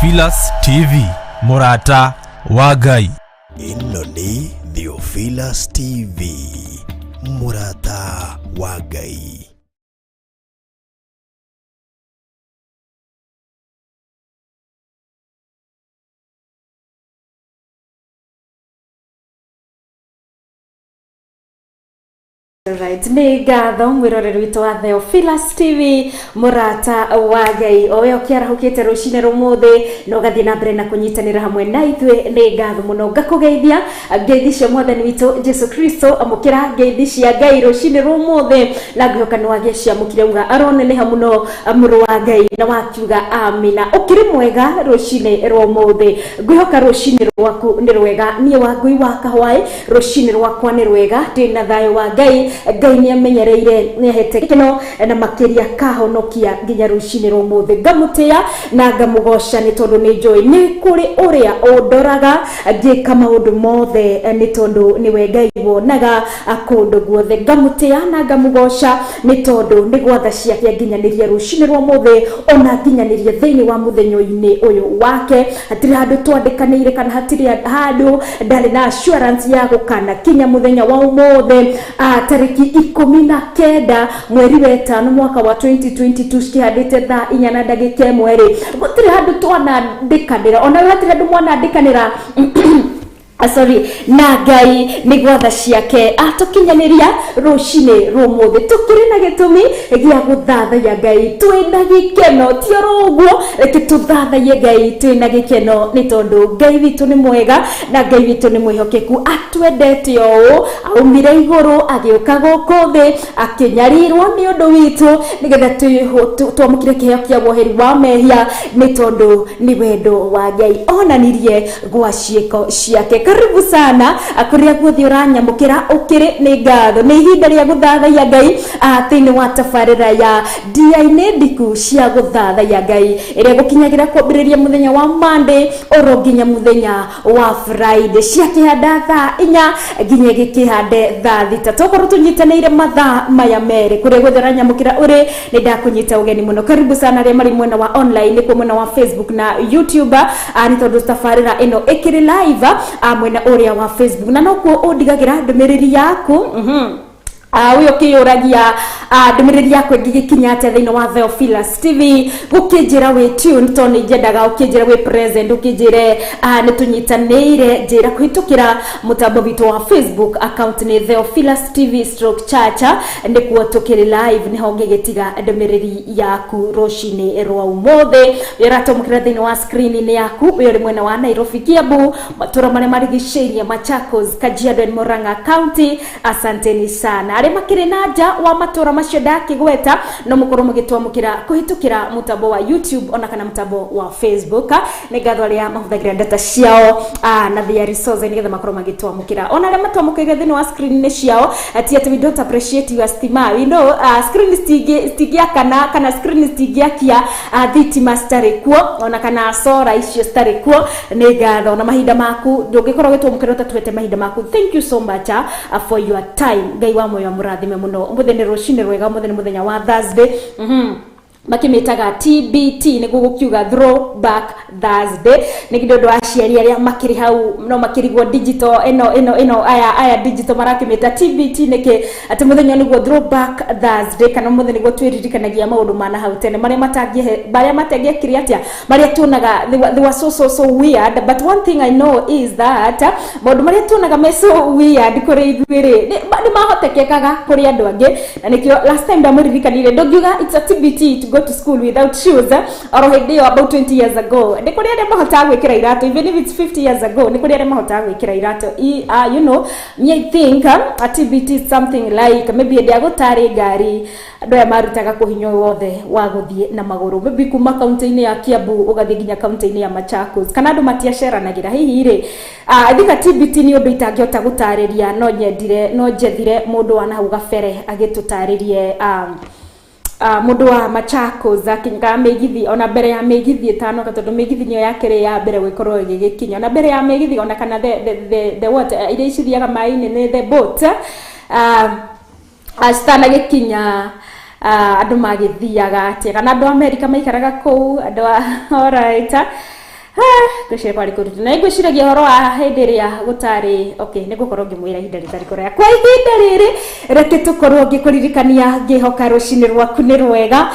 Theophilus TV, mũrata wa Ngai. Ĩno nĩ Theophilus TV, mũrata wa Ngai. Right. Nĩ ngatho mwĩroreri witũ wa Theophilus TV, mũrata wa Ngai, o we ũkĩarahũkĩte rũcinĩ rũmũthĩ na ũgathiĩ na mbere na kũnyitanĩra hamwe na ithuĩ. Nĩ ngatho mũno, ngakũgeithia ngeithi cia Mwathani witũ Jesu Kristo. Amũkĩra ngeithi cia Ngai rũcinĩ rũmũthĩ na ngwĩhoka nĩ wagĩa ciamũkire, uga aroneneha mũno mũrũ wa Ngai, na wakiuga amina. Ũkĩrĩ mwega rũcinĩ rwa ũmũthĩ? Ngwĩhoka rũcinĩ rwaku nĩ rwega. Niĩ wa Ngui wa Kahwaĩ, rũcinĩ rwakwa nĩ rwega, ndĩ na thayũ wa Ngai. Ngai nĩ amenyereire, nĩ ahete gĩkeno na makĩria kahonokia nginya rũcinĩ rwa ũmũthĩ. Ngamũtĩa na ngamũgoca nĩ tondũ nĩ njũĩ nĩ kũrĩ ũrĩa ũndoraga ngĩka maũndũ mothe, nĩ tondũ nĩwe Ngai wonaga kũndũ guothe. Ngamũtĩa na ngamũgoca nĩ tondũ nĩ gwatha ciake nginyanĩria rũcinĩ rwa ũmũthĩ, ona nginyanĩria thĩinĩ wa mũthenya-inĩ ũyũ wake. Hatirĩ handũ twandĩkanĩire kana hatirĩ handũ ndarĩ na assurance ya gũkana kinya mũthenya wa ũmũthĩ, tarĩki 19 mweri wa ĩtano mwaka wa 2022, cikĩhandĩte thaa 4 na ndagĩka 1 rĩ, gũtirĩ handũ twanandĩkanĩra, onawe hatirĩ handũ mwanandĩkanĩra. Sorry, na Ngai nĩ gwatha ciake atũkinyanĩria rũcinĩ rũmũthĩ. Tũkĩrĩ na gĩtũmi gĩa gũthathaiya Ngai twĩna gĩkeno, ti oro ũguo, reke tũthathaiye Ngai twĩna gĩkeno nĩ tondũ Ngai witũ nĩ mwega na Ngai witũ nĩ mwĩhokeku. Atwendete o ũũ, aumire igũrũ agĩũka gũkũ thĩ, akĩnyarirwo nĩ ũndũ witũ nĩgetha twamũkĩre kĩheo kĩa woheri wa mehia, nĩ tondũ nĩ wendo wa Ngai onanirie gwa ciĩko ciake. Karibu sana kũrĩa guothe ũranyamũkĩra ũkĩrĩ, nĩ ngatho. Nĩ ihinda rĩa gũthathaiya Ngai thĩinĩ wa tabarĩra ya Ndia-inĩ Ndiku cia Gũthathaiya Ngai, ĩrĩa gũkinyagĩra kwambĩrĩria mũthenya wa Monday oro nginya mũthenya wa Friday, ciakĩhanda thaa 4 nginya gĩkĩhande thaa 6. Tokorwo tũnyitanĩire mathaa maya merĩ. Kũrĩa guothe ũranyamũkĩra ũrĩ, nĩ ndakũnyita ũgeni mũno. Karibu sana arĩa marĩ mwena wa online, nĩkuo mwena wa Facebook na YouTube, nĩ tondũ tabarĩra ĩno ĩkĩrĩ live mwena ũrĩa wa Facebook, na nokuo ũndigagĩra ndũmĩrĩri yaku. Ũyũ ũkĩyũragia ndũmĩrĩri yaku ĩngĩgĩkinya atĩa thĩinĩ wa Theophilus TV, gũkĩnjĩra wĩ tune, tondũ nĩ nyendaga ũkĩnjĩra wĩ present, ũkĩnjĩre nĩ tũnyitanĩire. Njĩra kũhĩtũkĩra mũtambo witũ wa Facebook, account nĩ Theophilus TV stroke Chacha, nĩkuo tũkĩrĩ live, nĩho ũngĩgĩtiga ndũmĩrĩri yaku rũcinĩ rwa ũmũthĩ. Ũratũmũkĩra thĩinĩ wa screen-inĩ yaku, ũyũ ũrĩ mwena wa Nairobi, Kiambu, matũra marĩa marigicĩirie, Machakos, Kajiado and Murang'a County, asanteni sana. Arĩa makĩrĩ na nja wa matũra macio ndakĩgweta, no mũkorwo mũgĩtwamũkĩra kũhĩtũkĩra mũtambo wa YouTube ona kana mũtambo wa Facebook. Nĩ ngatho arĩa mahũthagĩra data ciao na their resources nĩgetha makorwo magĩtwamũkĩra, ona arĩa matwamũkĩire thĩinĩ wa screen-inĩ ciao. Ti atĩ we don't appreciate your stima, we know screen citingĩakana kana screen citingĩakia thitima citarĩ kuo, ona kana sora icio citarĩ kuo. Nĩ ngatho na mahinda maku, ndũngĩkorwo ũgĩtwamũkĩra ũtatuĩte mahinda maku. Thank you so much for your time. Ngai wa muoyo amũrathime mũno. Ũmũthĩ nĩ rũcinĩ rwega, ũmũthĩ nĩ mũthenya wa Thursday. Makĩmĩtaga TBT, nĩguo gũkiuga Throwback Thursday. Nĩ ũndũ wa aciari arĩa makĩrĩ hau no makĩrigwo digital ĩno aya digital marakĩmĩta TBT nĩkĩ, atĩ mũthenya nĩguo Throwback Thursday, kana mũthenya nĩguo twĩririkanagia maũndũ ma na hau tene marĩa matangĩhe, marĩa matangĩekire atĩa, marĩa tuonaga they were so so so weird. But one thing I know is that maũndũ marĩa tuonaga me so weird kũrĩ ithuĩ rĩ, nĩ mahotekekaga kũrĩ andũ angĩ. Na nĩkĩo last time ndamũririkanire, ndũngiuga it's a TBT to go to school without shoes oro hĩndĩ ĩyo about 20 years ago. Nĩ kũrĩ arĩa mahotaga gwĩkĩra iratũ, even if it's 50 years ago, nĩ kũrĩ arĩa mahotaga gwĩkĩra iratũ. You know me, I think a TBT is something like maybe hĩndĩ ya gũtarĩ ngari, andũ aya marutaga kũhinya ũyũ wothe wa gũthiĩ na magũrũ, maybe kuma kaunti-inĩ ya Kiambu ũgathiĩ nginya kaunti-inĩ ya Machakos, kana andũ matiaceranagĩra hihi rĩ. I think a TBT nĩ ũndũ itangĩhota gũtarĩria. No nyendire, no njethire mũndũ wa nahau gabere agĩtũtarĩrie, mũndũ wa Machakos akinyaga mĩgithi ona mbere ya mĩgithi ĩtanoka, tondũ mĩgithi nĩyo yakĩrĩ ya mbere gũgĩkorwo ĩgĩgĩkinya, ona mbere ya mĩgithi, ona kana the what, iria cithiaga maĩ-inĩ, nĩ the boat, citanagĩkinya, andũ magĩthiaga atĩa, kana andũ a Amerika maikaraga kũu, andũ a, alright. Ngwĩciria kwarĩ kũritũ na ngwĩciragia ũhoro wa hĩndĩ ĩrĩa gũtarĩ okay nĩ ngũkorwo ngĩmwĩra ihinda rĩtarĩ kũraya kwa ihinda rĩrĩ reke tũkorwo ngĩkũririkania ngĩhoka rũcinĩ rwaku nĩ rwega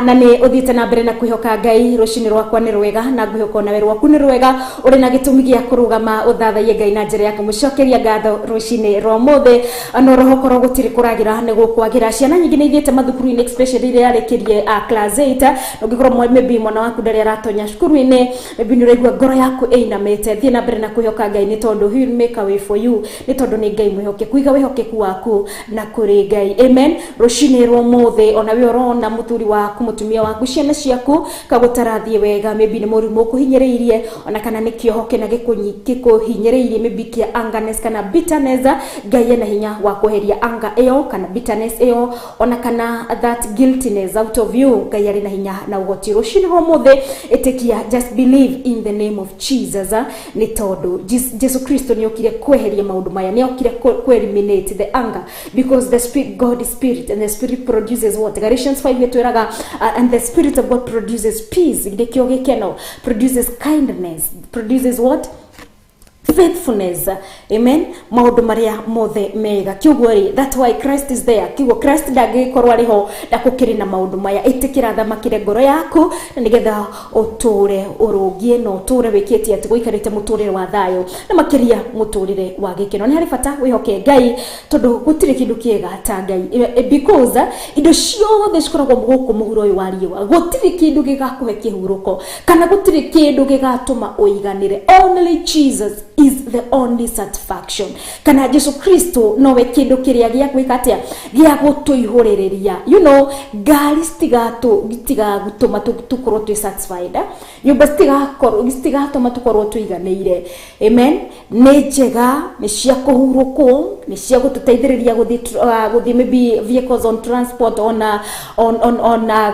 na nĩ ũthiĩte na mbere na kwĩhoka Ngai. Rũcinĩ rwakwa nĩ rwega na ngwĩhoka onawe rwaku nĩ rwega, ũrĩ na gĩtũmi gĩa kũrũgama ũthathaiye Ngai na njĩra ya kũmũcokeria ngatho rũcinĩ rwa ũmũthĩ. No roho korwo gũtirĩ kũragĩra nĩ gũkwagĩra. Ciana nyingĩ nĩ ithiĩte mathukuru-inĩ, especially iria yarĩkirie class 8. Ũngĩkorwo maybe mwana waku ndarĩ aratonya cukuru-inĩ, maybe nĩ ũraigua ngoro yaku ĩinamĩte, thiĩ na mbere na kwĩhoka Ngai nĩ tondũ he will make a way for you, nĩ tondũ nĩ Ngai mwĩhokeku. Iga wĩhokeku waku na kũrĩ Ngai. Amen. Rũcinĩ rwa ũmũthĩ ona we ũrona mũthuri waku, mũtumia waku, ciana ciaku kagũtarathiĩ wega, maybe nĩ mũrimũ ũkũhinyĩrĩirie ona kana nĩ kĩoho kĩna gĩkũhinyĩrĩirie, maybe kĩa angerness kana bitterness. Ngai ena hinya wa kweheria anger ĩyo kana bitterness ĩyo ona kana that guiltiness out of you. Ngai arĩ na hinya na ũhoti. Rũcinĩ rwa ũmũthĩ ĩtĩkia, just believe in the name of Jesus, nĩ tondũ Jesu Kristo nĩ okire kweheria maũndũ maya, nĩ okire ku eliminate the anger, because the spirit, God is spirit, and the spirit produces what? Galatians 5 ĩtwĩraga and the spirit of God produces peace, nĩkĩo gĩkeno, produces kindness, produces what? Faithfulness. Amen. Maũndũ marĩa mothe mega. Kiugo rĩ, that's why Christ is there. Kiugo Christ ndangĩgĩkorwo arĩ ho na gũkĩrĩ na maũndũ maya. Ĩtĩkĩra thamakĩre ngoro yaku na nĩgetha ũtũre ũrũngie na ũtũre wĩkĩtie atĩ gũikarĩte mũtũrĩre wa thayũ na makĩria mũtũrĩre wa gĩkeno. Nĩ harĩ bata wĩhoke Ngai tondũ gũtirĩ kĩndũ kĩega ta Ngai, because indo ciothe cikoragwo gũkũ mũhuro ũyũ wa riũa, gũtirĩ kĩndũ gĩgakũhe kĩhurũko kana gũtirĩ kĩndũ gĩgatũma ũiganĩre. Only Jesus is the only satisfaction, kana Jesu Kristo nowe kĩndũ kĩrĩa gĩa gwĩka atĩa, gĩa gũtũihũrĩrĩria. Ngari citigatũma tũkorwo twĩ satisfied, nyũmba citigatũma tũkorwo tũiganĩire. Amen. Nĩ njega, nĩ cia kũhurũkwo, nĩ cia gũtũteithĩrĩria gũthiĩ maybe vehicles on transport, ona on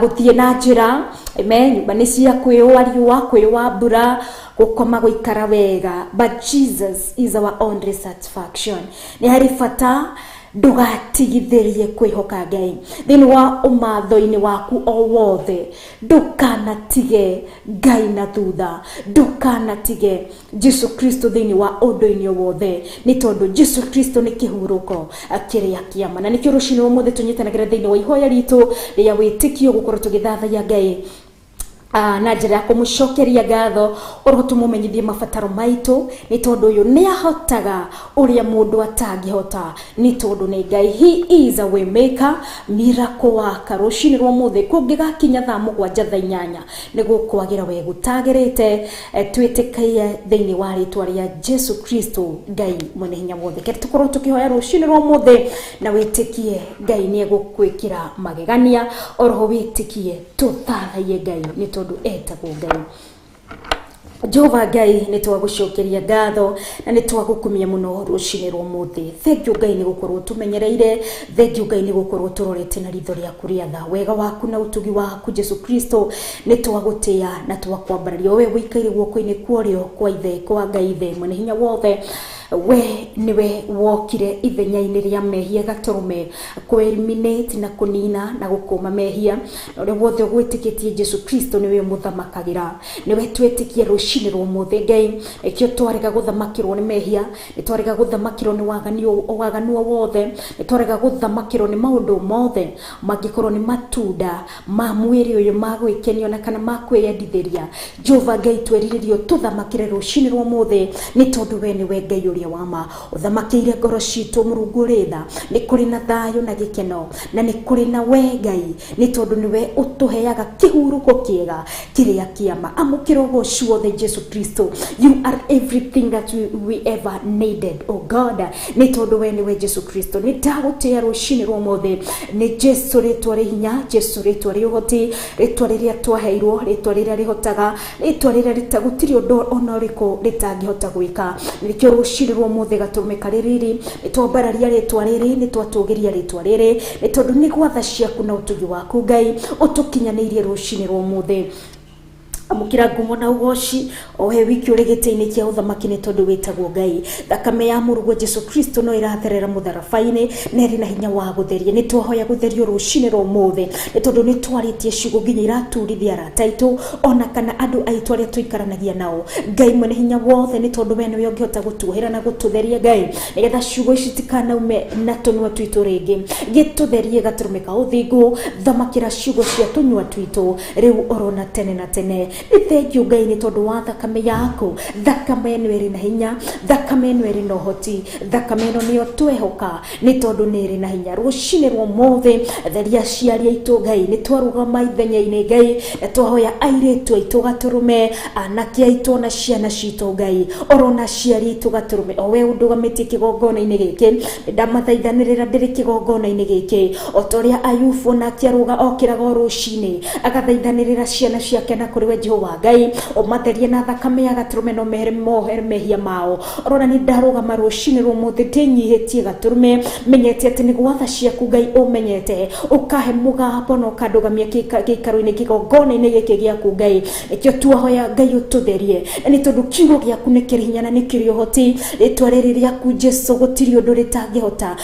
gũthiĩ na njĩra. Amen. Nyũmba nĩ cia kwĩyũa riũa, kwĩyũa mbura, gũkoma, gũikara wega, but Jesus is our only satisfaction. Nĩ harĩ bata ndũgatigithĩrie kwĩhoka Ngai thĩinĩ wa ũmatho-inĩ waku o wothe. Ndũkanatige Ngai na thutha, ndũkanatige Jesu Kristo thĩinĩ wa ũndũ-inĩ o wothe, nĩ tondũ Jesu Kristo nĩ kĩhurũko kĩrĩa kĩama. Na nĩkĩo rũcinĩ ũmũthĩ tũnyitanagĩra thĩinĩ wa ihoya ritũ rĩa wĩtĩkio gũkorwo tũgĩthathaiya Ngai na njĩra ya kũmũcokeria ngatho, oroho tũmũmenyithie mabataro maitũ, nĩ tondũ ũyũ nĩ ahotaga ũrĩa mũndũ atangĩhota, nĩ tondũ nĩ Ngai. He is a way maker, miracle worker. Rũcinĩ rwa ũmũthĩ kũngĩgakinya thaa 7, thaa 8, nĩ gũkwagĩra we gũtagĩrĩte. Twĩtĩkie thĩinĩ wa rĩtwa rĩa Jesu Kristo, Ngai mwene hinya wothe. Kere tũkorwo tũkĩhoya rũcinĩ rwa ũmũthĩ na wĩtĩkie Ngai nĩ egũkwĩkĩra magegania, oroho wĩtĩkie tũthathaiye Ngai nĩ tondũ etagwo Ngai. Jehova Ngai, nĩ twagũcokeria ngatho na nĩ twagũkumia mũno rũcinĩ rwa ũmũthĩ. Thank you Ngai nĩ gũkorwo tũmenyereire. Thank you Ngai nĩ gũkorwo tũrorete na ritho rĩaku rĩa tha, wega waku na ũtugi waku. Jesu Kristo, nĩ twagũtĩa na twakwambararia, we wĩikaire guoko-inĩ kwa ũrĩo kwa ithe, kwa Ngai ithe mwene hinya wothe. We niwe wokire ithenya-inĩ rĩa mehia gatũrũme kũ eliminate na kũnina na gũkũma mehia, na ũrĩa wothe ũgwĩtĩkĩtie Jesu Kristo nĩwe mũthamakagĩra. Nĩwe twĩtĩkie rũcinĩ rwa ũmũthĩ Ngai. Nĩkĩo twarega gũthamakĩrwo nĩ mehia, nĩ twarega gũthamakĩrwo nĩ waganu o wothe, nĩ twarega gũthamakĩrwo nĩ maũndũ mothe mangĩkorwo nĩ matunda ma mwĩrĩ ũyũ ma gwĩkenio na kana ma kwĩyendithĩria. Jehova Ngai, twerirĩrio tũthamakĩre rũcinĩ rwa ũmũthĩ, nĩ tondũ we nĩwe Ngai ũrĩa wa ma. Ũthamakĩire ngoro citũ, Mũrungu ũrĩ tha. Nĩ kũrĩ na thayũ na gĩkeno na nĩ kũrĩ na we Ngai, nĩ tondũ nĩwe ũtũheaga kĩhurũko kĩega kĩrĩa kĩama. Amũkĩra ũgoci wothe Jesu Kristo. You are everything that we ever needed, oh God, nĩ tondũ we nĩwe Jesu Kristo. Nĩ ndagũtĩa rũcinĩ rwa ũmũthĩ. Nĩ Jesu rĩtwa rĩ hinya, Jesu rĩtwa rĩ ũhoti, rĩtwa rĩrĩa twaheirwo, rĩtwa rĩrĩa rĩhotaga, rĩtwa rĩrĩa gũtirĩ ũndũ ona ũrĩkũ rĩtangĩhota gwĩka. Nĩkĩo rũcinĩ rwa ũmũthĩ gatũrũme karĩ riri, nĩ twambararia rĩtwa rĩrĩ, nĩ twatũgĩria rĩtwa rĩrĩ, nĩ tondũ nĩ gwatha ciaku na ũtugi waku Ngai ũtũkinyanĩirie rũcinĩ rwa ũmũthĩ. Amũkĩra ngumo na ũgoci o he wiki ũrĩ gĩtĩ-inĩ kĩa ũthamaki nĩ tondũ wĩtagwo Ngai. Thakame ya mũrũguo Jesu Kristo no ĩratherera mũtharaba-inĩ na ĩrĩ na hinya wa gũtheria. Nĩ twahoya gũtherio rũcinĩ rwa ũmũthĩ nĩ tondũ nĩ twarĩtie ciugo nginya iraturithia arata aitũ ona kana andũ aitũ arĩa tũikaranagia nao. Ngai mwene hinya wothe, nĩ tondũ we nĩwe ũngĩhota gũtuohera na gũtũtheria Ngai, nĩgetha ciugo ici tikanaume na tũnua twitũ rĩngĩ. Gĩtũtherie gatũrũme ka ũthingu, thamakĩra ciugo cia tũnua twitũ rĩu orona tene na tene. Nĩ thengiũ Ngai nĩ tondũ wa thakame yaku. Thakame ĩno ĩrĩ na hinya, thakame ĩno ĩrĩ na ũhoti, thakame ĩno nĩyo twehoka nĩ tondũ nĩ ĩrĩ na hinya. Rũcinĩ rwa ũmũthĩ theria aciari aitũ Ngai, nĩ twarũgama ithenya-inĩ Ngai na twahoya airĩtu aitũ gatũrũme, anake aitũ na ciana citũ Ngai, orona aciari aitũ gatũrũme. O we ũndũgamĩtie kĩgongona-inĩ gĩkĩ, ndamathaithanĩrĩra ndĩrĩ kĩgongona-inĩ gĩkĩ, o ta ũrĩa Ayubu onake arũga okĩraga o rũcinĩ agathaithanĩrĩra ciana ciake na kũrĩ we Jehova Ngai, ũmatherie na thakame ya gatũrũme no mehere mohere mehia mao. Orona nĩ ndarũgama rũcinĩ rwa ũmũthĩ ndĩnyihĩtie gatũrũme, menyete atĩ nĩ gwatha ciaku Ngai ũmenyete, ũkahe mũgambo na ũkandũgamia gĩikaro-inĩ kĩgongona-inĩ gĩkĩ gĩaku Ngai. Nĩkĩo twahoya Ngai ũtũtherie, na nĩ tondũ kiugo gĩaku nĩ kĩrĩ hinya na nĩ kĩrĩ ũhoti. Rĩtwa rĩrĩ rĩaku Jesu gũtirĩ ũndũ rĩtangĩhota,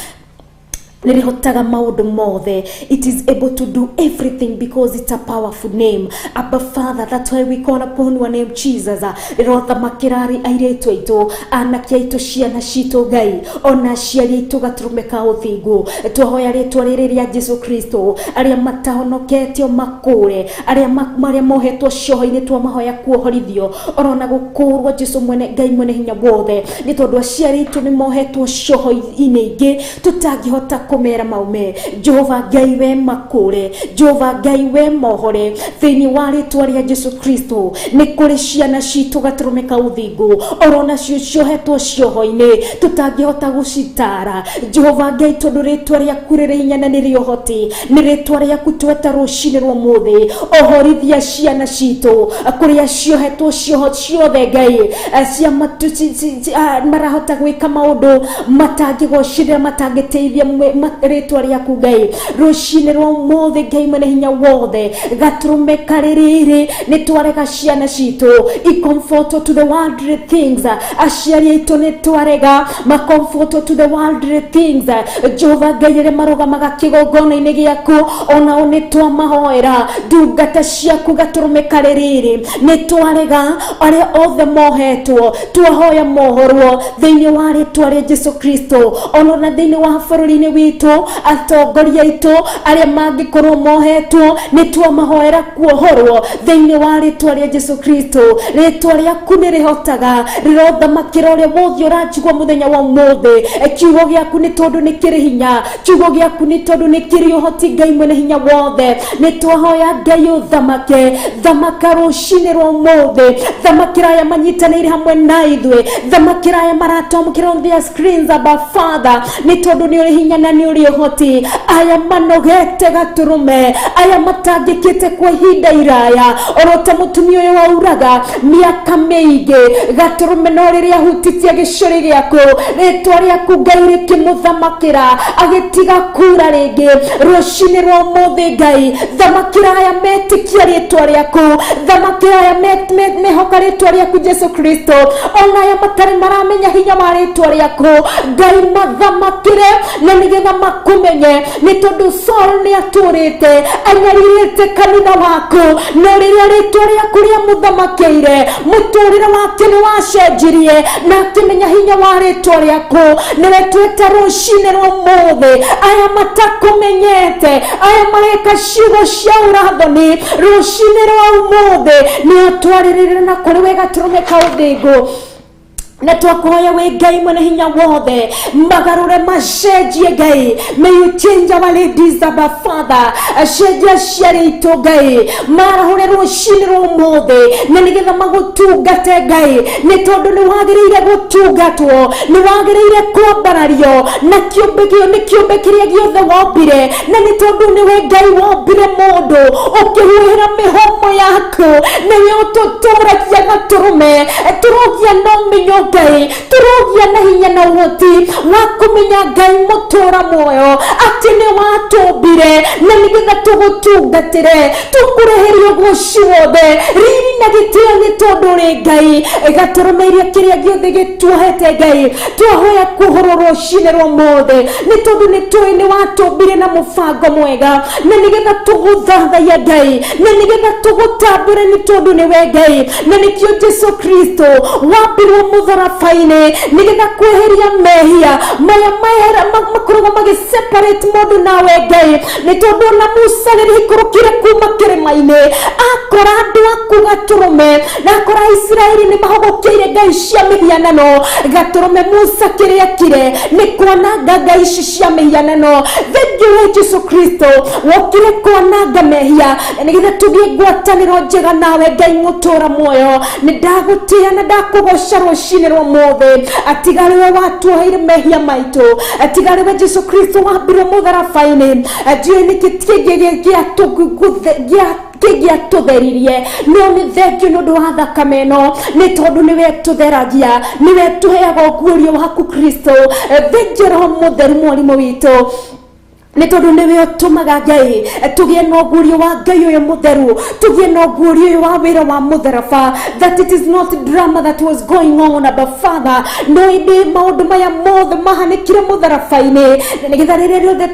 nĩrĩhotaga maũndũ mothe. It is able to do everything because it's a powerful name. Abba Father, that's why we call upon your name, Jesus. Rĩrothamakĩra airĩtu aitũ, anake aitũ, ciana citũ Ngai, ona aciari aitũ gatũrũme ka ũthingu. Twahoya rĩtwa rĩrĩ rĩa Jesu Kristo, arĩa matahonoketio makũre, arĩa marĩa mohetwo cioho-inĩ twamahoya kuohorithio orona gũkũrwo Jesu mwene Ngai mwene hinya wothe, nĩ tondũ aciari aitũ nĩ mohetwo cioho-inĩ ingĩ tũtangĩhota kũmera maume. Jehova Ngai we makũre, Jehova Ngai we mohore thĩinĩ wa rĩtwa rĩa Jesu Kristo. Nĩ kũrĩ ciana citũ gatũrũme ka ũthingu orona cio ciohetwo cioho-inĩ tũtangĩhota gũcitara Jehova Ngai, tondũ rĩtwa rĩaku rĩrĩ hinya na nĩrĩ ũhoti. Nĩ rĩtwa rĩaku tweta rũcinĩ rwa ũmũthĩ, ohorithia ciana citũ kũrĩa ciohetwo cioho ciothe Ngai, cia matu marahota gwĩka maũndũ matangĩgocĩrĩra matangĩteithia rĩtwa rĩaku Ngai. Rũcinĩ rwa ũmũthĩ Ngai mwene hinya wothe, gatũrũme karĩ rĩrĩ nĩ twarega ciana citũ i comfort to the worldly things, aciari aitũ nĩ twarega ma comfort to the worldly things. Jehova Ngai, arĩa marũgamaga kĩgongona-inĩ gĩaku onao nĩ twamahoera, ndungata ciaku gatũrũme karĩ rĩrĩ nĩ twarega arĩa othe mohetwo, twahoya mohorwo thĩinĩ wa rĩtwa rĩa Jesu Kristo. Ona thĩinĩ wa bũrũri-inĩ witũ atongoria aitũ arĩa mangĩkorwo mohetwo nĩ twamahoera kuohorwo thĩinĩ wa rĩtwa rĩa Jesu Kristo. Rĩtwa rĩaku nĩ rĩhotaga, rĩrothamakĩra ũrĩa wothe ũranjigua mũthenya wa ũmũthĩ. Kiugo gĩaku nĩ tondũ nĩ kĩrĩ hinya, kiugo gĩaku nĩ tondũ nĩ kĩrĩ ũhoti Ngai mwene hinya wothe. Nĩ twahoya Ngai ũthamake, thamaka rũcinĩ rwa ũmũthĩ, thamakĩra aya manyitanĩire hamwe na ithuĩ, thamakĩra aya maratwamũkĩra on their screens, Abba Father, nĩ tondũ nĩ ũrĩ hinya na nĩ ũrĩ ũhoti. Aya manogete gatũrũme, aya matangĩkĩte kwa ihinda iraya, oro ta mũtumia ũyũ wauraga mĩaka mĩingĩ gatũrũme, no rĩrĩa ahutitie gĩcũrĩ gĩaku rĩtwa rĩaku Ngai rĩkĩmũthamakĩra agĩtiga kura rĩngĩ. Rũcinĩ rwa ũmũthĩ Ngai, thamakĩra aya metĩkia rĩtwa rĩaku, thamakĩra aya mehoka rĩtwa rĩaku Jesu Kristo, ona aya matarĩ maramenya hinya wa rĩtwa rĩaku Ngai, mathamakĩre na nĩgetha makũmenye, nĩ tondũ Saul nĩ atũrĩte anyarirĩte kanitha waku, no rĩrĩa rĩtwa rĩaku rĩamũthamakĩire mũtũrĩre wake nĩ wacenjirie na akĩmenya hinya wa rĩtwa rĩaku. Nĩwe twĩta rũcinĩ rwa ũmũthĩ, aya matakũmenyete, aya mareka ciugo cia ũrathoni, rũcinĩ rwa ũmũthĩ nĩ atwarĩrĩre na kũrĩ we gatũrũme ka ũthingu. Na twakuhoya wĩ Ngai mwene hinya wothe, magarũre macenjie Ngai. May you change our ladies, Abba Father. Cenjia aciari aitũ Ngai, marahũre rũcinĩ rwa ũmũthĩ na nĩgetha magũtungate Ngai, nĩ tondũ nĩ wagĩrĩire gũtungatwo, nĩ wagĩrĩire kwambarario na kĩũmbe gĩo nĩ kĩũmbe kĩrĩa gĩothe wombire, na nĩ tondũ nĩwe Ngai wombire mũndũ ũkĩhuhĩra mĩhũmũ yaku, nĩwe ũtũtũragia gatũrũme, tũrogia na ũmenyo. Ngai tũrogia na hinya na ũhoti wa kũmenya Ngai mũtũra muoyo atĩ nĩ watũmbire na nĩgetha tũgũtungatĩre tũkũreherie ũgoci wothe riri na gĩtĩo nĩ tondũ ũrĩ Ngai gatũrũme iria kĩrĩa gĩothe gĩtuohete Ngai twahoya kuohorwo rũcinĩ rwa ũmũthĩ nĩ tondũ nĩ tũĩ nĩ watũmbire na mũbango mwega na nĩgetha tũgũthathaiya Ngai na nĩgetha tũgũtambũre nĩ tondũ nĩwe Ngai na nĩkĩo Jesu Kristo wambirwo mũtharaba-inĩ nĩgetha kweheria mehia maya mehera makoragwo magĩ separate mũndũ nawe Ngai nĩ tondũ ona Musa rĩrĩa aikũrũkire kuma kĩrĩma-inĩ akora andũ aku gatũrũme na akora Isiraeli nĩ mahũgũkĩire ngai cia mĩhianano gatũrũme Musa kĩrĩa ekire nĩ kwananga ngai ici cia mĩhianano thengiũ we Jesu Kristo wokire kwananga mehia na nĩgetha tũgĩe ngwatanĩro njega nawe Ngai mũtũra muoyo nĩ ndagũtĩa na ndakũgoca rũcinĩ rwa ũmũthĩ atiga rĩwe watuoheire mehia maitũ atiga rĩwe Jesu Kristo wambirwo mũtharaba-inĩ ndiũĩ nĩkĩ kĩngĩ kĩngĩatũtheririe no nĩ thengio nĩ ũndũ wa thakame ĩno nĩ tondũ nĩwe tũtheragia nĩwe tũheaga ũguũrio waku Kristo thengio Roho Mũtheru mwarimũ witũ nĩ tondũ nĩwe ũtũmaga Ngai tũgĩe na ũguũrio wa Ngai ũyũ mũtheru tũgĩe na ũguũrio ũyũ wa wĩra wa mũtharaba that it is not drama that was going on abba Father no ĩndĩ maũndũ maya mothe mahanĩkire mũtharaba-inĩ na nĩgetha rĩrĩa rĩothe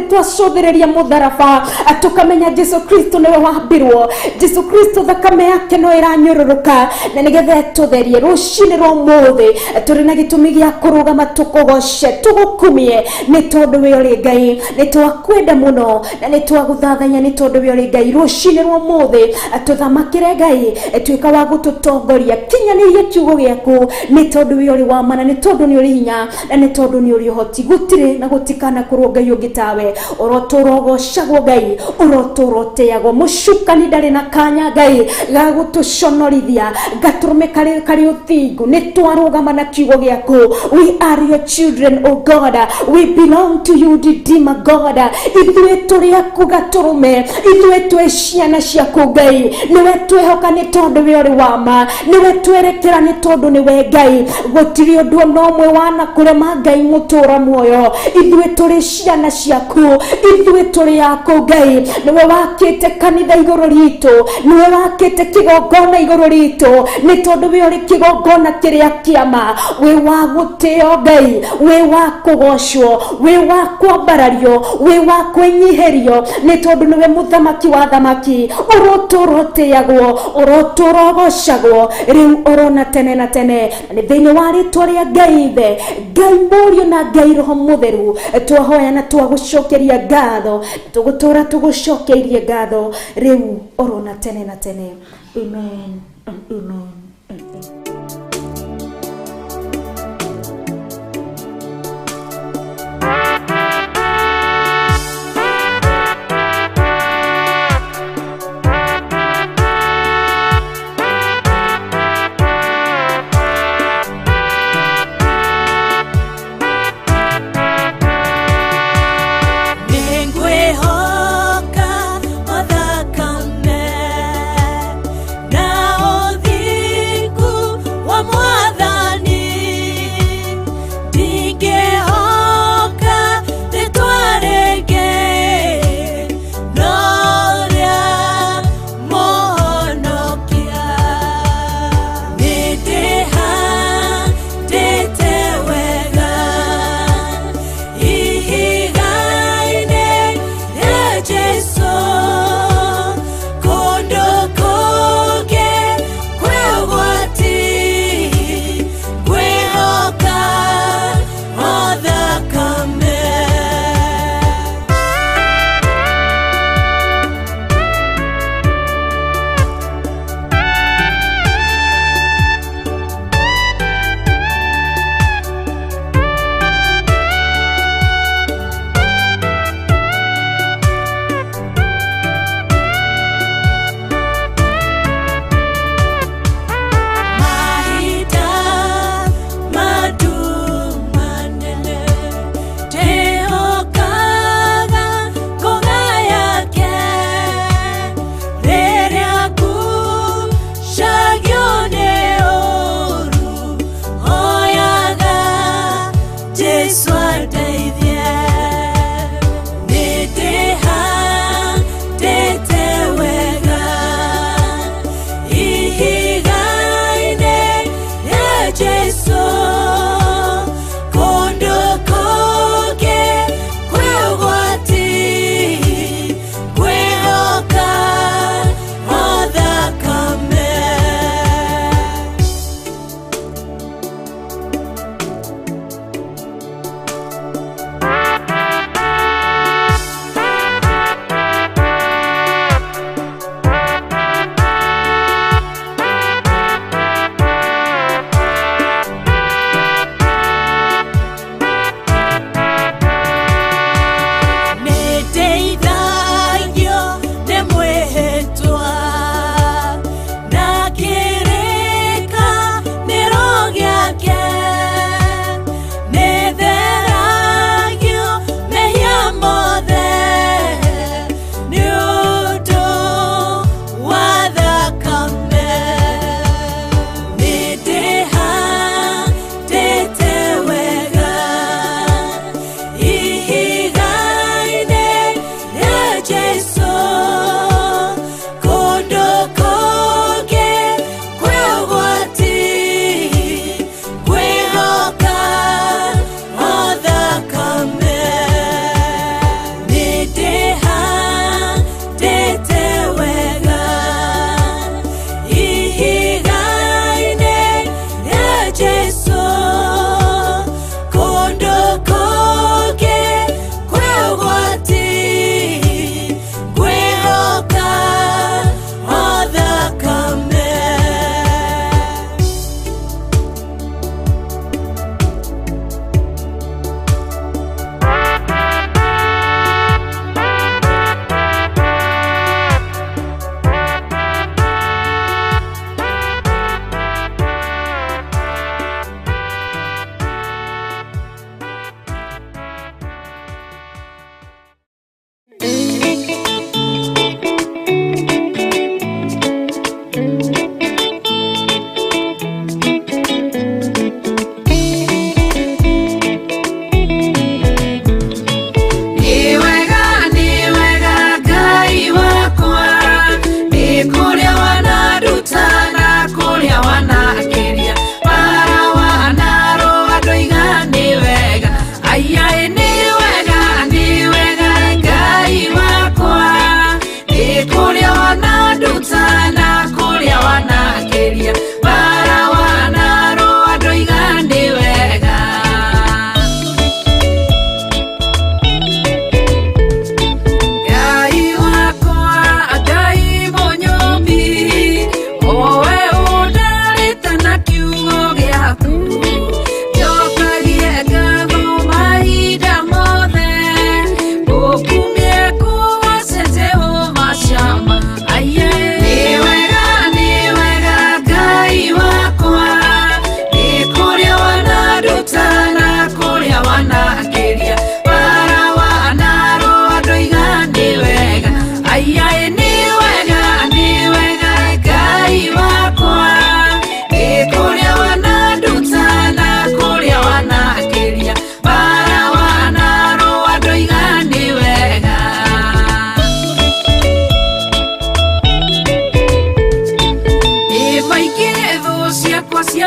twacũthĩrĩria mũtharaba tũkamenya Jesu Kristo nĩwe wambirwo Jesu Kristo thakame yake no ĩranyũrũrũka na nĩgetha ĩtũtherie rũcinĩ rwa ũmũthĩ tũrĩ na gĩtũmi gĩa kũrũgama tũkũgoce tũgũkumie nĩ tondũ we ũrĩ Ngai nĩ twakwenda mũno na nĩ twagũthathaiya nĩ tondũ we ũrĩ Ngai rũcinĩ rwa ũmũthĩ tũthamakĩre Ngai tuĩka wa gũtũtongoria kinyanĩria kiugo gĩaku nĩ tondũ we ũrĩ wa mana nĩ tondũ nĩ ũrĩ hinya na nĩ tondũ nĩ ũrĩ ũhoti gũtirĩ na gũtikanakorwo Ngai ũngĩ tawe ũrotũra ũgocagwo Ngai ũrotũra ũtĩagwo mũcukani ndarĩ na kanya Ngai ga gũtũconorithia gatũrũme karĩ ũthingu nĩ twarũgama na kiugo gĩaku we are your children o God we belong to you Redeemer God ithuĩ tũrĩ aku gatũrũme ithuĩ twĩ ciana ciaku Ngai nĩwe twehoka nĩ tondũ we ũrĩ wa ma nĩwe twerekera nĩ tondũ nĩwe Ngai gũtirĩ ũndũ ona ũmwe wanakũrema Ngai mũtũra muoyo ithuĩ tũrĩ ciana ciaku ithuĩ tũrĩ aku Ngai nĩwe wakĩte kanitha igũrũ ritũ nĩwe wakĩte kĩgongona igũrũ ritũ nĩ tondũ we ũrĩ kĩgongona kĩrĩa kĩama wĩ wa gũtĩo Ngai wĩ wa kũgocwo wĩ wa kwambarario wĩ wa kwĩnyihĩrio nĩ tondũ nĩwe mũthamaki wa thamaki ũrotũra ũtĩagwo ũrotũra ũgocagwo rĩu ũrona tene na tene nĩ thĩinĩ wa rĩtwa rĩa Ngai Ithe Ngai Mũriũ na Ngai Roho Mũtheru twahoya na twagũcokeria ngatho tũgũtũra tũgũcokeirie ngatho rĩu ũrona tene na tene amen and amen.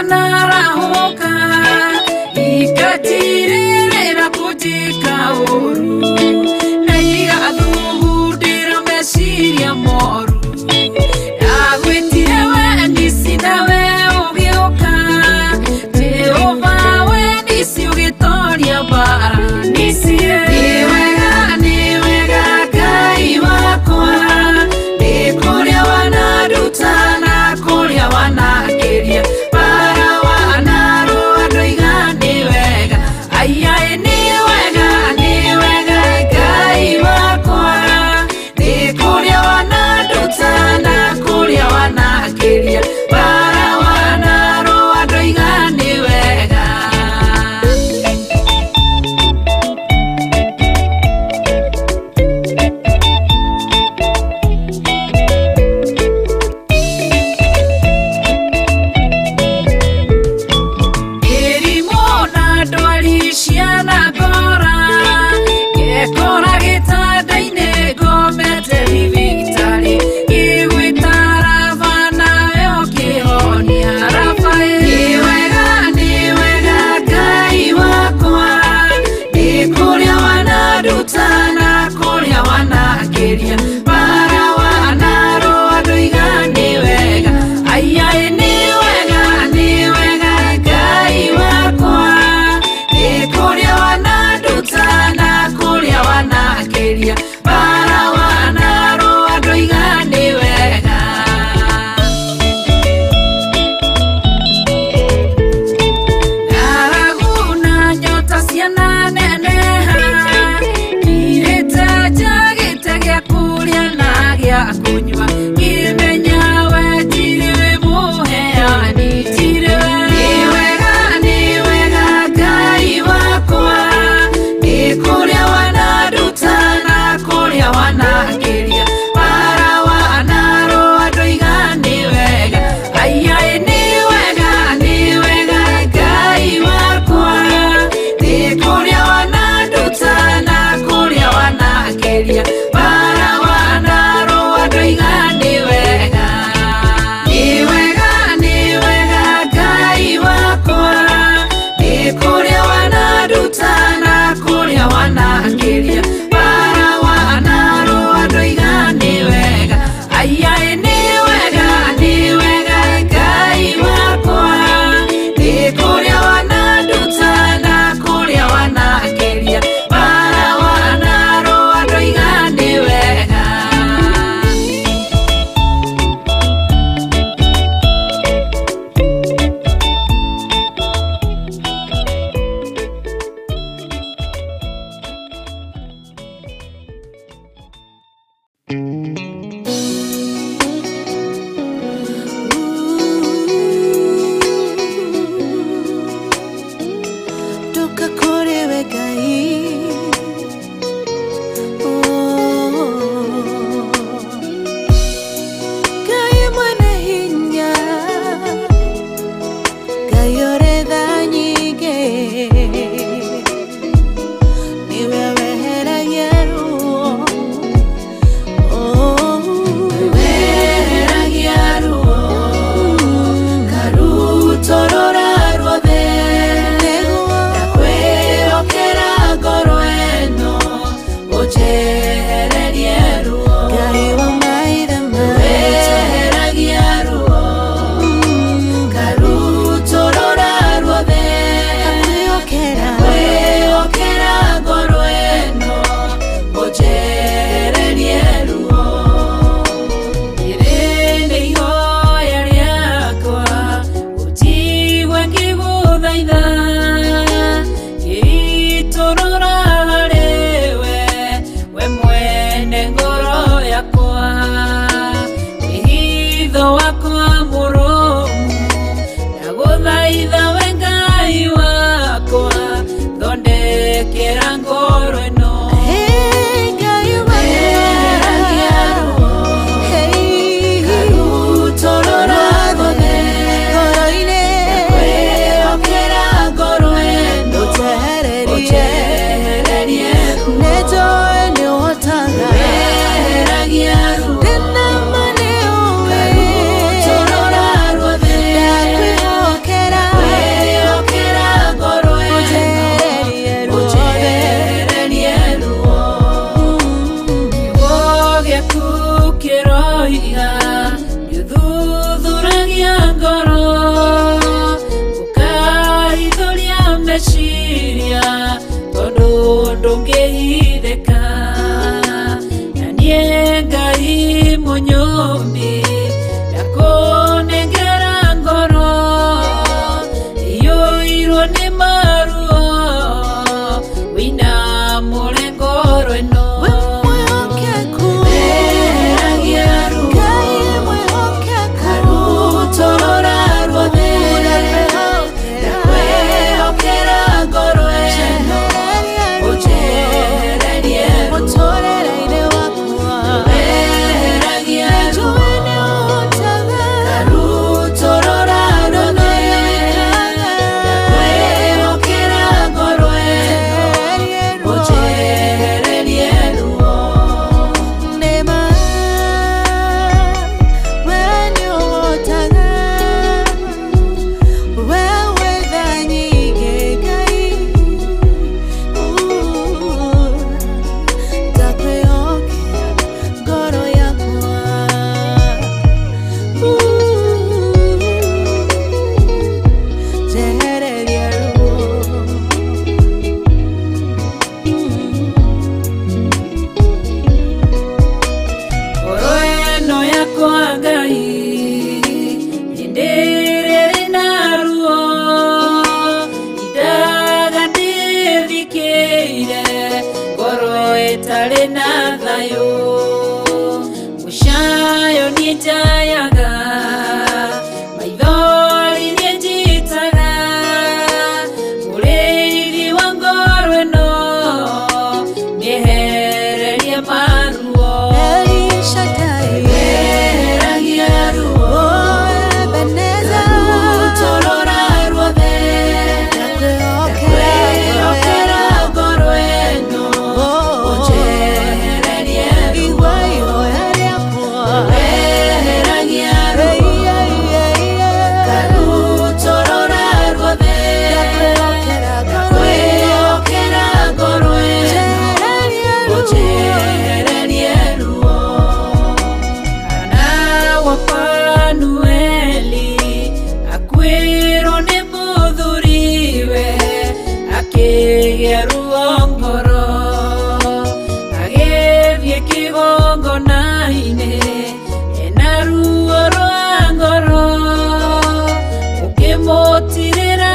Cianarahũka ikatirĩrĩra kũnjĩka ũru na igathugundĩra meciria moru. Ndagwĩtire we nisi nawe ũgĩũka, Jehova we nisi ũgĩtoria mbara. Nisi nĩ wega, nĩ wega Ngai wakwa, nĩ kũrĩa wananduta na kũrĩa wanakĩria bara wanarũa ndoiga nĩ wega. Aiaĩ nĩ wega, nĩ wega Ngai wakwa, nĩ kũrĩa wananduta na kũrĩa wanakĩria bara wanarũa ndoiga nĩ wega. Mĩrimũ na ndwari cianangora, ngekora gĩtanda-inĩ ngomete thibitarĩ, ngĩgwĩta Raba nawe ũkĩhonia. Raba nĩ wega, nĩ wega Ngai wakwa, nĩ kũrĩa wananduta na kũrĩa wanakĩria bara wanarũa ndoiga nĩ wega. Aiaĩ nĩ wega, nĩ wega Ngai wakwa, nĩ kũrĩa wananduta na kũrĩa wanakĩria bara wanarũa ndoiga nĩ wega. Ng'aragu na nyota ciananeneha, ngirĩte njagĩte gĩa kũrĩa na gĩa kũnyua, ngĩmenya we tirĩ mũheani, tirĩ we. Nĩ wega, nĩ wega Ngai wakwa, nĩ kũrĩa wananduta na kũrĩa wanakĩria bara wanarũa ndoiga nĩ wega. Aiaĩ nĩ wega, nĩ wega Ngai wakwa, nĩ kũrĩa wananduta na kũrĩa wanakĩria bara wanarũa ndoiga Ũroiga nĩũthuthuragia ngoro, ũkaithũria meciria, tondũ ndũngĩhithĩka. Na niĩ Ngai mũnyũmbi ndakũnengera ngoro iyũirwo nĩ maruo, wĩna mũre ngoro ĩno. Weheragia ruo, karutũrũra ruothe, ndakwĩhokera ngoro ĩno, ũnjehererie ruo. Weheragia ruo, karutũrũra ruothe, ndakwĩhokera ngoro ĩno, ũnjehererie ruo. Ngoro ĩno yakwa Ngai hĩndĩ ĩrĩa ĩrĩ na ruo, indaga ndĩthikĩire, ngoro ĩtarĩ na thayũ, mũcayo niĩ njayaga, maithori niĩ njitaga, mũrĩithi wa ngoro ĩno mĩehererie maruo. Weheragia ruo, karutũrũra ruothe, ndakwĩhokera ngoro ĩno, ũnjehererie ruo. Weheragia ruo, karutũrũra ruothe, ndakwĩhokera ngoro ĩno, ũnjehererie ruo. Hana wa Fanueli akuĩrwo nĩ mũthuriwe, akĩgĩa ruo ngoro, agĩthiĩ kĩgongona-inĩ ena ruo rwa ngoro, ũkĩmũtirĩra.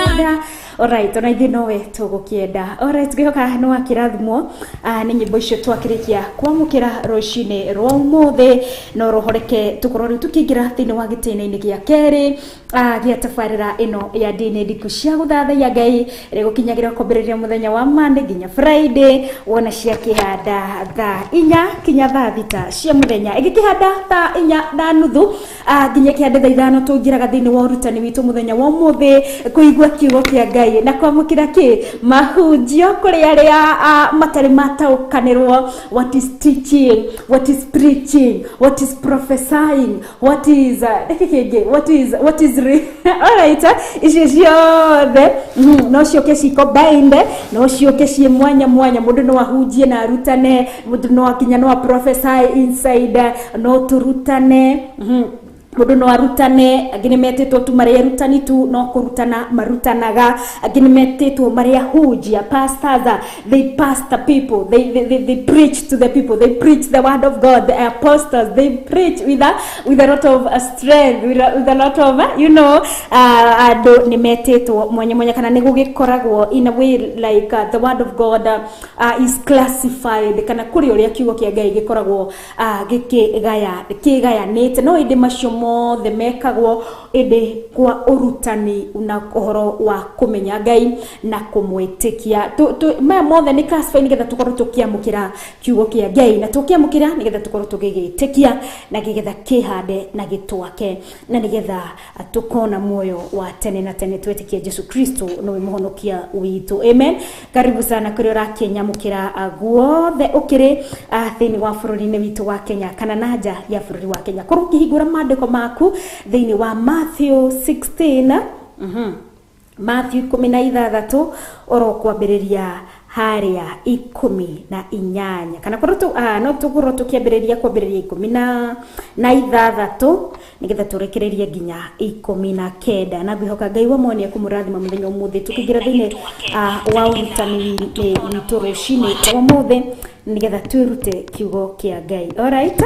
Alright, ona ithuĩ nowe tũgũkĩenda. Alright, ngwĩhoka nĩ wakĩrathimwo nĩ nyĩmbo icio twakĩrĩkia kwamũkĩra rũcinĩ rwa ũmũthĩ. No rũhoreke tũkorwo rĩu tũkĩingĩra thĩinĩ wa gĩtĩna-inĩ gĩa kerĩ gĩa tabarĩra ĩno ya ndini ndiku cia gũthathaiya Ngai, ĩrĩa gũkinyagĩra kwambĩrĩria mũthenya wa Monday nginya Friday, wona ciakĩhanda thaa 4 kinya thaa 6 cia mũthenya, ĩgĩkĩhanda thaa 4:30 nginya ĩkĩhande thaa 5, tũingĩraga thĩinĩ wa ũrutani witũ mũthenya wa ũmũthĩ kũigua kiugo kĩa Ngai na kwamũkĩra kĩ mahunjio kũrĩ arĩa matarĩ mataũkanĩrwo what is teaching, what is preaching, what is prophesying, what is nĩkĩ kĩngĩ, what is alright, icio ciothe no ciũke ci combined, no ciũke ciĩ mwanya mwanya. Mũndũ no ahunjie na arutane, mũndũ no akinya no a prophesy inside, no tũrutane, mũndũ no arutane. Angĩ nĩ metĩtwo tu marĩ arutani tu, no kũrutana marutanaga. Angĩ nĩ metĩtwo marĩ ahunjia, pastors, they pastor people, they preach to the people, they preach the word of God. The apostles, they preach with a lot of strength, with a lot of andũ nĩ metĩtwo mwanya mwanya, kana nĩ gũgĩkoragwo in a way like the word of God is classified, kana kũrĩ ũrĩa kiugo kĩa Ngai gĩkoragwo gĩkĩgaya kĩgayanĩte. No ĩndĩ macio mothe mekagwo ĩndĩ kwa ũrutani na ũhoro wa kũmenya Ngai na kũmwĩtĩkia. Maya mothe nĩ classify nĩgetha tũkorwo tũkĩamũkĩra kiugo kĩa Ngai, na tũkĩamũkĩra nĩgetha tũkorwo tũgĩgĩtĩkia, na nĩgetha kĩhande na gĩtwake, na nĩgetha tũkona muoyo wa tene na tene twĩtĩkie Jesu Kristo nĩwe mũhonokia witũ. Amen. Karibu sana kũrĩa ũrakĩnyamũkĩra guothe ũkĩrĩ thĩinĩ wa bũrũri-inĩ witũ wa Kenya kana na nja ya bũrũri wa Kenya. Korwo ũkĩhingũra maandĩko maku thĩinĩ wa Matthew 16, Matthew 16 oro kwambĩrĩria Harĩa 18 kana korwo no tũkorwo tũkĩambĩrĩria kwambĩrĩria 16 nĩgetha tũrekererie nginya 19. Na ngwĩhoka Ngai wa mwene ekũmũrathima mũthenya ũmũthĩ tũkĩingĩra thĩinĩ wa ũrutani witũ rũcinĩ ũmũthĩ nĩgetha twĩrute kiugo kĩa Ngai. Alright.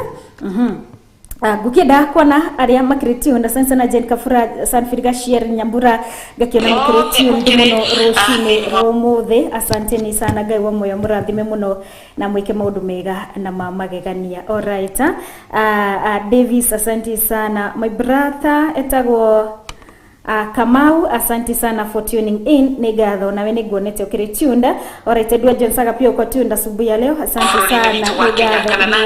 Ngũkĩenda kuona arĩa makĩrĩ na sana sana Jane Kafura, Sanford Gashier Nyambura, ngakiona makĩrĩ tuned mũno rũcinĩ rũmũthĩ. Asanteni sana, Ngai wa muoyo mũrathime mũno na mwĩke maũndũ mega na ma magegania. Alright. Davis, asante sana. My brother etagwo Kamau, asante sana for tuning in. Nĩ ngatho nawe nĩ nguonete ũkĩrĩ tuned. Alright, Edward Johnson pia uko tuned asubuhi ya leo. Asante sana, nĩ ngatho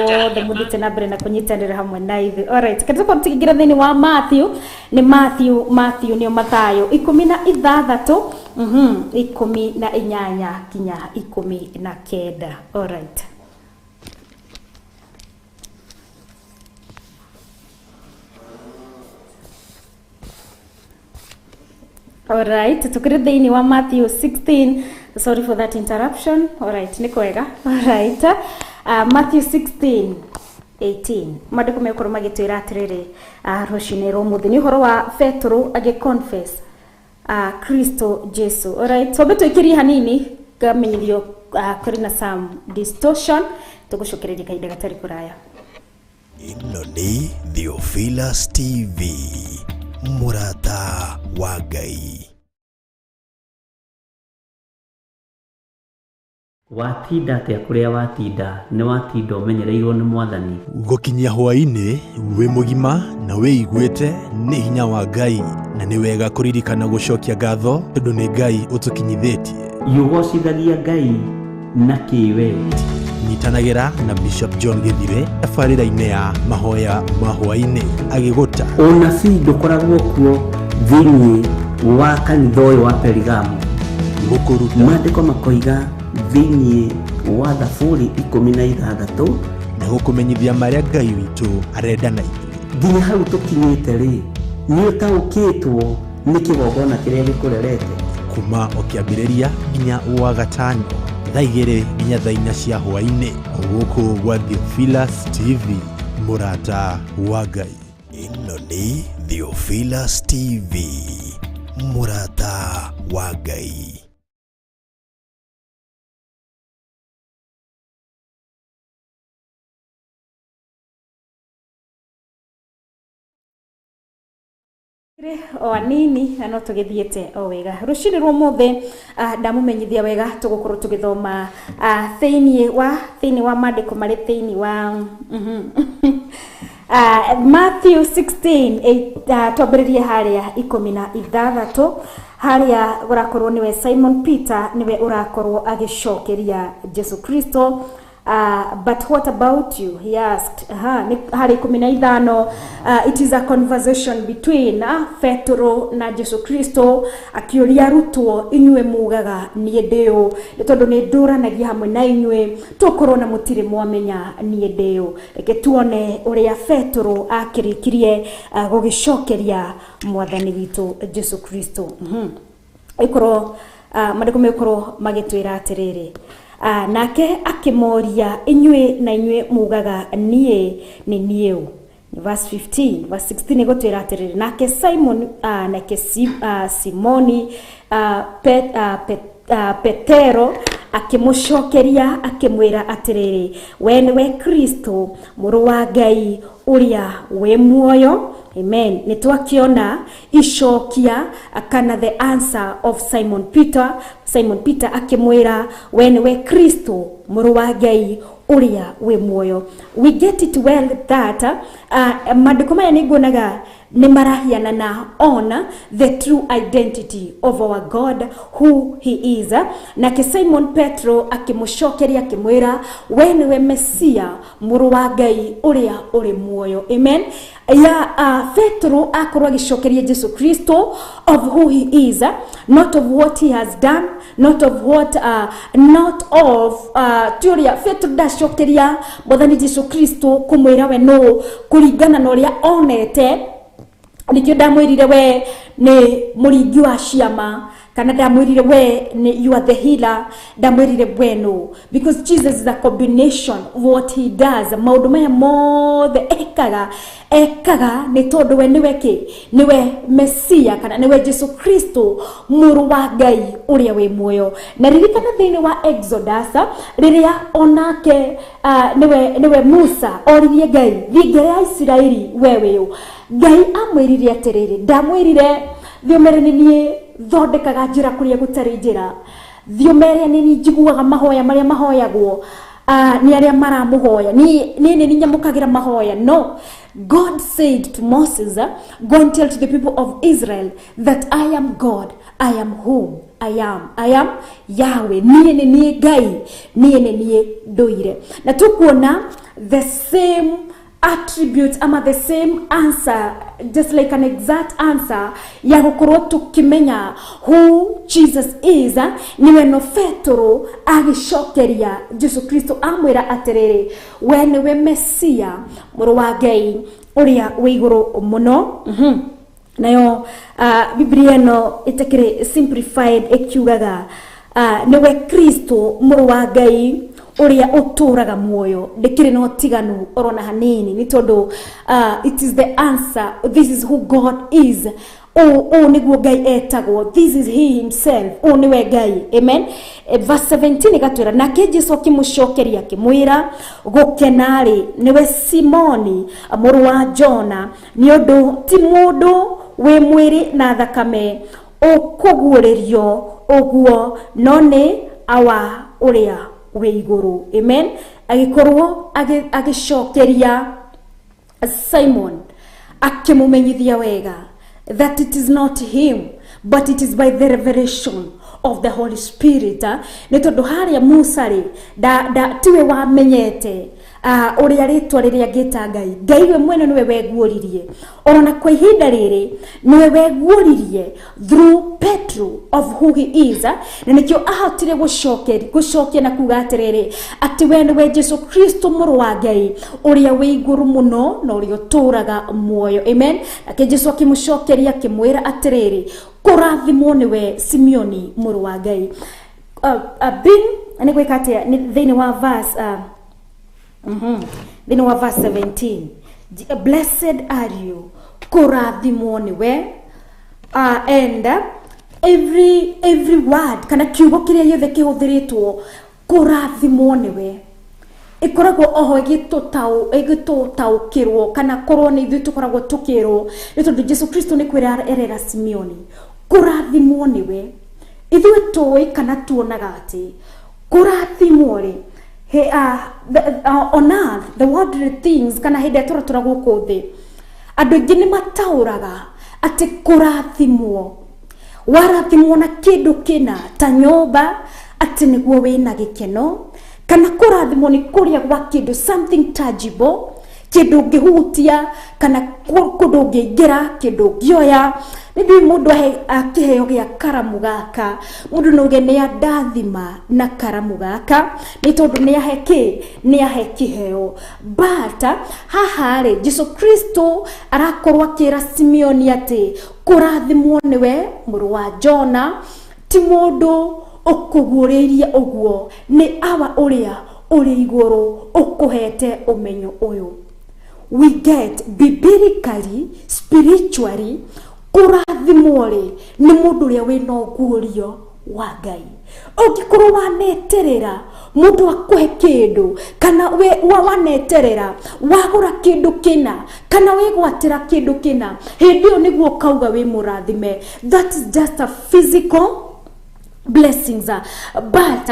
inyuothe mũthiĩte na mbere na kũnyitanĩra hamwe na ithuĩ. Alright, kati tũkorwo tũkĩingĩra thĩinĩ wa Matthew, nĩ Matthew, Matthew nĩo Mathayo 16, 18 nginya 19. Alright. Alright, tukiri thĩinĩ wa Matthew 16. Sorry for that interruption. Alright, nĩ kwega. Alright. Matthew 16 18. Maandĩko megũkorwo magĩtwĩra atĩrĩrĩ, rũcinĩ rwa ũmũthĩ nĩ ũhoro wa Petero agĩconfess Kristo Jesu. Alright, twambe tũikĩrie hanini ngamenyithio kũrĩ na some distortion, tũgũcokereria kahinda gatarĩ kũraya. Ĩno nĩ Theophilus TV, mũrata wa Ngai. Watinda atĩa kũrĩa watinda? Nĩ watinda ũmenyereirwo nĩ Mwathani. Gũkinyia hwaĩ-inĩ wĩ mũgima na wĩiguĩte nĩ hinya wa Ngai, na nĩ wega kũririkana gũcokia ngatho tondũ nĩ Ngai ũtũkinyithĩtie. Yũgocithagia Ngai na kĩwe. Nyitanagĩra na Bishop John Gĩthire tabarĩra-inĩ ya mahoya ma hwaĩ-inĩ agĩgũta. Ũnabii ndũkoragwo kuo thĩinĩ wa kanitha ũyũ wa Perigamo. Gũkũruta. Maandĩko makoiga thĩinĩ wa Thaburi 16 na gũkũmenyithia marĩa Ngai witũ arenda na ithuĩ. Nginya hau tũkinyĩte rĩ, nĩ ũtaũkĩtwo nĩ kĩgongona kĩrĩa gĩkũrerete. Kuma o kĩambĩrĩria nginya wa gatano thaa 2 nginya thaa 4 cia hwaĩ-inĩ gũkũ gwa Theophilus TV, mũrata wa Ngai. Ĩno nĩ Theophilus TV, mũrata wa Ngai. O anini na no tũgĩthiĩte o wega rũcinĩ rwa ũmũthĩ. Ndamũmenyithia wega tũgũkorwo tũgĩthoma thĩinĩ wa maandĩko marĩ thĩinĩ wa Matthew 16 twambĩrĩrie harĩa 16, harĩa ũrakorwo nĩwe Simon Peter nĩwe ũrakorwo agĩcokeria Jesu Kristo. But what about you, he asked. Harĩ 15, it is a conversation between Petero na Jesu Kristo akĩũria arutwo, inyuĩ mugaga niĩ ndĩ ũ? Nĩ tondũ nĩ ndũranagia hamwe na inyuĩ tũkorwo na mũtirĩ mwamenya niĩ ndĩ ũ. Reke tuone ũrĩa Petero akĩrĩkirie gũgĩcokeria Mwathani witũ Jesu Kristo. Ĩkorwo maandĩko megũkorwo magĩtwĩra atĩrĩrĩ, nake akĩmoria, inyuĩ na inyuĩ mugaga niĩ nĩ niĩ ũ? Verse 15, verse 16 ĩgũtwĩra atĩrĩrĩ, nake Simon nake Simoni Petero akĩmũcokeria akĩmwĩra atĩrĩrĩ, we nĩwe Kristo mũrũ wa Ngai ũrĩa wĩ muoyo. Amen. Nĩ twakĩona icokia kana the answer of Simon Peter. Simon Peter akĩmwĩra, we nĩwe Kristo mũrũ wa Ngai ũrĩa wĩ muoyo. We get it well that maandĩko maya nĩ nguonaga nĩ marahianana on the true identity of our God, who he is. Nake Simon Petro akĩmũcokeria akĩmwĩra, we nĩwe Mesia mũrũ wa Ngai ũrĩa ũrĩ muoyo. Amen. Ya Petro akorwo agĩcokeria Jesu Kristo of who he is, not of what he has done, not of what not of ti ũrĩa Petro ndacokeria Mwathani Jesu Kristo kũmwĩra we no kũringana na ũrĩa onete. Nĩkĩo ndamwĩrire we nĩ mũringi wa ciama. Kana ndamwĩrire we nĩ you are the healer, ndamwĩrire we no, because Jesus is a combination of what he does. Maũndũ maya mothe ekaga ekaga nĩ tondũ we nĩwe kĩ, nĩwe Mesia kana nĩwe Jesu Kristo mũrũ wa Ngai ũrĩa wĩ muoyo. Na ririkana thĩinĩ wa Exodus rĩrĩa onake nĩwe Musa oririe Ngai, thiĩ ngere ya Isiraeli we wĩũ. Ngai amwĩrire atĩrĩrĩ, ndamwĩrire thiĩ ũmere nĩ niĩ thondekaga njĩra kũrĩa gũtarĩ njĩra, thiĩ ũmere nĩ niĩ njiguaga mahoya marĩa mahoyagwo nĩ arĩa maramũhoya, niĩ nĩ niĩ nyamũkagĩra mahoya. No, God said to Moses, go and tell to the people of Israel that I am God, I am whom I am, I am Yahweh, niĩ nĩ niĩ Ngai, niĩ nĩ niĩ ndũire. Na tũkuona the same attribute ama the same answer, just like an exact answer ya gukorwo tukimenya who Jesus is. Niwe no Petero agicokeria Jesu Kristo amwira atiriri, we niwe Mesia mũrũ wa Ngai ũrĩa wĩ igũrũ mũno. Nayo Biblia ĩno ĩtakĩrĩ simplified ĩkiugaga niwe Kristo mũrũ wa Ngai ũrĩa ũtũraga muoyo. Ndĩkĩrĩ na ũtiganu orona hanini, nĩ tondũ it is the answer. This is who God is. Ũũ nĩguo Ngai etagwo. This is he himself. Ũũ nĩwe Ngai. Amen. Verse 17 ĩgatwĩra, nake Jesu akĩmũcokeria akĩmwĩra, gũkena-rĩ nĩwe Simoni mũrũ wa Jona, nĩ ũndũ ti mũndũ wĩ mwĩrĩ na thakame ũkũguũrĩrio ũguo, no nĩ awa ũrĩa wĩ igũrũ. Amen. Agĩkorwo agĩcokeria Simon akĩmũmenyithia wega that it is not him but it is by the revelation of the Holy Spirit. Nĩ tondũ harĩa Musa rĩ tiwe wamenyete ũrĩa rĩtwa rĩrĩa ngĩta Ngai. Ngai we mwene nĩwe weguũririe, ona kwa ihinda rĩrĩ nĩwe weguũririe through Petro of who he is. Na nĩkĩo ahotire gũcokia na kuga atĩrĩrĩ, atĩ we nĩwe Jesu Kristo mũrũ wa Ngai ũrĩa wĩ igũrũ mũno na ũrĩa ũtũraga muoyo. Amen. Nake Jesu akĩmũcokeria akĩmwĩra atĩrĩrĩ, kũrathimwo nĩwe Simeoni mũrũ wa Ngai. Bin nĩ gwĩka atĩa thĩinĩ wa verse thĩinĩ wa verse 17, blessed are you, kũrathimwo nĩwe. And every word kana kiugo kĩrĩa gĩothe kĩhũthĩrĩtwo kũrathimwo nĩwe ĩkoragwo oho ĩgĩtũtaũkĩrwo kana korwo nĩ ithuĩ tũkoragwo tũkĩrwo, nĩ tondũ Jesu Kristo nĩ kwĩra erera Simeoni kũrathimwo nĩwe. Ithuĩ tũĩ kana tuonaga atĩ kũrathimwo rĩ, on earth the worldly things kana hĩndĩ ĩrĩa tũratũra gũkũ thĩ, andũ aingĩ nĩ mataũraga atĩ kũrathimwo, warathimwo na kĩndũ kĩna ta nyũmba atĩ nĩguo wĩna gĩkeno, kana kũrathimwo nĩ kũrĩa gwa kĩndũ something tangible, kĩndũ ũngĩhutia kana kũndũ ũngĩingĩra, kĩndũ ũngĩoya. Maybe mũndũ ahe kĩheo gĩa karamu gaka, mũndũ no uge nĩ andathima na karamu gaka nĩ tondũ nĩ ahe kĩ, nĩ ahe kĩheo. But haha rĩ, Jesu Kristo arakorwo akĩra Simeoni atĩ kũrathimwo nĩwe mũrũ wa Jona, ti mũndũ ũkũguũrĩirie ũguo, nĩ awa ũrĩa ũrĩ igũrũ ũkũhete ũmenyo ũyũ. We get biblically, spiritually, kũrathimwo rĩ nĩ mũndũ ũrĩa wĩna ũguũrio wa Ngai. Ũngĩkorwo waneterera mũndũ akũhe kĩndũ, kana waneterera wagũra kĩndũ kĩna, kana wĩgwatĩra kĩndũ kĩna, hĩndĩ ĩyo nĩguo ũkauga wĩ mũrathime. That is just a physical blessings, but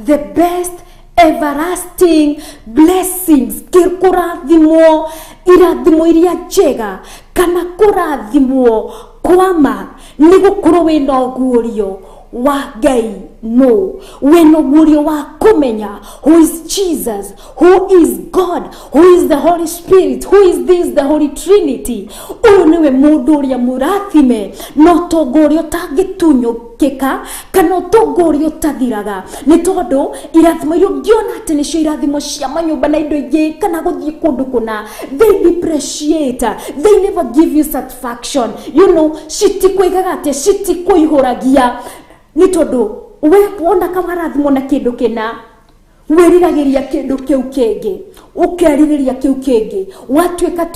the best everlasting blessings, kũrathimwo irathimo iria njega kana kũrathimwo kwama nĩ gũkorwo wĩna ũguũrio wa Ngai. No wĩna ũguũrio wa kũmenya who is Jesus, who is God, who is the Holy Spirit, who is this the Holy Trinity. Ũyũ nĩwe mũndũ ũrĩa mũrathime na ũtonga ũrĩa ũtangĩtunyũkĩka kana ũtonga ũrĩa ũtathiraga, nĩ tondũ irathimo iria ũngĩona atĩ nĩcio irathimo cia manyũmba na indo ingĩ kana gũthiĩ kũndũ kũna, they depreciate, they never give you satisfaction, you know, citikũigaga atĩ citikũihũragia. Nĩ tondũ we wona kawarathimwo na kĩndũ kĩna, wĩriragĩria kĩndũ kĩu kĩngĩ, ũkerirĩria kĩu kĩngĩ, watuĩka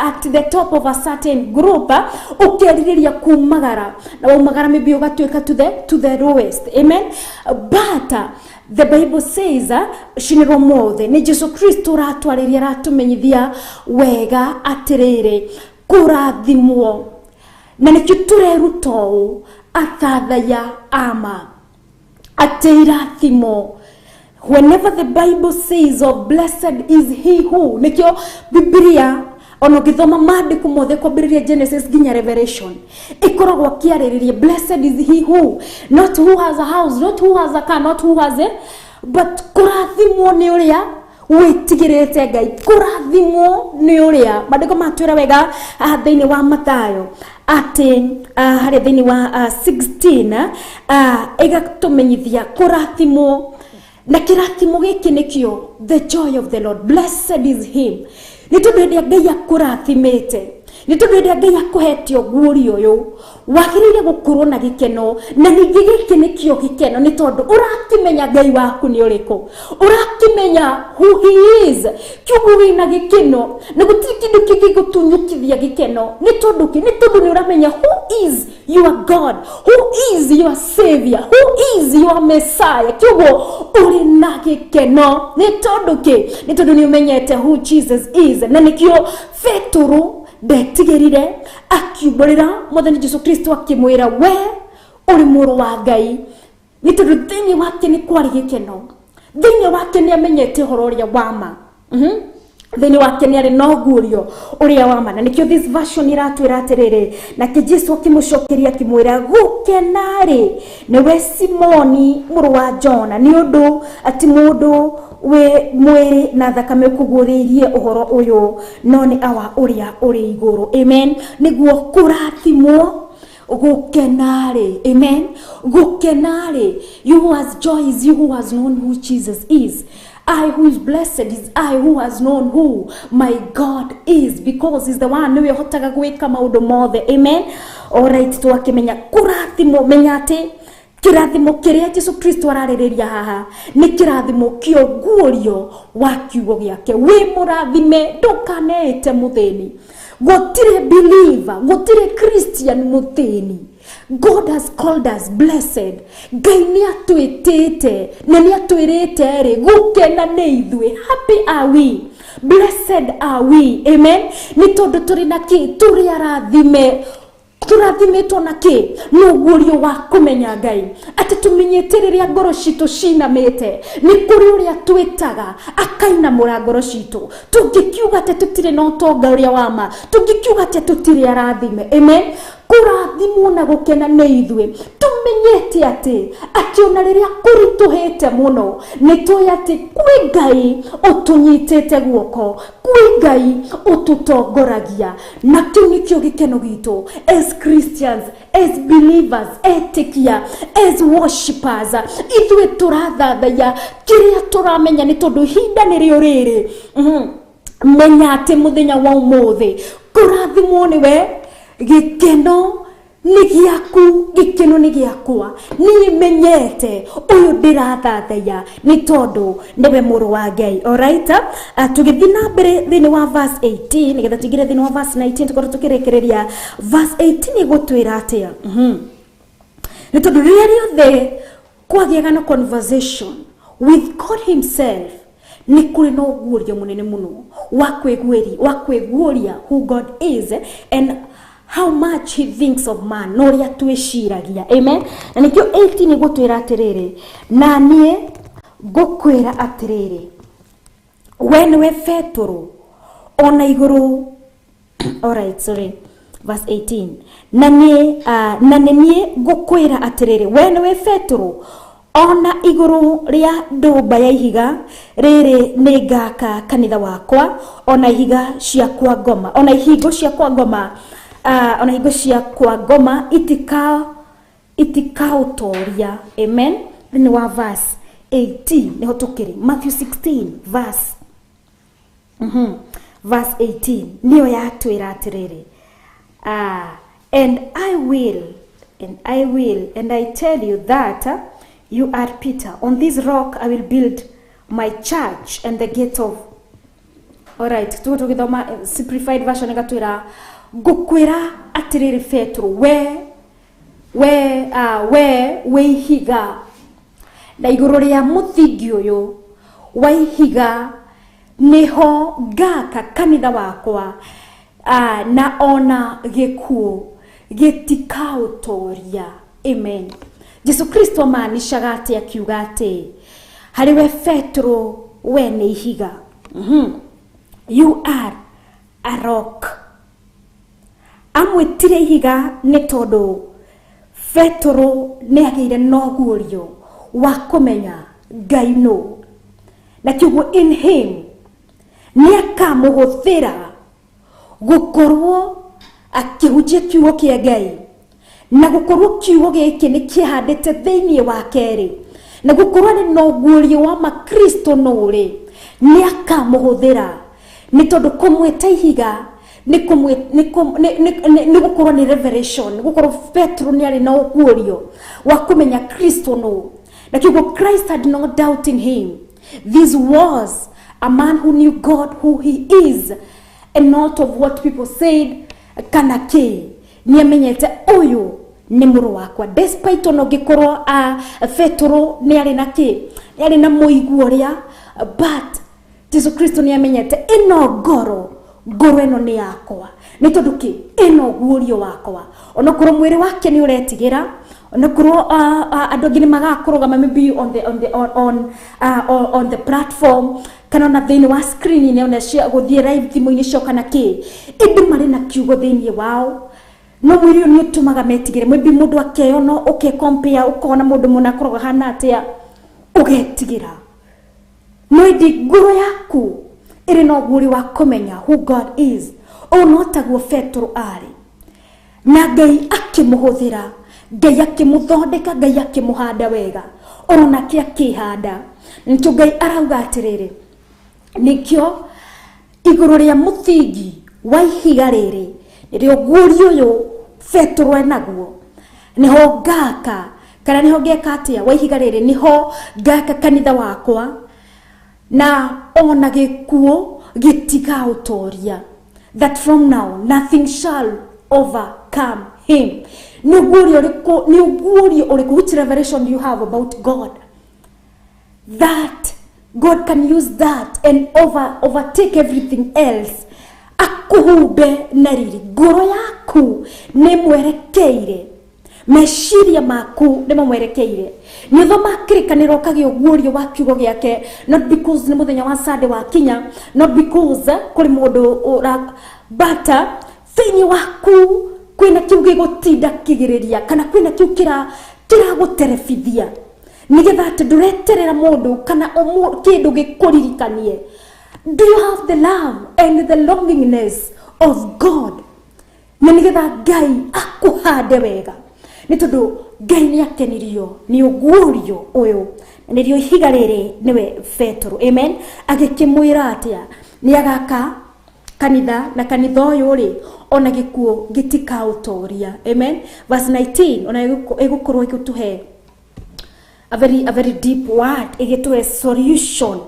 at the top of a certain group, ũkerirĩria kumagara, na waumagara maybe ũgatuĩka to the lowest. Amen. But the Bible says, cinĩrwo mothe nĩ Jesu Kristo ũratwarĩria, aratũmenyithia wega atĩrĩrĩ, kũrathimwo, na nĩkĩo tũreruta ũũ athathaya ama atĩ irathimo. Whenever the Bible says of "blessed is he who", nikio Biblia ona ũgĩthoma maandĩko mothe kwambĩrĩria Genesis nginya Revelation ĩkoragwo akĩarĩrĩria "blessed is he who", not who has a house, not who has a car, not who has a, but kũrathimwo nĩ ũrĩa wĩtigĩrĩte Ngai, kũrathimwo nĩ ũrĩa maandĩko matwĩra wega thĩinĩ wa Mathayo atĩ harĩa thĩinĩ wa 16 ĩgatũmenyithia kũrathimwo, na kĩrathimo gĩkĩ nĩkĩo the joy of the Lord. Blessed is him, nĩ tondũ hĩndĩ ĩrĩa Ngai akũrathimĩte, nĩ tondũ hĩndĩ ĩrĩa Ngai akũhete ũguũrio ũyũ, wagĩrĩire gũkorwo na gĩkeno. Na ningĩ gĩkĩ nĩkĩo gĩkeno, nĩ tondũ ũrakĩmenya Ngai waku nĩ ũrĩkũ, ũrakĩmenya who he is, kiugo wĩna gĩkeno, na gũtirĩ kĩndũ kĩngĩgũtunyũkithia gĩkeno. Nĩ tondũ kĩ? Nĩ tondũ nĩ ũramenya who is your God, who is your Savior, who is your Messiah. Kiugo ũrĩ na gĩkeno nĩ tondũ kĩ? Nĩ tondũ nĩ ũmenyete who Jesus is. Na nĩkĩo Petũrũ ndetigĩrire, akiumbũrĩra Mwathani Jesu Kristo, akĩmwĩra, "We ũrĩ mũrũ wa Ngai." Nĩ tondũ thĩinĩ wake nĩ kwarĩ gĩkeno, thĩinĩ wake nĩ amenyete ũhoro ũrĩa wa ma. Thĩinĩ wake nĩ arĩ na ũguũrio ũrĩa wa ma. Na nĩkĩo this version iratwĩra atĩrĩrĩ, nake Jesu akĩmũcokeria akĩmwĩra, "Gũkena-rĩ nĩwe Simoni mũrũ wa Jona, nĩ ũndũ ati mũndũ wĩ mwĩrĩ na thakame ũkũguũrĩirie ũhoro ũyũ, no nĩ Awa ũrĩa ũrĩ igũrũ." Amen. Nĩguo kũrathimwo, gũkena-rĩ, amen, gũkena-rĩ, you who has joy is you who has known who Jesus is. I who is blessed is I who has known who my God is, because he's the one niwe ũhotaga gwĩka maũndũ mothe. Amen. Alright, twakĩmenya kũrathimwo, menya atĩ kĩrathimo kĩrĩa Jesu Kristo ararĩrĩria haha nĩ kĩrathimo kĩa ũguũrio wa kiugo gĩake. Wĩ mũrathime, ndũkaneĩte mũthĩni. Gũtirĩ believer, gũtirĩ Christian mũthĩni. God has called us blessed. Ngai nĩ atwĩtĩte na nĩ atwĩrĩte rĩ, gũkena nĩ ithuĩ. Happy are we, blessed are we. Amen. Nĩ tondũ tũrĩ na kĩ? Tũrĩ arathime. Tũrathimĩtwo na kĩ? Nĩ ũguũrio wa kũmenya Ngai, atĩ tũmenyete rĩrĩa ngoro citũ cinamĩte, nĩ kũrĩ ũrĩa twĩtaga akainamũra ngoro citũ. Tũngĩkiuga atĩ tũtirĩ na ũtonga ũrĩa wa ma? Tũngĩkiuga atĩ tũtirĩ arathime? Amen. Kũrathimwo na gũkena nĩ ithuĩ tũmenyete atĩ ona rĩrĩa kũritũhĩte mũno, nĩ tũĩ atĩ kwĩ Ngai ũtũnyitĩte guoko, kwĩ Ngai ũtũtongoragia, na kĩu nĩkĩo gĩkeno gitũ as Christians, as believers, etĩkia, as worshippers. Ithuĩ tũrathathaiya kĩrĩa tũramenya, nĩ tondũ ihinda nĩrĩo rĩrĩ. Menya atĩ mũthenya wa ũmũthĩ kũrathimwo nĩwe, gĩkeno nĩ gĩaku, gĩkeno nĩ gĩakwa. Niĩ menyete ũyũ ndĩrathathaiya, nĩ tondũ nĩwe mũrũ wa Ngai. Alright, tũgĩthiĩ na mbere thĩinĩ wa verse 18, nĩgetha tũingĩre thĩinĩ wa verse 19, tũkorwo tũkĩrĩkĩrĩria. Verse 18 ĩgũtwĩra atĩa? Nĩ tondũ rĩrĩa rĩothe kwagĩaga na conversation with God himself, nĩ kũrĩ na ũguũrio mũnene mũno wa kwĩguũria who God is and how much he thinks of man, na ũrĩa twĩciragia. Amen. Na nĩkĩo 18 ĩgũtwĩra atĩrĩrĩ, "Na niĩ ngũkwĩra atĩrĩrĩ, we nĩwe Betũrũ, ona igũrũ." Alright, sorry, verse 18, na nĩ niĩ ngũkwĩra atĩrĩrĩ, we nĩwe Betũrũ, ona igũrũ rĩa ndũmba ya ihiga rĩrĩ nĩ ngaka kanitha wakwa, ona ihiga cia kwa ngoma, ona ihingo cia kwa ngoma, ona ihingo cia kwa ngoma itikaũtoria. Amen. Thĩinĩ wa verse 18 nĩho tũkĩrĩ, Matthew 16 verse verse 18 nĩyo yatwĩra atĩrĩrĩ, "And I will And I will, and I tell you that you are Peter. On this rock I will build my church, and the gate of. Alright, tugo tugithoma simplified version igatwira ngukwira atiriri Petro, we ihiga, na iguru ria muthingi uyu wa ihiga niho ngaka kanitha wakwa, na ona gikuo gĩtikaũtoria. Amen. Jesu Kristo amaanishaga atĩ akiuga atĩ harĩ we Petro, we nĩ ihiga. You are a rock. Amwĩtire ihiga nĩ tondũ Petro nĩ agĩire na ũguũrio wa kũmenya Ngai nũ, na kiugo in him nĩ akamũhũthĩra gũkorwo akĩhunjia kiugo kĩa Ngai, na gũkorwo kiugo gĩkĩ nĩ kĩhandĩte thĩinĩ wake rĩ, na gũkorwo nĩ na ũguũrio wa makristo nũ rĩ, nĩ akamũhũthĩra nĩ tondũ kũmwĩta ihiga nĩ gũkorwo nĩ revelation, gũkorwo Petro nĩ arĩ na ũguũrio wa kũmenya Kristo nũ, na kiugo Christ had no doubt in him. This was a man who knew God, who he is, and not of what people said kana kĩ. Nĩ amenyete ũyũ nĩ mũrũ wakwa, despite ona ũngĩkorwo Petro nĩ arĩ na kĩ, nĩ arĩ na mũiguo ũrĩa, but Jesu Kristo nĩ amenyete ĩno ngoro ĩno nĩ yakwa, nĩ tondũ kĩ, ĩno guũrio wakwa. Onokorwo mwĩrĩ wake nĩ ũretigĩra, onokorwo andũ angĩ nĩ magakũrũgama maybe on the platform, kana ona thĩinĩ wa screen-inĩ, ona cia gũthiĩ live thimũ-inĩ ciao kana kĩ, ĩndĩ marĩ na kiugo thĩinĩ wao, no mwĩrĩ ũyũ nĩ ũtũmaga metigĩre. Maybe mũndũ akeyona, ũkecompare, ũkona mũndũ mũna akoragwo ahana atĩa, ũgetigĩra. No ĩndĩ ngoro yaku ĩrĩ na ũguũrio wa kũmenya who God is. Ũũ no taguo Petro arĩ, na Ngai akĩmũhũthĩra, Ngai akĩmũthondeka, Ngai akĩmũhanda wega, oronake akĩhanda. Nĩkĩo Ngai arauga atĩrĩrĩ, nĩkĩo igũrũ rĩa mũthingi wa ihiga rĩrĩ nĩrĩo guũrio ũyũ Petro enaguo, nĩho ngaka, kana nĩho ngeka atĩa, wa ihiga rĩrĩ nĩho ngaka kanitha wakwa, na ona gĩkuũ gĩtigaũtoria. That from now nothing shall overcome him. Nĩ ũguũrio ũrĩkũ, nĩ ũguũrio ũrĩkũ, which revelation do you have about God? That God can use that and overtake everything else. Akuhumbe na riri, ngoro yaku nĩ mwerekeire, meciria maku nĩ mamwerekeire. Nĩ ũthoma kĩrĩkanĩro ũkagĩa ũguũrio wa kiugo gĩake, not because nĩ mũthenya wa Sunday wakinya, not because kũrĩ mũndũ ũra, but thĩinĩ waku kwĩna kiu gĩgũtinda kĩgĩrĩria, kana kwĩna kiu kĩragũterebithia, nĩgetha atĩ ndũreterera mũndũ kana kĩndũ gĩkũririkanie. Do you have the love and the longingness of God? Na nĩgetha Ngai akũhande wega, nĩ tondũ Ngai nĩ akenirio nĩ ũguũrio ũyũ, na nĩrĩo ihiga rĩrĩ nĩwe Petro. Amen. Agĩkĩmwĩra atĩa, nĩ agaka kanitha, na kanitha ũyũ rĩ, ona gĩkuũ gĩtikaũtoria. Amen. Verse 19 ona ĩgũkorwo ĩgĩtũhe a very deep word, ĩgĩtũhe solution.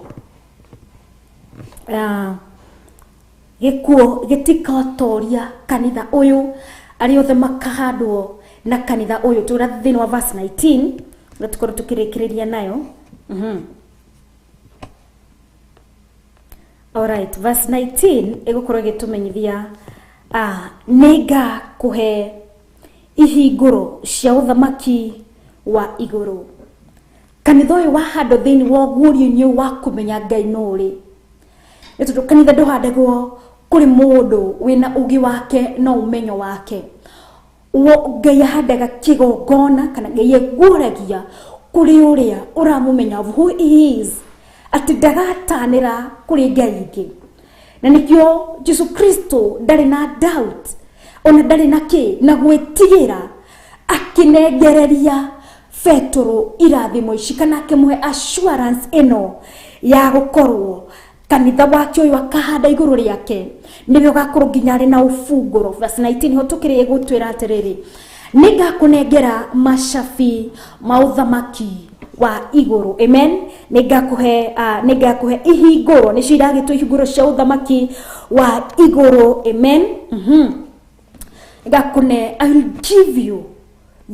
Gĩkuũ gĩtikatoria kanitha ũyũ, arĩa othe makahandwo na kanitha ũyũ. Tũra thĩinĩ wa verse 19 na tũkorwo tũkĩrĩkĩrĩria nayo. Alright, verse 19 ĩgũkorwo ĩgĩtũmenyithia nĩngakũhe ihingũro cia ũthamaki wa igũrũ. Kanitha ũyũ wahandwo thĩinĩ wa ũguũrio-inĩ wa kũmenya Ngai nũ rĩ, nĩ tondũ kanitha ndũhandagwo kũrĩ mũndũ wĩna ũgĩ wake na ũmenyo wake. Ngai ahandaga kĩgongona, kana Ngai aguũragia kũrĩ ũrĩa ũramũmenya of who he is, atĩ ndagatanĩra kũrĩ Ngai ingĩ. Na nĩkĩo Jesu Kristo ndarĩ na doubt, ona ndarĩ na kĩ, na gwĩtigĩra, akĩnengereria Petro irathimo ici, kana akĩmũhe assurance ĩno ya gũkorwo kanitha wake ũyũ akahanda igũrũ rĩake, nĩwe ũgakorwo nginya arĩ na ũbungũro. Verse 19 ho tũkĩrĩ ĩgũtwĩra atĩrĩrĩ, Nĩngakũnengera macabi ma ũthamaki wa igũrũ. Amen. Nĩngakũhe ihingũro, nĩcio iragĩtwo ihingũro cia ũthamaki wa igũrũ. Amen. Ngakũne, I will give you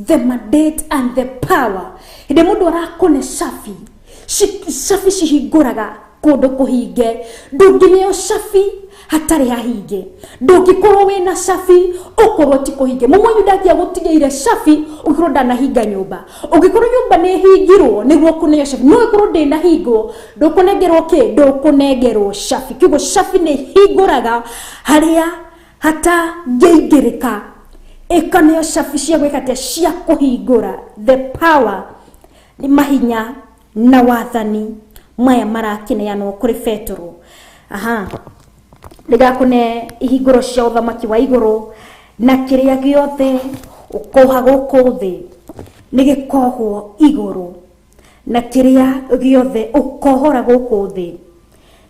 the mandate and the power. Hĩndĩ mũndũ arakũne cabi, cabi cihingũraga kũndũ kũhinge. Ndũngĩneo cabi hatarĩ hahinge. Ndũngĩkorwo wĩna cabi ũkorwo ti kũhinge. Mũmwenyu ndangĩagũtigĩire cabi ũngĩkorwo ndanahinga nyũmba. Ũngĩkorwo nyũmba nĩ ĩhingirwo nĩguo kũneo cabi, no ĩkorwo ndĩnahingwo ndũkũnengerwo kĩ? Ndũkũnengerwo cabi. Kiugo cabi nĩ hingũraga harĩa hatangĩingĩrĩka, ĩkaneo cabi cia gwĩka atĩa? Cia kũhingũra. The power nĩ mahinya na wathani maya marakĩneanwo kũrĩ Petero. Aha, nĩngakũne ihingũro cia ũthamaki wa igũrũ, na kĩrĩa gĩothe ũkoha gũkũ thĩ nĩ gĩkohwo igũrũ, na kĩrĩa gĩothe ũkohora gũkũ thĩ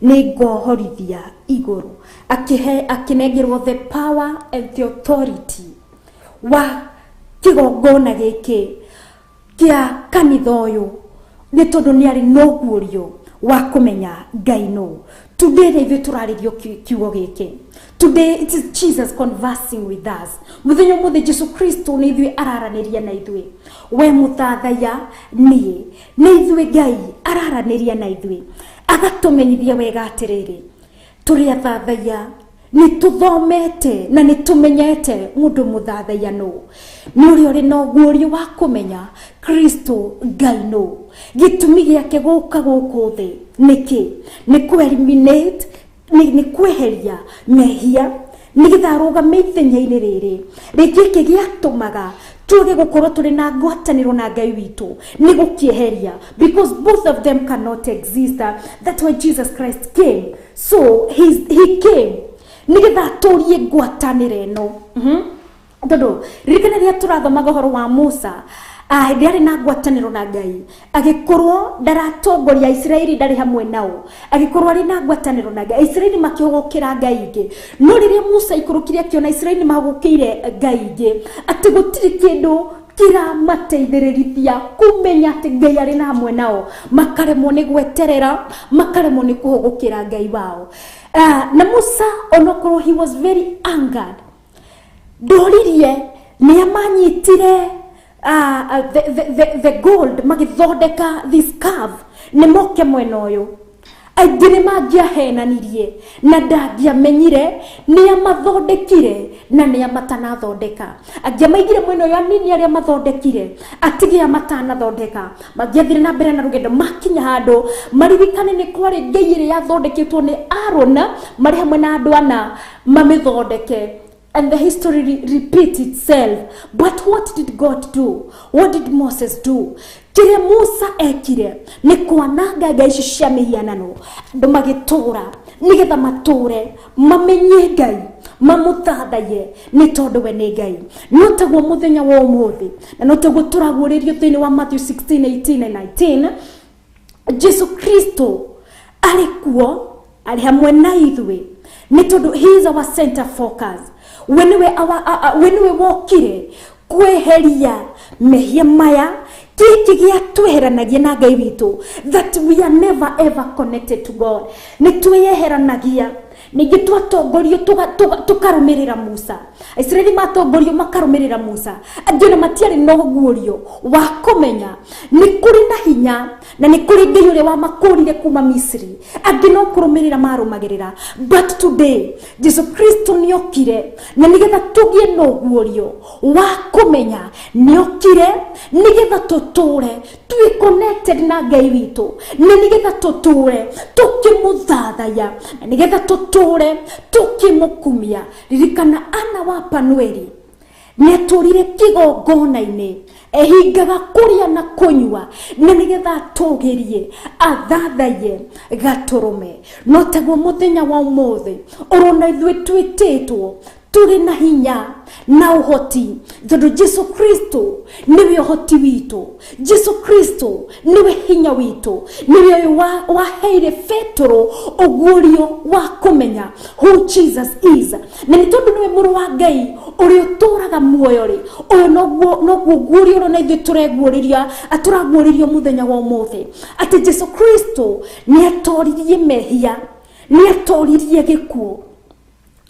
nĩ ngohorithia igũrũ. Akĩhe, akĩnengerwo the power and the authority wa kĩgongona gĩkĩ kĩa kanitha ũyũ, nĩ tondũ nĩ arĩ na ũguũrio wa kũmenya Ngai nũ. Today nĩ ithuĩ tũrarĩrio kiugo gĩkĩ. Today it is Jesus conversing with us. Mũthenya ũmũthĩ Jesu Kristo nĩ ithuĩ araranĩria na ithuĩ. We mũthathaiya, niĩ nĩ ithuĩ Ngai araranĩria na ithuĩ, agatũmenyithia wega atĩrĩrĩ, tũrĩ athathaiya, nĩ tũthomete na nĩ tũmenyete mũndũ mũthathaiya nũ. Nĩ ũrĩa ũrĩ na ũguũrio wa kũmenya Kristo Ngai nũ, gĩtũmi gĩake gũka gũkũ thĩ nĩkĩ? Nĩ kũ eliminate, nĩ kweheria mehia, nĩgetha arũgame ithenya-inĩ rĩrĩ rĩngĩ gĩatũmaga tuge gũkorwo tũrĩ na ngwatanĩro na Ngai witũ, nĩ gũkĩeheria, because both of them cannot exist. That's why Jesus Christ came. So he came nĩgetha atũrie ngwatanĩro ĩno. Tondũ ririkana rĩrĩa tũrathomaga ũhoro wa Musa, hĩndĩ arĩ na ngwatanĩro na Ngai, agĩkorwo ndaratongoria Isiraeli, ndarĩ hamwe nao, agĩkorwo arĩ na ngwatanĩro na Ngai, Isiraeli makĩhũgũkĩra Ngai ingĩ. No rĩrĩa Musa aikũrũkire akĩona Isiraeli mahũgũkĩire Ngai ingĩ, atĩ gũtirĩ kĩndũ kĩramateithĩrĩria kũmenya atĩ Ngai arĩ na hamwe nao, makaremwo nĩ gweterera, makaremwo nĩ kũhũgũkĩra Ngai wao. Na Musa onokorwo he was very angered, ndoririe nĩa manyitire the gold magĩthondeka this calf nĩ moke mwena ũyũ. Aingĩ nĩ mangĩahenanirie na ndangĩamenyire nĩa mathondekire na nĩa matanathondeka. Angĩamaigire mwena ũyũ anini arĩa mathondekire, atige a matanathondeka, mangĩathire na mbere na rũgendo, makinya handũ maririkane nĩ kwarĩ ngai ĩrĩa yathondeketwo nĩ Aaron marĩ hamwe na andũ ana mamĩthondeke. And the history repeats itself. But what did God do? What did Moses do? Kĩrĩa Musa ekire nĩ kwananga ngai ici cia mĩhianano, andũ magĩtũra nĩgetha matũre mamenye Ngai, mamũthathaiye, nĩ tondũ we nĩ Ngai. No taguo mũthenya wa ũmũthĩ, na no taguo tũraguũrĩrio thĩinĩ wa Matthew 16, 18 and 19, Jesu Kristo arĩ kuo, arĩ hamwe na ithuĩ, nĩ tondũ he is our center focus. We nĩwe we nĩwe wokire kweheria mehia maya, gĩkĩ gĩatweheranagia na Ngai witũ, that we are never ever connected to God. Nĩ twĩyeheranagia. Ningĩ twatongorio tũkarũmĩrĩra Musa. Aisiraeli matongorio makarũmĩrĩra Musa, angĩ ona matiarĩ na ũguũrio wa kũmenya nĩ kũrĩ na hinya na nĩ kũrĩ Ngai ũrĩa wamakũrire kuma Misiri. Angĩ no kũrũmĩrĩra marũmagĩrĩra. But today Jesu Kristo nĩ okire na nĩgetha tũgĩe na ũguũrio wa kũmenya nĩ okire nĩgetha tũtũre twĩ connected na Ngai witũ, na nĩgetha tũtũre tũkĩmũthathaiya, na nĩgetha tũtũre tũkĩmũkumia. Ririkana Ana wa Panueli nĩ atũrire kĩgongona-inĩ, ehingaga kũrĩa na kũnyua, na nĩgetha atũgĩrie athathaiye gatũrũme. No taguo mũthenya wa ũmũthĩ ũrona ithuĩ twĩtĩtwo Tũrĩ na hinya na ũhoti tondũ Jesu Kristo nĩwe ũhoti witũ. Jesu Kristo nĩwe hinya witũ. Nĩwe ũyũ waheire Petero ũguũrio wa kũmenya who Jesus is. Na nĩ tondũ nĩwe mũrũ wa Ngai ũrĩa ũtũũraga muoyo rĩ, ũyũ noguo ũguũrio ũrĩa na ithuĩ tũreguũrĩria, atũraguũrĩrio mũthenya wa ũmũthĩ atĩ Jesu Kristo nĩ atoririe mehia, nĩ atoririe gĩkuũ.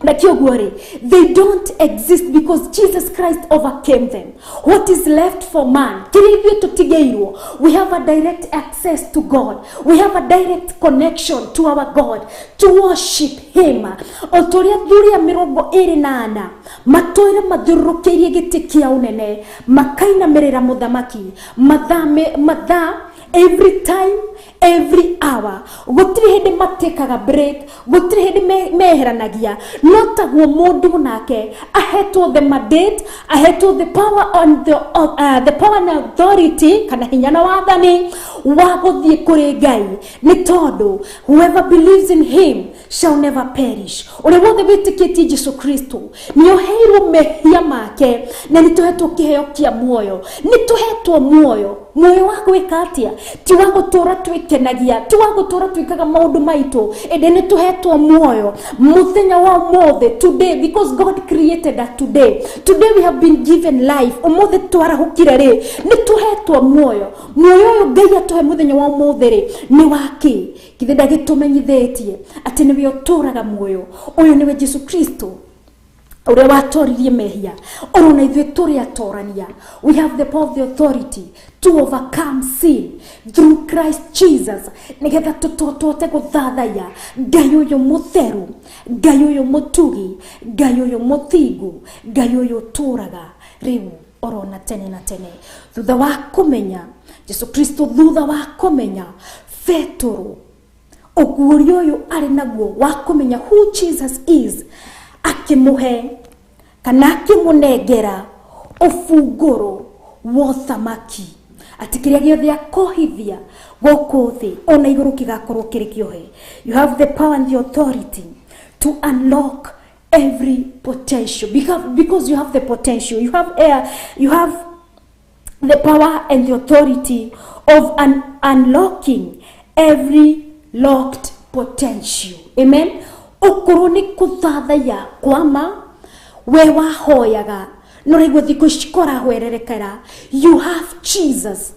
Na kĩoguo rĩ, they don't exist because Jesus Christ overcame them. What is left for man? Kĩrĩa ithuĩ tũtigĩirwo, we have a direct access to God. We have a direct connection to our God, to worship him. O ta ũrĩa athuri a 24 matũire mathiũrũrũkĩirie gĩtĩ kĩa ũnene, makainamĩrĩra mũthamaki mathaa every time, every hour. Gũtirĩ hĩndĩ matĩkaga break, gũtirĩ hĩndĩ meheranagia. No taguo mũndũ nake ahetwo the mandate, ahetwo the power on the power and authority, kana hinya na wathani wa gũthiĩ kũrĩ Ngai. Nĩ tondũ whoever believes in him shall never perish. Ũrĩa wothe wĩtĩkĩtie Jesu Kristo nĩ oheirwo mehia make, na nĩ tũhetwo kĩheo kĩa muoyo. Nĩ tũhetwo muoyo. Muoyo wa gwĩka atĩa? Ti wa gũtũũra twĩkenagia, ti wa gũtũũra twĩkaga maũndũ maitũ, ĩndĩ nĩ tũhetwo muoyo mũthenya wa ũmũthĩ, today, because God created us today. Today we have been given life. Ũmũthĩ twarahũkire rĩ, nĩ tũhetwo muoyo. Muoyo ũyũ Ngai atũhe mũthenya wa ũmũthĩ rĩ, nĩ wa kĩ? Githĩ ndagĩtũmenyithĩtie atĩ nĩwe ũtũũraga muoyo. Ũyũ nĩwe Jesu Kristo ũrĩa watoririe mehia. Oro na ithuĩ tũrĩ atorania. We have the power of the authority to overcome sin through Christ Jesus, nĩgetha tũhote gũthathaiya Ngai ũyũ mũtheru, Ngai ũyũ mũtugi, Ngai ũyũ mũthingu, Ngai ũyũ ũtũũraga rĩu oro na tene na tene. Thutha wa kũmenya Jesu Kristo, thutha wa kũmenya Petero ũguũrio ũyũ arĩ naguo wa kũmenya who Jesus is, akĩmũhe kana akĩmũnengera ũbungũro wa ũthamaki, atĩ kĩrĩa gĩothe akohithia gũkũ thĩ ona igũrũ kĩgakorwo kĩrĩ kĩohe. You have the power and the authority to unlock every potential, because you have the potential, you have air, you have the power and the authority of unlocking every locked potential. Amen. Okorwo nĩ kũthathaiya kwama we wahoyaga no rĩu thikũ ici kũrahwererekera, you have Jesus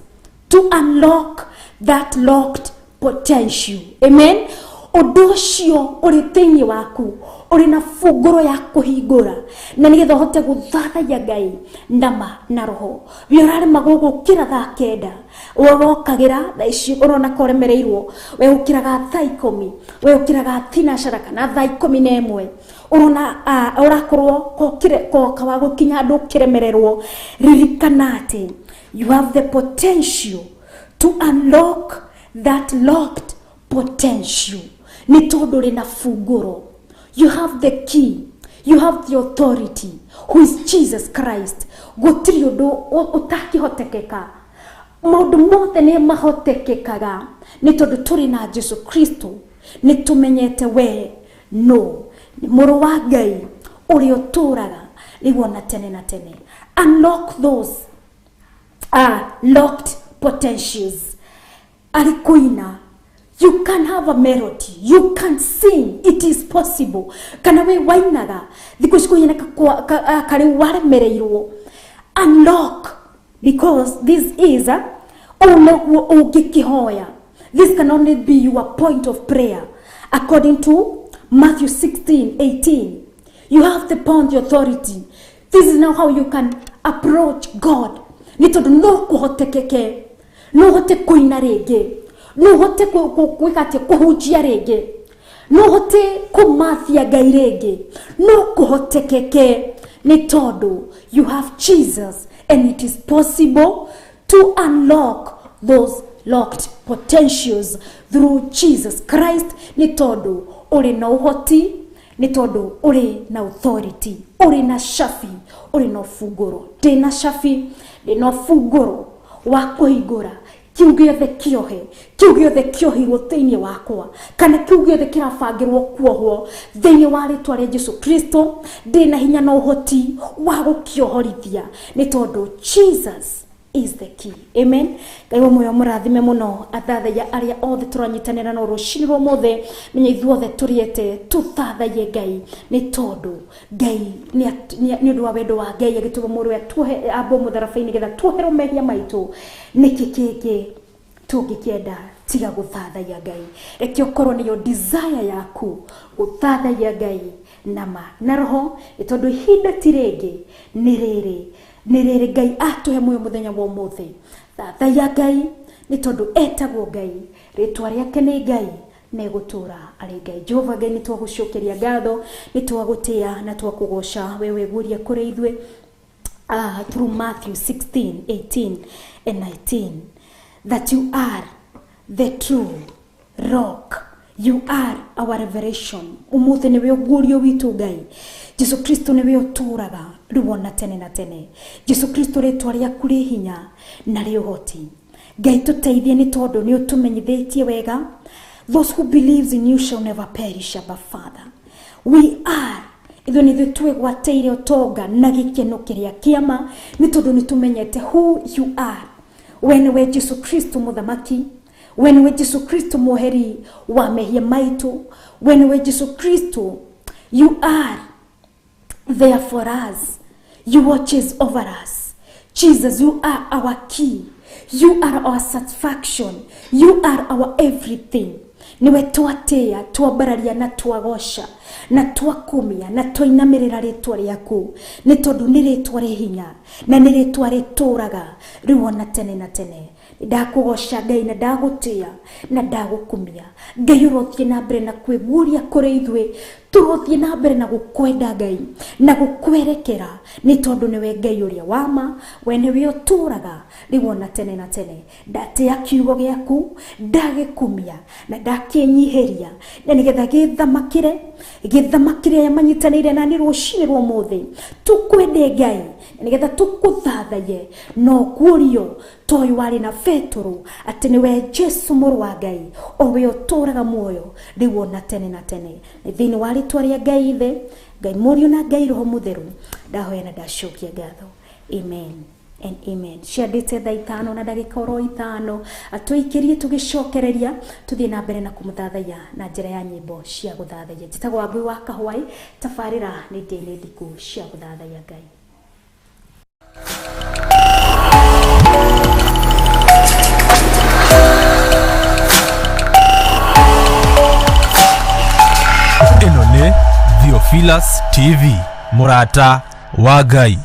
to unlock that locked potential. Amen. Ũndũ ũcio ũrĩ thĩinĩ waku, ũrĩ na bungũro ya kũhingũra, na nĩgetha ũhote gũthathaiya Ngai nama na roho. We ũrarema gũgũkĩra thaa 9, ũrokagĩra thaa ici ũrona ka ũremereirwo, we ũkĩraga thaa 10, we ũkĩraga thinacara kana thaa 11, ũrona ũrakorwo koka wa gũkinya andũ ũkĩremererwo. Ririkana atĩ you have the potential to unlock that locked potential. Nĩ tondũ ũrĩ na bungũro. You have the key, you have the authority, who is Jesus Christ. Gũtirĩ ũndũ ũtakĩhotekeka. Maũndũ mothe nĩ mahotekekaga nĩ tondũ tũrĩ na Jesu Kristo. Nĩ tũmenyete we no nĩ mũrũ wa Ngai ũrĩa ũtũũraga rĩu ona tene na tene. Unlock those locked potentials. Arĩ kũina, you can have a melody, you can sing, it is possible. Kana we wainaga thikũ ici kũhiana karĩ waremereirwo, unlock, because this is ũũ noguo ũngĩkĩhoya. This can only be your point of prayer. According to Matthew 16:18, you have the power and the authority. This is now how you can approach God. Nĩ tondũ no kũhotekeke, no ũhote kũina rĩngĩ, no ũhote gwĩka atĩa, kũhunjia rĩngĩ, no ũhote kũmathia Ngai rĩngĩ, no kũhotekeke nĩ tondũ you have Jesus, and it is possible to unlock those locked potentials through Jesus Christ. Nĩ tondũ ũrĩ na ũhoti, nĩ tondũ ũrĩ na authority, ũrĩ na cabi, ũrĩ na ũbungũro. Ndĩ na cabi, ndĩ na ũbungũro wa kũhingũra Kiu gĩothe kĩohe, kiu gĩothe kĩohirwo thĩinĩ wakwa, kana kiu gĩothe kĩrabangĩrwo kuohwo thĩinĩ wa rĩtwa rĩa Jesu Kristo, ndĩna hinya na ũhoti wa gũkĩohorithia, nĩ tondũ Jesus is the key. Amen. Ngai wa muoyo mũrathime mũno athathaiya arĩa othe tũranyitanĩra no rũcinĩ rwa ũmũthĩ. Menya ithuothe tũrĩete tũthathaiye Ngai, nĩ tondũ Ngai nĩ ũndũ wa wendo wa Ngai agĩtũma mũrũwe atuohe ambwo mũtharaba-inĩ nĩgetha tuoherwo mehia maitũ. Nĩkĩ kĩngĩ tũngĩkĩenda tiga gũthathaiya Ngai? Reke ũkorwo nĩyo desire yaku gũthathaiya Ngai nama na roho, nĩ tondũ ihinda ti rĩngĩ, nĩ rĩrĩ, nĩ rĩrĩ Ngai atũhe muoyo mũthenya wa ũmũthĩ. Thathaiya Ngai, nĩ tondũ etagwo Ngai, rĩtwa rĩake nĩ Ngai, na egũtũra arĩ Ngai. Jehova Ngai, nĩ twagũcokeria ngatho, nĩ twagũtĩa na twakũgoca we weguũria kũrĩ ithuĩ through Matthew 16, 18 and 19, that you are the true rock. You are our revelation. Umuthi niwe ũguũrio witũ Ngai. Jesu Kristo niwe ũtũũraga rĩu ona tene na tene. Jesu Kristo, rĩtwa rĩaku rĩ hinya na rĩ ũhoti. Ngai, tũteithie, nĩ tondũ nĩ ũtũmenyithĩtie wega, those who believes in you shall never perish. Abba Father, we are ithuĩ nĩ ithuĩ twĩgwatĩire ũtonga na gĩkeno kĩrĩa kĩama, nĩ tondũ nĩ tũmenyete who you are. We nĩwe Jesu Kristo mũthamaki, we nĩwe Jesu Kristo mwoheri wa mehia maitũ, we nĩwe Jesu Kristo. You are there for us, you watches over us. Jesus, you are our key, you are our satisfaction, you are our everything. Niwe twatĩa, twambararia na twagoca na twakumia na twainamĩrĩra rĩtwa rĩaku, nĩ tondũ nĩ rĩtwa rĩ hinya na nĩ rĩtwa rĩtũraga rĩu ona tene na tene. Ndakũgoca Ngai, na ndagũtĩa na ndagũkumia. Ngai, ũrothiĩ na mbere na kwĩguũria kũrĩ ithuĩ, tũrothiĩ na mbere na gũkwenda Ngai na gũkwerekera, nĩ tondũ nĩwe Ngai ũrĩa wama, we nĩwe ũtũraga rĩu ona tene na tene. Ndatĩa kiugo gĩaku, ndagĩkumia na ndakĩnyihĩria, na nĩgetha gĩthamakĩre, gĩthamakĩre aya manyitanĩire na nĩ rũcinĩ rwa ũmũthĩ. Tũkwende Ngai, na nĩgetha tũkũthathaiye no guũrio ta ũyũ warĩ na Petũrũ, atĩ nĩwe Jesu mũrũ wa Ngai, o we ũtũraga muoyo rĩu ona tene na tene. Nĩ thĩinĩ wa rĩtwa rĩa Ngai Ithe, Ngai Mũriũ na Ngai Roho Mũtheru ndahoya na ndacokia ngatho. Amen and amen. Ciandĩte thaa 5 na ndagĩka oro 5. Atũikĩrie tũgĩcokereria tũthiĩ na mbere na kũmũthathaiya na njĩra ya nyĩmbo cia gũthathaiya. Njĩtagwo Wangũi wa Kahũai, tabarĩra nĩ ndĩ ndiku cia gũthathaiya Ngai. Ĩno nĩ Theophilus TV, mũrata wa Ngai.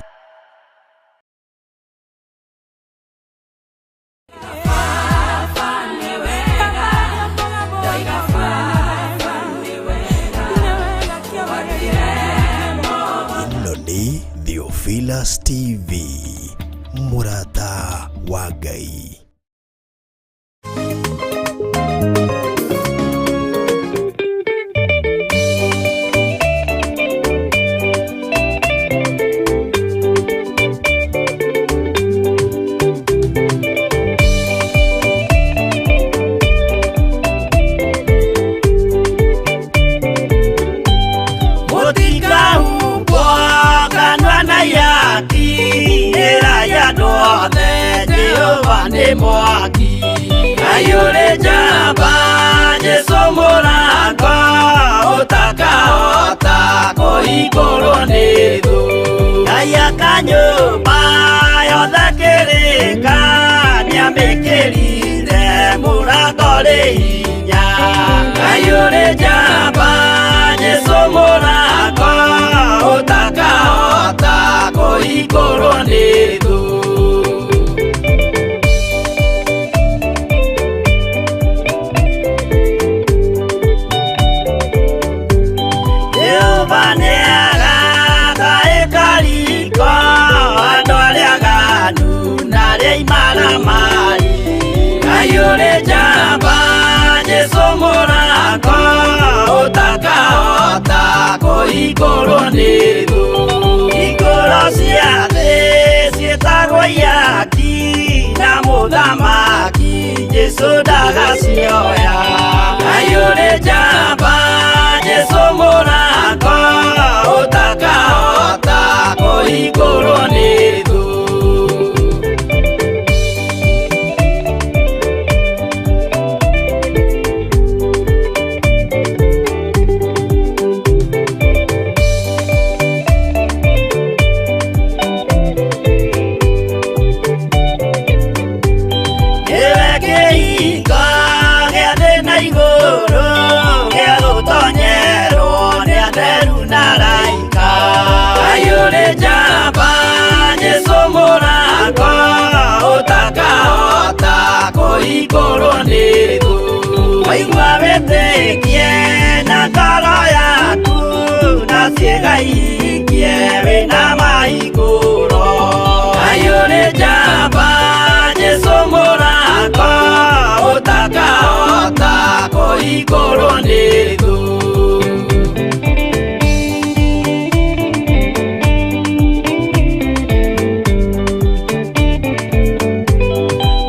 Ĩno nĩ Theophilus TV, mũrata wa Ngai. Mũtikahumbwo kanua na ihaki, ĩra ya andũ othe Jehova nĩ mwaki. Ngai ũrĩ njamba, Jesũ mũrango ũtakahota kũhingũrwo nĩ thũ. Ngai akanyũmba yothe kĩrĩka nĩamĩkĩrire mũrango rĩ hinya. Ngai ũrĩ njamba, Jesũ mũrango ũtakahota kũhingũrwo nĩ thũ. Jehova nĩarata ĩkariko andũ arĩa aganu na arĩa imaramari. Ngai ũrĩ njamba, Jesũ mũrango ũtakahota kũhingũrwo nĩ thũ. Hingũro cia thĩ ciĩtagwo ihaki na mũthamaki Ndagacioya Ngai ũrĩ njamba Jesũ mũrango ũtakahota kũhingũrwo nĩ thũ. Nĩwe kĩhingo gĩa thĩ na igũrũ gĩa gũtonyerwo nĩ atheru na araika. Ngai ũrĩ njamba Jesũ mũrango ũtakahota kũhingũrwo nĩ thũ. Waigua wĩtĩkie na ngoro yaku na ciĩga ihingie wĩna mahingũro. Ngai ũrĩ njamba Jesũ mũrango ũtakahota kũhingũrwo nĩ thũ.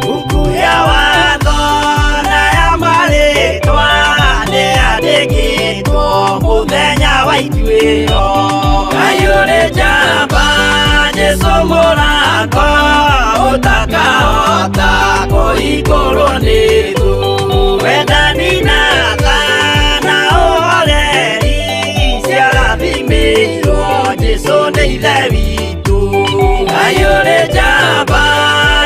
Buku ya watho na ya marĩtwa nĩyandĩkĩtwo mũthenya wa ituĩro. Ngai ũrĩ njamba Jesũ mũrango ũtakahota kũhingũrwo nĩ thũ. Wendani na tha na ũhoreri ciarathimĩirwo Jesũ nĩ Ithe witũ. Ngai ũrĩ njamba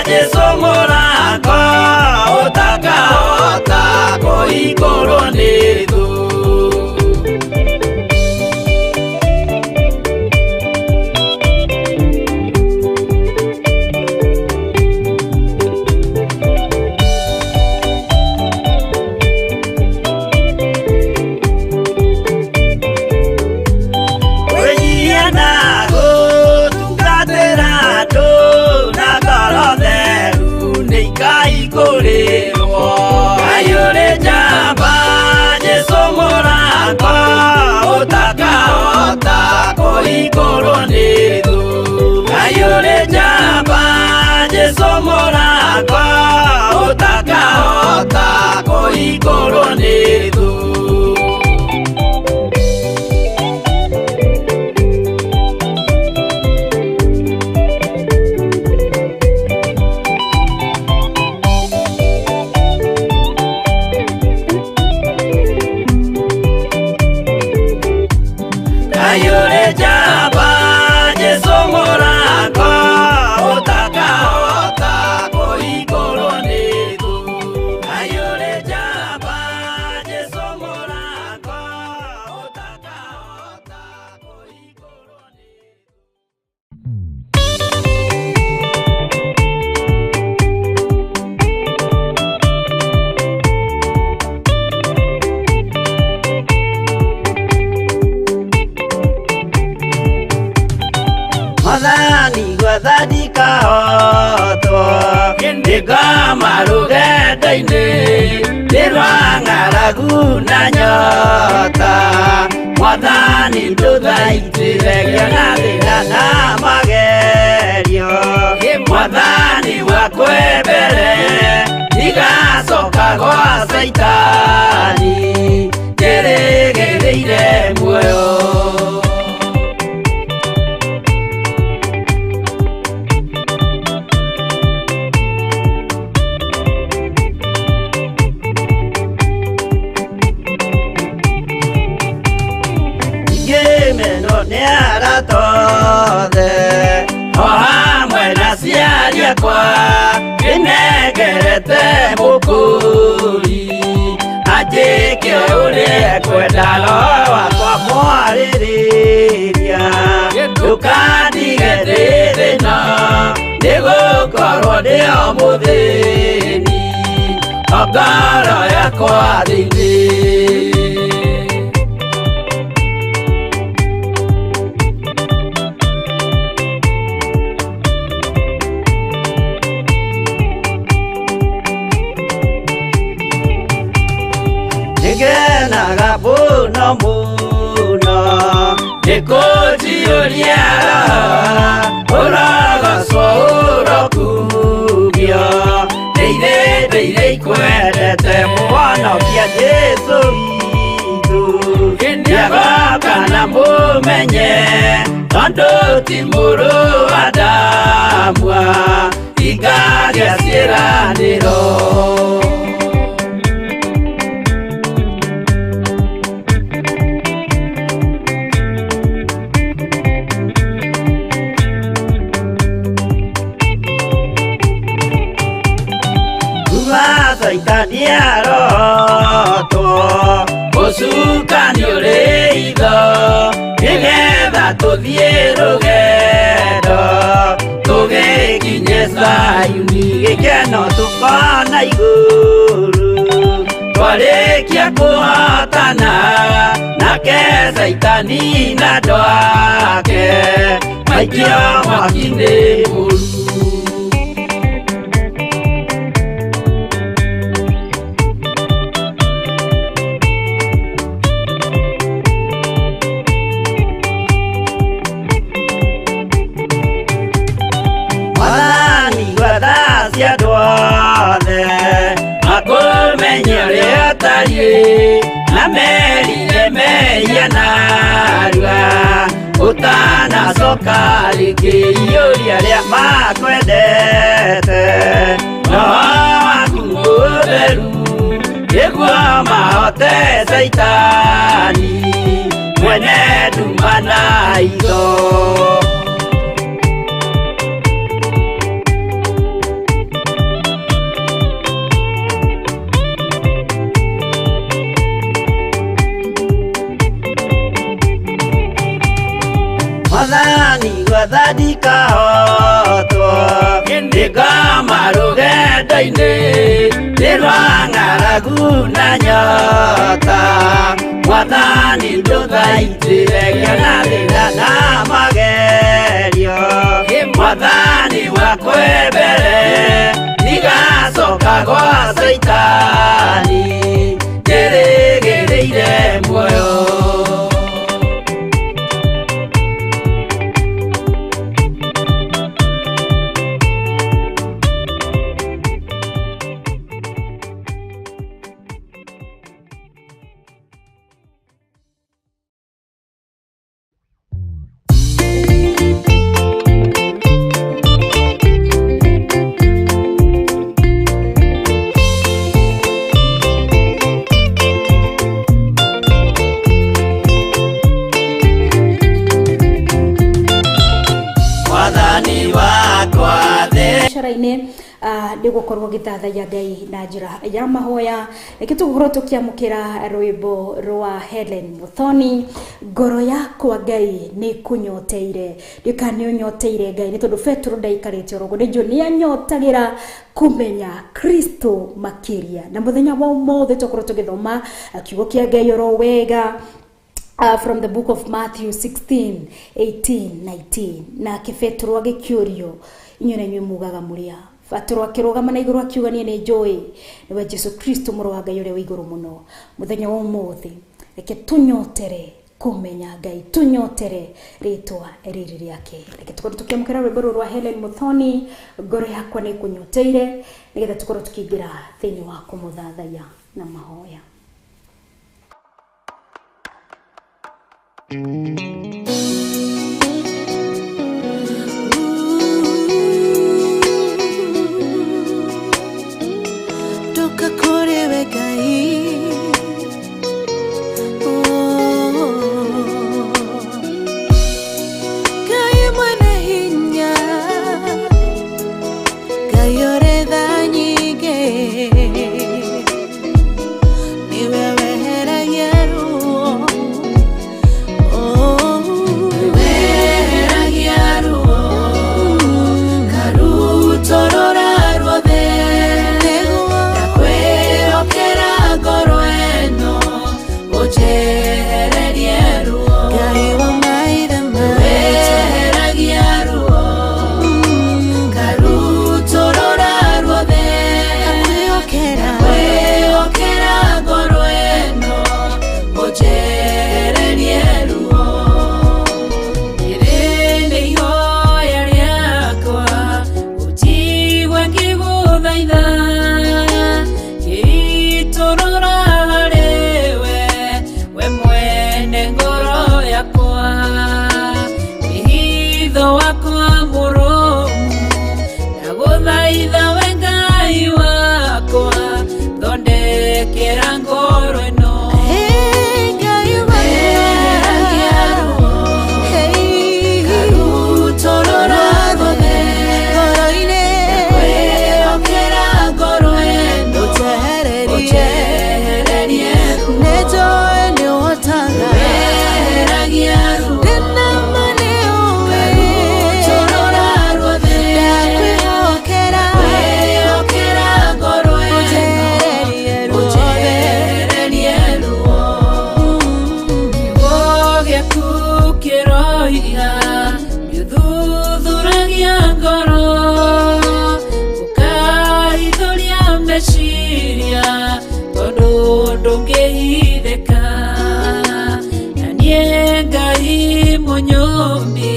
Jesũ mũrango ũtakahota kũhingũrwo nĩ thũ. Kwĩnyihia na gũtungatĩra andũ na ngoro theru nĩikaihingũrĩrwo. Ngai ũrĩ njamba Jesũ mũrango ũtakahota kũhingũrwo nĩ thũ. Ngai ũrĩ njamba Jesũ mũrango ũtakahota kũhingũrwo nĩ thũ. Ngai ũrĩ njamba Jesũ mũrango ũtakahota kũhingũrwo nĩ thũ. Ngai ũrĩ njamba Jesũ mũrango ũtakahota kũhingũrwo nĩ thũ. Mwathani gwetha ndikahotwo nĩngoma rũgendo-inĩ nĩ rwa ng'aragu na nyota. Mwathani ndũthaitĩre ngĩona thĩna na magerio. Mwathani wakwe mbere ndigacoka gwa Caitani njĩrĩgĩrĩire muoyo. Ngĩmenwo nĩ arata othe o hamwe na aciari akwa ndĩnengerete mũkũri anjĩke ũrĩa ekwenda roho wakwa mwarĩrĩria ndũkandige ndĩ thĩna nĩgũkorwo ndĩ o mũthĩni o ngoro yakwa thĩinĩ. Nĩngenaga mũno mũno nĩkũnjiyũria roho ũrogocwo ũrokumio ndeire ndeire ikwendete. Menye tondũ ti mũrũ wa Adamu igagia ciĩranĩro. Saitani arotwo ũcukani ũrĩ itho nĩgetha tũthiĩ rũgendo tũgĩkinye Zayuni gĩkeno tũkona igũrũ twarĩkia kũhotana nake Saitani na andũ ake maikio mwaki-inĩ mũru. Makumenya ũrĩa ũtariĩ na merire mehia narua ũtanacoka rĩngĩ iyũria arĩa makwendete roho waku mũtheru nĩguo mahote Saitani mwene nduma na itho. Mwathani gwathani kahotwo nĩngoma rũgendo-inĩ nĩ rwa ng'aragu na nyota Mwathani ndũthaitĩre ngĩona thĩna na magerio Mwathani wakwe mbere ndigacoka gwa Saitani njĩrĩgĩrĩire muoyo. Nĩgũkorwo gĩthathaiya Ngai na njĩra ya mahoya reke tũgũkorwo tũkĩamũkĩra rwĩmbo rwa Helen Muthoni ngoro yakwa Ngai nĩ kũnyoteire ndĩka nĩ ũnyoteire Ngai nĩ tondũ Petero ndaikarĩte orogo nĩ njũ nĩ anyotagĩra kũmenya Kristo makĩria na mũthenya wa ũmũthĩ tũkorwo tũgĩthoma kiugo kĩa Ngai oro wega from the book of Matthew 16 18 19 nake Petero agĩkĩũrio inyuĩ na inyuĩ mugaga mũrĩa Petero akĩrũgama na igũrũ akiuga niĩ nĩ njũĩ nĩwe Jesu Kristo mũrũ wa Ngai ũrĩa wĩ igũrũ mũno mũthenya wa ũmũthĩ reke tũnyotere kũmenya Ngai tũnyotere rĩtwa rĩrĩ rĩake reke tũkorwo tũkĩamũkĩra rwĩmbo rũrũ rwa Helen Muthoni ngoro yakwa nĩ kũnyoteire nĩgetha tũkorwo tũkĩingĩra thĩinĩ wa kũmũthathaiya na mahoya. Toka kore we Ngai Ngai mwene hinya Ngai ũrĩ tha nyingĩ nĩwe weheragia ruo. Oh. Mũmbi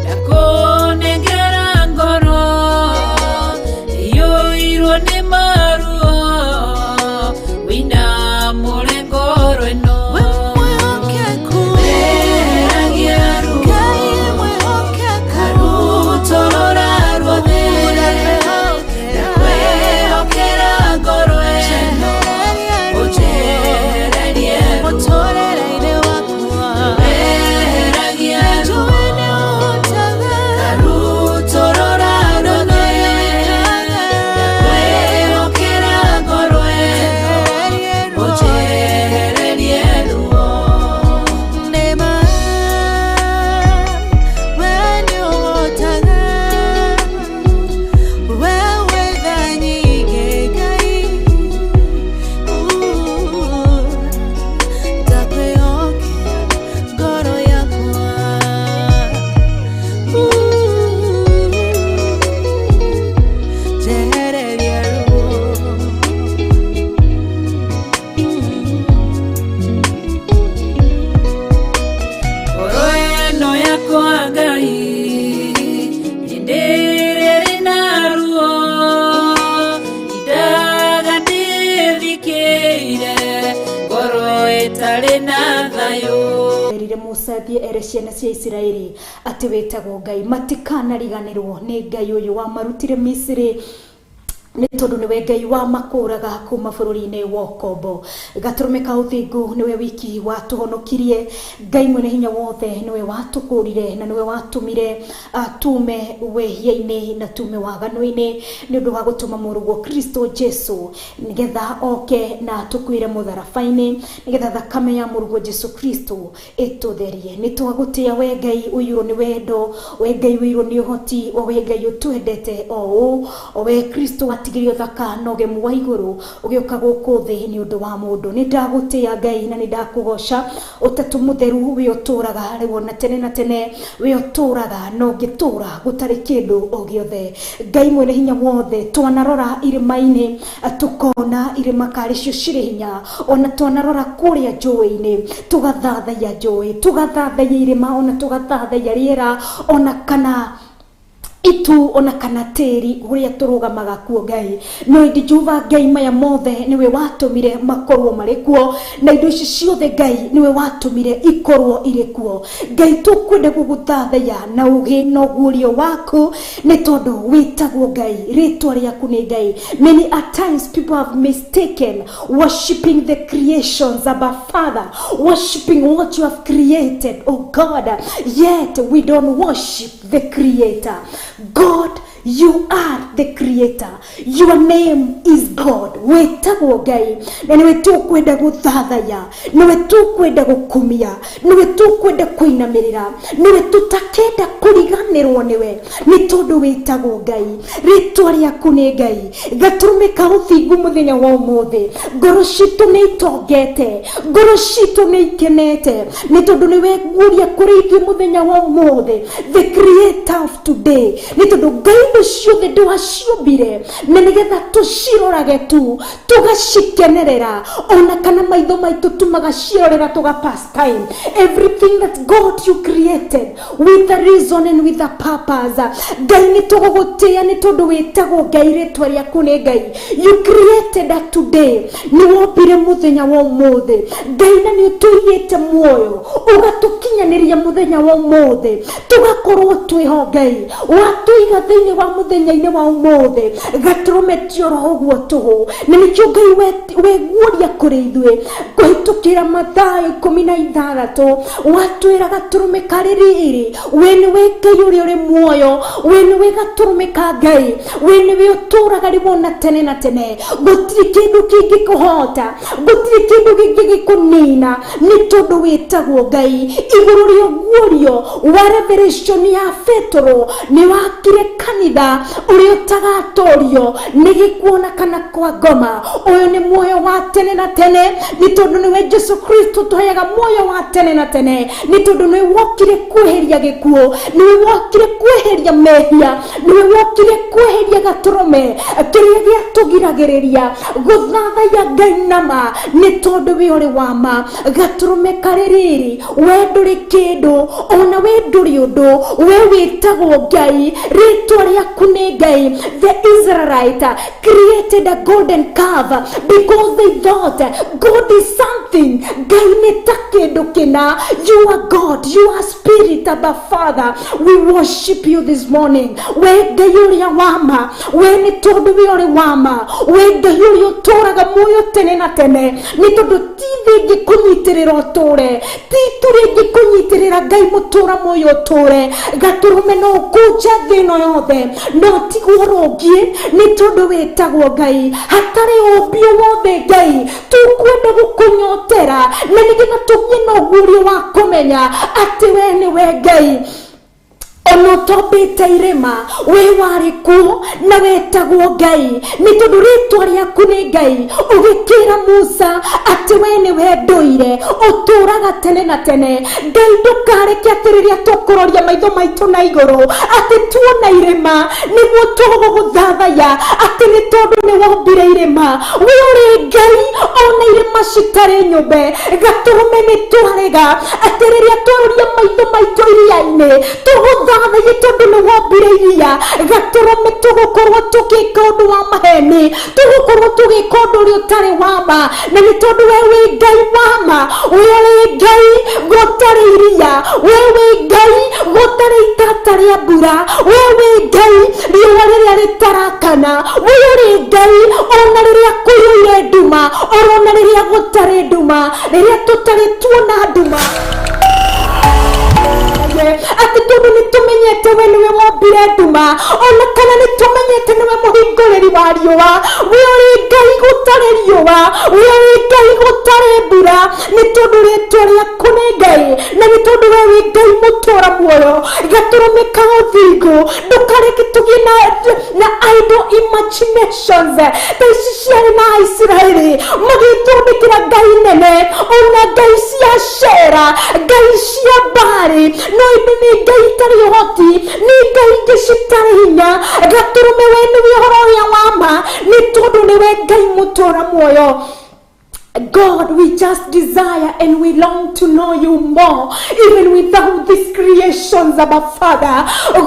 ndakũnengera ngoro iyũirwo nĩ maruo wĩna mũrengoro ĩno We mwĩhokeku, Weheragia ruo Ngai mwĩhokeku, Karutũrũra ruothe ndakwĩhokera ngoro ĩno ũnjehererie ruo mũtũrĩre-inĩ wakwa Weheragia ruo njũĩ nĩ ũhotaga Karutũrũra ruothe ndakwĩhokera ngoro ĩno ũnjehererie ruo Nĩma we nĩ ũhotaga we wĩ tha nyingĩ Ngai ndakwĩhokera ngoro yakwa njehererie ruo. Ngoro ĩno yakwa Ngai nĩndĩrĩrĩ na ruo indaga ndĩthikĩire ngoro ĩtarĩ na thayũ. Erire Musa athiĩ ere ciana cia Isiraeli atĩ wĩtagwo Ngai matikanariganĩrwo nĩ Ngai ũyũ wamarutire Misiri nĩ tondũ nĩwe Ngai wamakũraga kuma bũrũri-inĩ wa ũkombo. Gatũrũme ka ũthingu nĩwe wiki watũhonokirie. Ngai mwene hinya wothe nĩwe watũkũrire na nĩwe watũmire tume wĩhia-inĩ na tume waganu-inĩ nĩ ũndũ wa gũtũma mũrũguo Kristo Jesu nĩgetha oke na atũkuĩre mũtharaba-inĩ nĩgetha thakame ya mũrũguo Jesu Kristo ĩtũtherie. Nĩ twagũtĩa we Ngai ũiyũrwo nĩ wendo, we Ngai ũiyũrwo nĩ ũhoti, o we Ngai ũtwendete o ũũ, o we Kristo watigirio thaka na ũgemu wa igũrũ ũgĩũka gũkũ thĩ nĩ ũndũ wa mũndũ. Nĩ ndagũtĩa Ngai na nĩ ndakũgoca ũtatũ mũtheru wĩ ũtũraga rĩu ona tene na tene, wĩ ũtũraga na ũngĩtũra gũtarĩ kĩndũ o gĩothe. Ngai mwene hinya wothe, twanarora irĩma-inĩ tũkona irĩma karĩ cio cirĩ hinya, ona twanarora kũrĩa njũĩ-inĩ tũgathathaiya njũĩ, tũgathathaiya irĩma, ona tũgathathaiya rĩera, ona kana itu, ona kana tĩri ũrĩa tũrũgamaga kuo Ngai. No ĩndĩ Jehova Ngai maya mothe nĩwe watũmire makorwo marĩ kuo, na indo ici ciothe Ngai nĩwe watũmire ikorwo irĩ kuo. Ngai tũkwenda gũgũthathaiya na ũgĩ na ũguũrio waku nĩ tondũ wĩtagwo Ngai, rĩtwa rĩaku nĩ Ngai. Many a times people have mistaken worshiping the creations, Abba Father, worshiping what you have created, oh God, yet we don't worship the creator. God, you are the creator. Your name is God. Wĩtagwo Ngai na nĩwe tũkwenda gũthathaiya, nĩwe tũkwenda gũkumia, nĩwe tũkwenda kũinamĩrĩra, nĩwe tũtakenda kũriganĩrwo nĩwe nĩ tondũ wĩtagwo Ngai. Rĩtwa rĩaku nĩ Ngai. Gatũrũme ka ũthingu mũthenya wa ũmũthĩ, ngoro citũ nĩ itongete, ngoro citũ nĩ ikenete nĩ tondũ nĩwe guoria kũrĩ ithuĩ mũthenya wa ũmũthĩ, the creator of today, nĩ tondũ Ngai indo ciothe ndwaciũmbire na nĩgetha tũcirorage tu tũgacikenerera, ona kana maitho maitũ tumagacirorera tũga pass time. Everything that God you created with a reason and with a purpose. Ngai nĩ tũgũgũtĩa nĩ tondũ wĩtagwo Ngai, rĩtwa rĩaku nĩ Ngai. You created us today, nĩ wombire mũthenya wa ũmũthĩ Ngai, na nĩ ũtũigĩte muoyo ũgatũkinyanĩria mũthenya wa ũmũthĩ tũgakorwo twĩho Ngai, watũiga thĩinĩ wa mũthenya-inĩ wa ũmũthĩ gatũrũme ti oro ũguo tũhũ, na nĩkĩo Ngai weguũria kũrĩ ithuĩ kũhĩtũkĩra Mathayo 16 watwĩra gatũrũme karĩ riri, we nĩwe Ngai ũrĩa ũrĩ muoyo, we nĩwe gatũrũme ka Ngai, we nĩwe ũtũraga rĩmwe na tene na tene. Gũtirĩ kĩndũ kĩngĩkũhota, gũtirĩ kĩndũ kĩngĩgĩkũnina nĩ tondũ wĩtagwo Ngai. Igũrũ rĩa ũguũrio wa revelation ya Petero nĩ wakire kanitha ũrĩa ũtagatorio nĩ gĩkuũ na kana kwa ngoma. Ũyũ nĩ muoyo wa tene na tene nĩ tondũ nĩwe Jesu Kristo tũheaga muoyo wa tene na tene nĩ tondũ nĩwe wokire kweheria gĩkuũ, nĩwe Wokire kweheria mehia, niwe wokire kweheria gatũrũme kĩrĩa gĩatũgiragĩrĩria gũthathaiya Ngai nama, nĩ tondũ we ũrĩ wa ma. Gatũrũme karĩ rĩrĩ, we ndũrĩ kĩndũ ona we ndũrĩ ũndũ, we wĩtagwo Ngai, rĩtwa rĩaku nĩ Ngai. The Israelite created a golden calf because they thought God is something. Ngai nĩ ta kĩndũ kĩna. You are God, you are spirit, Abba Father. We worship you this morning. We Ngai ũrĩa wa ma, we nĩ tondũ we ũrĩ wa ma, we Ngai ũrĩa ũtũũraga muoyo tene na tene, nĩ tondũ ti thĩ ĩngĩkũnyitĩrĩra ũtũũre, ti itu rĩngĩkũnyitĩrĩra Ngai mũtũũra muoyo ũtũũre. Gatũrũme no ũkũnja thĩ ĩno yothe, no tiguo rũngiĩ, nĩ tondũ wĩtagwo Ngai. Hatarĩ ũmbi wothe Ngai, tũkwenda gũkũnyotera na nĩgetha tũgĩe na ũguũrio wa kũmenya atĩ we nĩwe Ngai. Ona ũtombĩte irĩma, we warĩ kuo na wetagwo Ngai, nĩ tondũ rĩtwa rĩaku nĩ Ngai. Ũgĩkĩra Musa atĩ we nĩwe ndũire ũtũũraga tene na tene. Ngai, ndũkareke atĩ rĩrĩa tũkũroria maitho maitũ na igũrũ atĩ tuona irĩma nĩguo tũgũgũthathaiya, atĩ nĩ tondũ nĩ wombire irĩma. We ũrĩ Ngai ona irĩma citarĩ nyũmbe. Gatũrũme nĩ twarega atĩ rĩrĩa twaroria maitho maitũ iria-inĩ tũgũthathaiye tondũ nĩ wombire iria. Gatũrũme tũgũkorwo tũgĩka ũndũ wa maheni, tũgũkorwo tũgĩka ũndũ ũrĩa ũtarĩ wa ma, na nĩ tondũ we wĩ Ngai wa ma. We ũrĩ Ngai gũtarĩ iria, we wĩ Ngai gũtarĩ itata rĩa mbura, we wĩ Ngai riũa rĩrĩa rĩtarakana, we ũrĩ Ngai ona rĩrĩa kũiyũire nduma, orona rĩrĩa gũtarĩ nduma, rĩrĩa tũtarĩ tuona nduma, atĩ tondũ nĩ tũmenyete we nĩwe wombire nduma, ona kana nĩ tũmenyete nĩwe mũhingũrĩri wa riũa. We ũrĩ Ngai gũtarĩ riũa, we ũrĩ Ngai gũtarĩ mbura, nĩ tondũ rĩtwa rĩaku nĩ Ngai, na nĩ tondũ we wĩ Ngai mũtũũra muoyo. Gatũrũme ka ũthingu, ndũkareke tũgĩe na idle imaginations ta ici ciarĩ na Aisiraeli magĩthondekera ngai nene, ona ngai cia Shera, ngai cia Mbari, no ĩndĩ nĩ ngai itarĩ ũhoti, nĩ ngai ingĩ citarĩ hinya. Gatũrũme, we nĩwe ũhoro ũrĩa wa ma, nĩ tondũ nĩwe Ngai mũtũũra muoyo. God, we just desire and we long to know you more, even without these creations, Abba Father.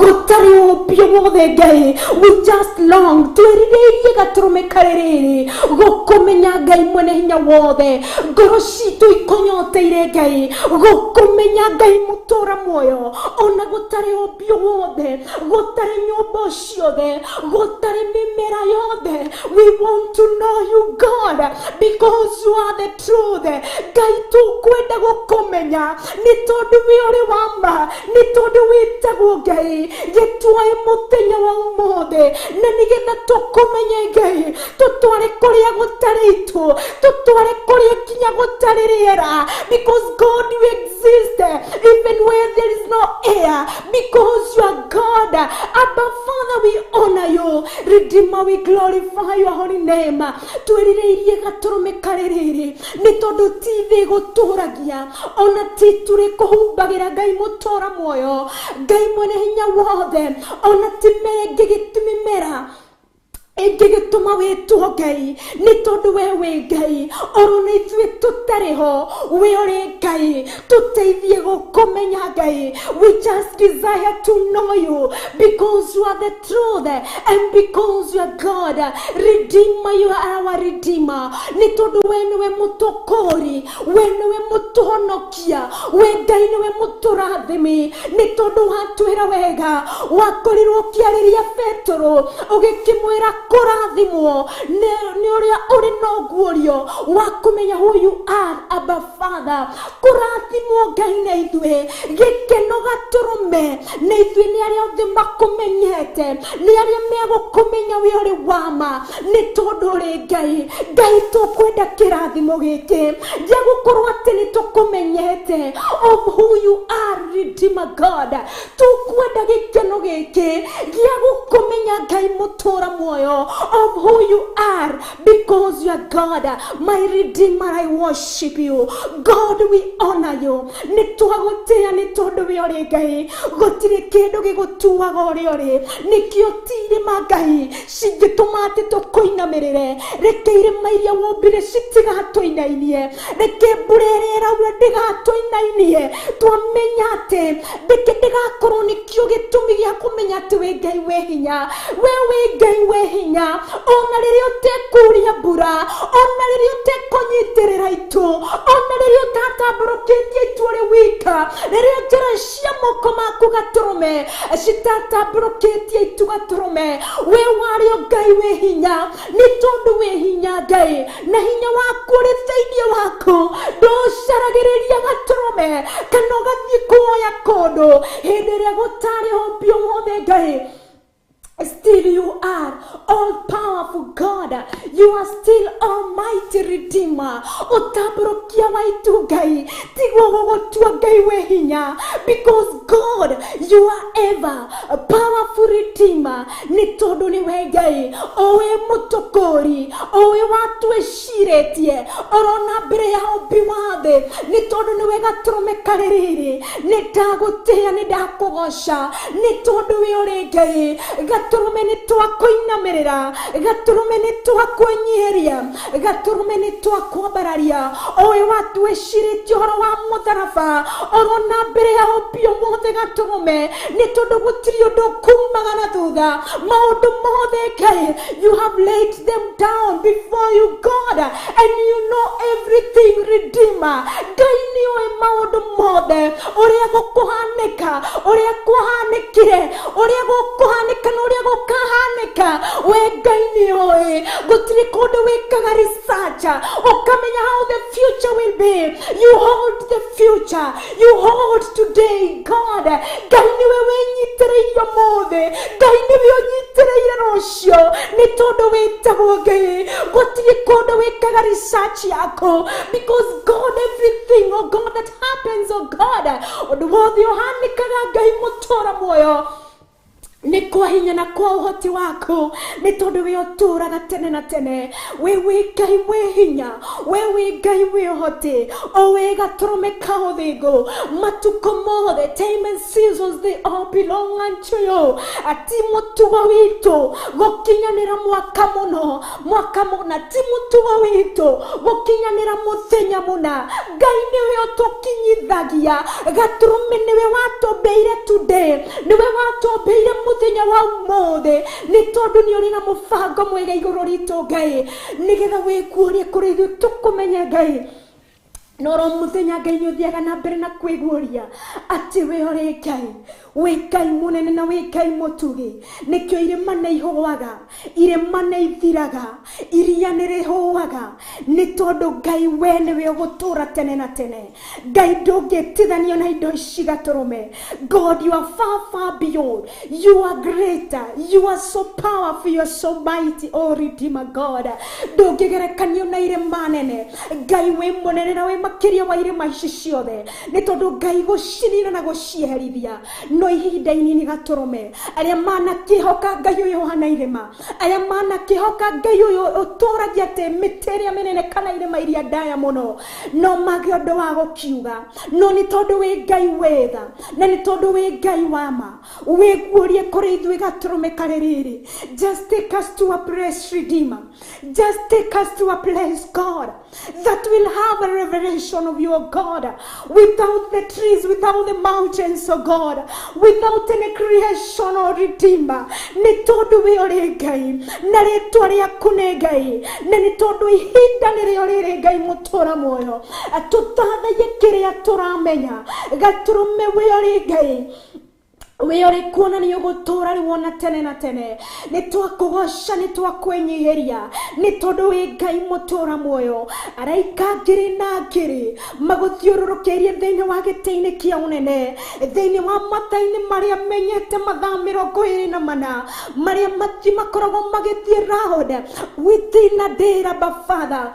Gũtarĩ ũmbi wothe Ngai, we just long, twĩrirĩirie gatũrũme karĩ rĩrĩ gũkũmenya Ngai mwene hinya wothe. Ngoro citũ ikonyoteire Ngai gũkũmenya Ngai mũtũũra muoyo, ona gũtarĩ ũmbi wothe, gũtarĩ nyũmba ciothe, gũtarĩ mĩmera yothe. We want to know you, God, because you are the truth. Ngai, tũkwenda gũkũmenya nĩ tondũ wĩ ũrĩ wa ma, nĩ tondũ wĩtagwo Ngai. Gĩtwae mũthenya wa ũmũthĩ na nĩgetha tũkũmenye Ngai, tũtware kũrĩa gũtarĩ itu, tũtware kũrĩa nginya gũtarĩ rĩera, because God, you exist even where there is no air, because you are God. Abba Father, we honor you. Redeemer, we glorify your holy name. Twĩrirĩirie gatũrũme karĩ rĩrĩ, nĩ tondũ ti thĩ gũtũragia, ona ti tũrĩ kũhumbagĩra Ngai mũtũra muoyo, Ngai mwene hinya wothe, ona ti mĩrenge mĩmera ĩngĩgĩtũma wĩtwo Ngai, nĩ tondũ we wĩ Ngai oro na ithuĩ tũtarĩ ho, we ũrĩ Ngai. Tũteithie gũkũmenya Ngai. We just desire to know you because you are the truth and because you are God. Redeemer, you are our redeemer, nĩ tondũ we nĩwe mũtũkũri, we nĩwe mũtũhonokia, we Ngai nĩwe mũtũrathimi, nĩ tondũ watwĩra wega, wakorirwo ũkĩarĩria Petũrũ ũgĩkĩmwĩra kũrathimwo nĩ ũrĩa ũrĩ na ũguũrio wa kũmenya who you are. Abba Father, kũrathimwo Ngai na ithuĩ, gĩkeno gatũrũme na ithuĩ nĩ arĩa othe makũmenyete, nĩ arĩa megũkũmenya wĩ ũrĩ wa ma, nĩ tondũ ũrĩ Ngai. Ngai, tũkwenda kĩrathimo gĩkĩ gĩa gũkorwo atĩ nĩ tũkũmenyete of who you are, Redeemer God. Tũkwenda gĩkeno. gĩkeno gĩkĩ gĩa gũkũmenya Ngai mũtũra muoyo of who you are, because you are God, my redeemer. I worship you God, we honor you. Nĩ twagũtĩĩa nĩ tondũ we ũrĩ Ngai, gũtirĩ kĩndũ gĩgũtuaga ũrĩa ũrĩ. Nĩkĩo ti irĩma Ngai cingĩtũma atĩ tũkũinamĩrĩre. Reke irĩma iria wombire citigatũinainie, reke mbura ĩrĩa ĩraura ndĩgatũinainie. Twamenya atĩ reke ndĩgakorwo nĩkĩo gĩtũmi gĩa kũmenya atĩ wĩ Ngai wĩ hinya. We wĩ Ngai wĩ hinya, ona rĩrĩa ũtekũria mbura, ona rĩrĩa ũtekũnyitĩrĩra itu, ona rĩrĩa ũtatambũrũkĩtie itu ũrĩ wika, rĩrĩa njĩra cia moko maku gatũrũme citatambũrũkĩtie itu gatũrũme, we warĩ o Ngai wĩ hinya. Nĩ tondũ wĩ hinya Ngai, na hinya waku ũrĩ thĩinĩ waku, ndũcaragĩrĩria gatũrũme kana ũgathiĩ kuoya kũndũ hĩndĩ ĩrĩa gũtarĩ ũmbi wothe Ngai. Still you are all powerful God. You are still almighty Redeemer. Ũtambũrũkia wa itu Ngai tiguo gũgũtua Ngai wĩ hinya, because God, you are ever a powerful Redeemer. Nĩ tondũ nĩwe Ngai o wĩ mũtũkũri, o wĩ watwĩcirĩtie orona mbere ya ũmbi wa thĩ. Nĩ tondũ nĩwe gatũrũme karĩ riri. Nĩ ndagũtĩĩa, nĩ ndakũgoca, nĩ tondũ wĩ ũrĩ Ngai. Gatũrũme nĩ twakũinamĩrĩra, gatũrũme nĩ twakwĩnyihĩria, gatũrũme nĩ twakwambararia. O wĩ watwĩcirĩtie ũhoro wa mũtharaba orona mbere ya ũmbi ũmũthĩ gatũrũme, nĩ tondũ gũtirĩ ũndũ kumaga na thutha. Maũndũ mothe Ngai, you have laid them down before you God, and you know everything Redeemer. Ngai nĩ ũĩ maũndũ mothe, ũrĩa gũkũhanĩka, ũrĩa kũhanĩkire, ũrĩa gũkũhanĩka na ũrĩa gũkahanĩka. We Ngai nĩ ũĩ. Gũtirĩ kũndũ wĩkaga research ũkamenya how the future will be. You hold the future, you hold today God. Ngai nĩwe wĩnyitĩrĩire ũmũthĩ, Ngai nĩwe ũnyitĩrĩire rũciũ, nĩ tondũ wĩtagwo Ngai. Gũtirĩ kũndũ wĩkaga research yaku, because God, everything, oh God, that happens, oh God, ũndũ wothe ũhanĩkaga Ngai mũtũra muoyo nĩ kwa hinya na kwa ũhoti waku, nĩ tondũ wĩ ũtũraga tene na tene. We wĩ Ngai wĩ hinya, we wĩ Ngai wĩ ũhoti, o wĩ gatũrũme ka ũthingu. Matukũ mothe, time and seasons, they all belong unto you. Ati mũtugo witũ gũkinyanĩra mwaka mũno, mwaka mũna, ti mũtugo witũ gũkinyanĩra mũthenya mũna. Ngai nĩwe ũtũkinyithagia gatũrũme, nĩwe watũmbĩire today, nĩwe watũmbĩire mũthenya wa ũmũthĩ, nĩ tondũ nĩ ũrĩ na mũbango mwega igũrũ ritũ Ngai, nĩgetha wĩguũrie kũrĩ ithuĩ tũkũmenye Ngai. Noro mũthenya Ngai nĩ ũthiaga na mbere na kwĩguũria atĩ we ũrĩ Ngai, wĩ Ngai mũnene na wĩ Ngai mũtugi. Nĩkĩo irĩma nĩ ihũaga, irĩma nĩ ithiraga, iria nĩ rĩhũaga, nĩ tondũ Ngai we nĩwe ũgũtũra tene na tene. Ngai ndũngĩtithanio na indo ici gatũrũme. God, you are far, far beyond. You are greater, you are so powerful, you are so mighty, oh Redeemer God. Ndũngĩgerekanio na irĩma nene. Ngai wĩ mũnene na wĩ makĩria wa irĩma ici ciothe, nĩ tondũ Ngai gũcinina na gũcieherithia no ihinda inini gatũrũme. Arĩa manakĩhoka Ngai ũyũ ũhana irĩma, arĩa manakĩhoka Ngai ũyũ ũtũragia atĩ mĩtĩ ĩrĩa mĩnene kana irĩma iria ndaya mũno no mage ũndũ wa gũkiuga, no nĩ tondũ wĩ Ngai wĩ tha na nĩ tondũ wĩ Ngai wa ma, wĩguũrie kũrĩ ithuĩ gatũrũme karĩ riri. Just take us to a place, Redeemer. Just take us to a place, God, that will have a revelation of your God, without the trees, without the mountains, oh God, without any creation or Redeemer. Nĩ tondũ we ũrĩ Ngai na rĩtwa rĩaku nĩ Ngai, na nĩ tondũ ihinda nĩrĩo rĩrĩ Ngai mũtũra muoyo, tũtathaie kĩrĩa tũramenya gatũrũme. We ũrĩ Ngai, wĩ ũrĩ kuona nĩ ũgũtũra rĩu ona tene na tene. Nĩ twakũgoca, nĩ twakwĩnyihĩria, nĩ tondũ wĩ Ngai mũtũra muoyo. Araika ngiri na ngiri magũthiũrũrũkĩirie thĩinĩ wa gĩtĩ-inĩ kĩa ũnene, thĩinĩ wa mathaa-inĩ marĩa menyete mathaa 24 marĩa mathi makoragwo magĩthiĩ round within a day. Abba Father,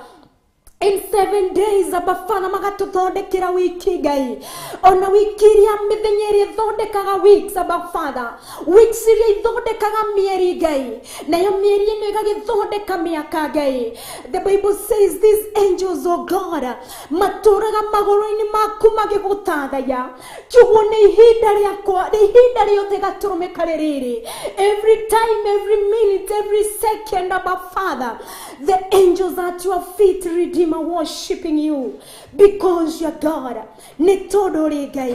In 7 days, Abba Father, magatũthondekera wiki Ngai, ona wiki iria mĩthenya ĩrĩa ĩthondekaga weeks, Abba Father, weeks iria ithondekaga mĩeri Ngai, nayo mĩeri ĩno ĩgagĩthondeka mĩaka Ngai. The Bible says these angels, oh God, matũraga magũrũ-inĩ maku magĩgũthathaya. Kiugo nĩ ihinda rĩakwa, nĩ ihinda rĩothe gatũrũme karĩ rĩrĩ, every time, every minute, every second, Abba Father, the angels at your feet, Redeemer, worshiping you because you're God. Nĩ tondũ ũrĩ Ngai.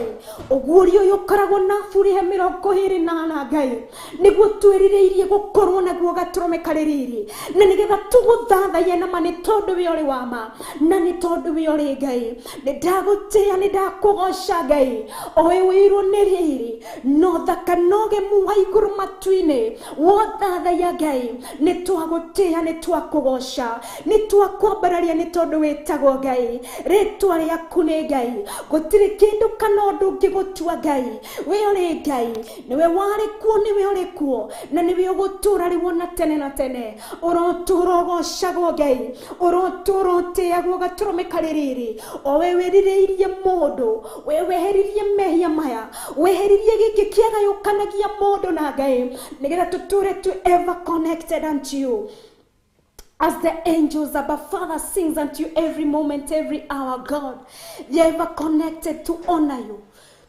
Ũguũrio ũyũ ũkoragwo na burihe 24 Ngai, nĩguo twĩrirĩirie gũkorwo naguo gatũrũme karĩ riri, na nĩgetha tũgũthathaiye na ma, nĩ tondũ we ũrĩ wa ma, na nĩ tondũ we ũrĩ Ngai. Nĩ ndagũtĩĩa, nĩ ndakũgoca Ngai, oĩ wĩirwo nĩ riri no thaka nogemu wa igũrũ matu-inĩ wothathaiya Ngai. Nĩ twagũtĩĩa, nĩ twakũgoca, nĩ twakwambararia, nĩ tondũ wĩtagwo Ngai. Rĩtwa rĩaku nĩ Ngai, gũtirĩ kĩndũ kana ũndũ ũngĩgũtua Ngai. We ũrĩ Ngai, nĩwe warĩ kuo, nĩwe ũrĩ kuo, na nĩwe ũgũtũũra rĩu ona tene na tene. Ũrotũũra ũgocagwo Ngai, ũrotũũra ũtĩagwo gatũrũme karĩ rĩrĩ, o we wĩrirĩirie mũndũ, we weheririe mehia maya, weheririe gĩkĩ kĩagayũkanagia mũndũ na Ngai, nĩgetha tũtũũre tu ever connected unto you. As the angels, Abba Father, sings unto you every moment, every hour, God, they are ever connected to honor you,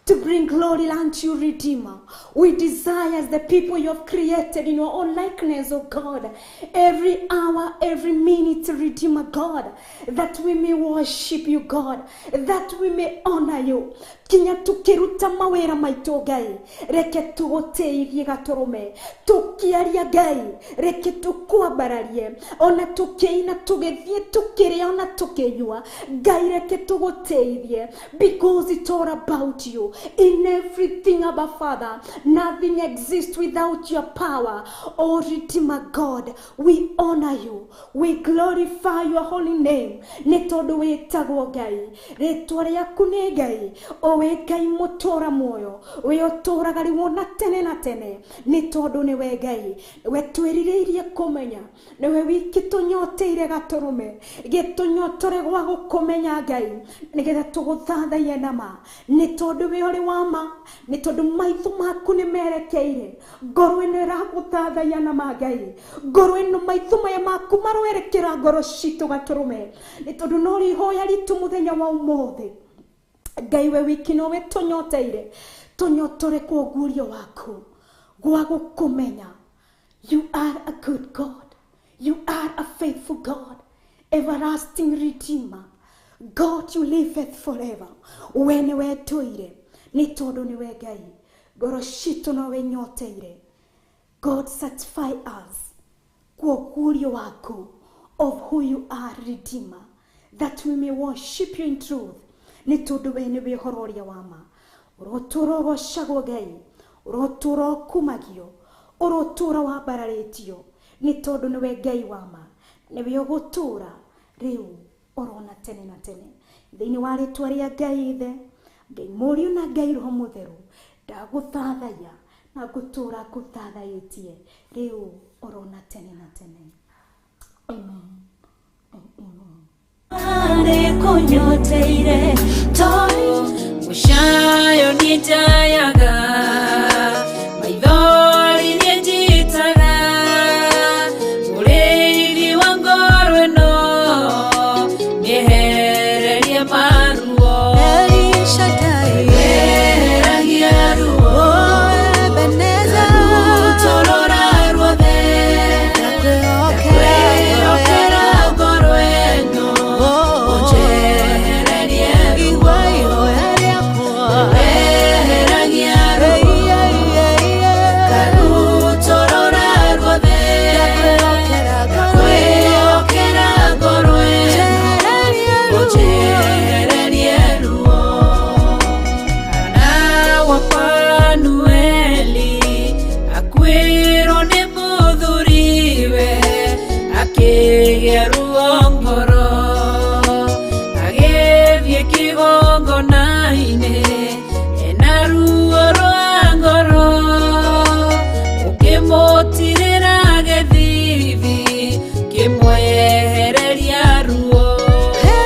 to bring glory unto you, Redeemer. We desire, as the people you have created in your own likeness, oh God, every hour, every minute, Redeemer God, that we may worship you, God, that we may honor you. Kinya tukiruta mawĩra maitũ Ngai, reke tũgũtĩithie gatũrũme. Tũkĩaria Ngai, reke tũkwambararie. Ona tũkĩina, tũgĩthiĩ, tũkĩrĩa, ona tũkĩnyua Ngai, reke tũgũtĩithie, because it's all about you in everything, Abba Father. Nothing exists without your power. Oh Redeemer God, we honor you, we glorify your holy name, nĩ tondũ wĩtagwo Ngai. Rĩtwa rĩaku nĩ Ngai, o we Ngai mũtũra muoyo, we ũtũraga rĩu ona tene na tene, nĩ tondũ nĩwe Ngai. We twĩrirĩirie kũmenya, nĩwe wiki tũnyoteire gatũrũme, gĩtũnyotore gwa gũkũmenya Ngai, nĩgetha tũgũthathaiye na ma, nĩ tondũ we ũrĩ wa ma, nĩ tondũ maitho maku nĩ merekeire ngoro ĩno ĩragũthathaiya na ma Ngai. Ngoro ĩno, maitho maya maku maroerekera ngoro citũ gatũrũme, nĩ tondũ no rĩhoya ritũ mũthenya wa ũmũthĩ Ngai. We wiki nowe tũnyoteire, tũnyotore kwa ũguũrio waku gwa gũkũmenya. You are a good God, you are a faithful God, everlasting Redeemer God, you liveth forever. We nĩwe tũire, nĩ tondũ nĩwe Ngai. Ngoro citũ nowe nyoteire. God, satisfy us kwa ũguũrio waku of who you are, Redeemer, that we may worship you in truth, nĩ tondũ we nĩwe ũhoro ũrĩa wa ma. Ũrotũũra ũgocagwo Ngai, ũrotũũra ũkumagio, ũrotũũra wambararĩtio, nĩ tondũ nĩwe Ngai wa ma, nĩwe ũgũtũũra rĩu orona tene na tene. Thĩinĩ wa rĩtwa rĩa Ngai Ithe, Ngai Mũriũ, na Ngai Roho Mũtheru, ndagũthathaiya na ngũtũũra ngũthathaĩtie rĩu orona tene na tene. Amen and amen. Nĩkũnyoteire Mũcayo nĩ njayaga, maithori nĩ njitaga, mũrĩithi wa ngoro ĩno nĩehererie maruo. El Shaddai, Weheragia ruo, oh Ebenezer, rũtorora ruothe, ndakwĩhokera, kwĩhokera ngoro ĩno, oh, ũnjehererie ruo. Igua ihoya rĩakwa, Weheragia ruo, Ei, ei, ei, ei. Karutorora ruothe, Ndakwĩhokera ngoro ĩno, kwĩhokera ngoro ĩno, njehererie ruo. Ũnjehererie ruo. Hana wa Fanueli akuĩrwo nĩ mũthuriwe, akĩgĩa ruo ngoro, agĩthiĩ kĩgongona-inĩ ena ruo rwa ngoro, ũkĩmũtirĩra gĩthithi, kĩmwehereria ruo. Hey.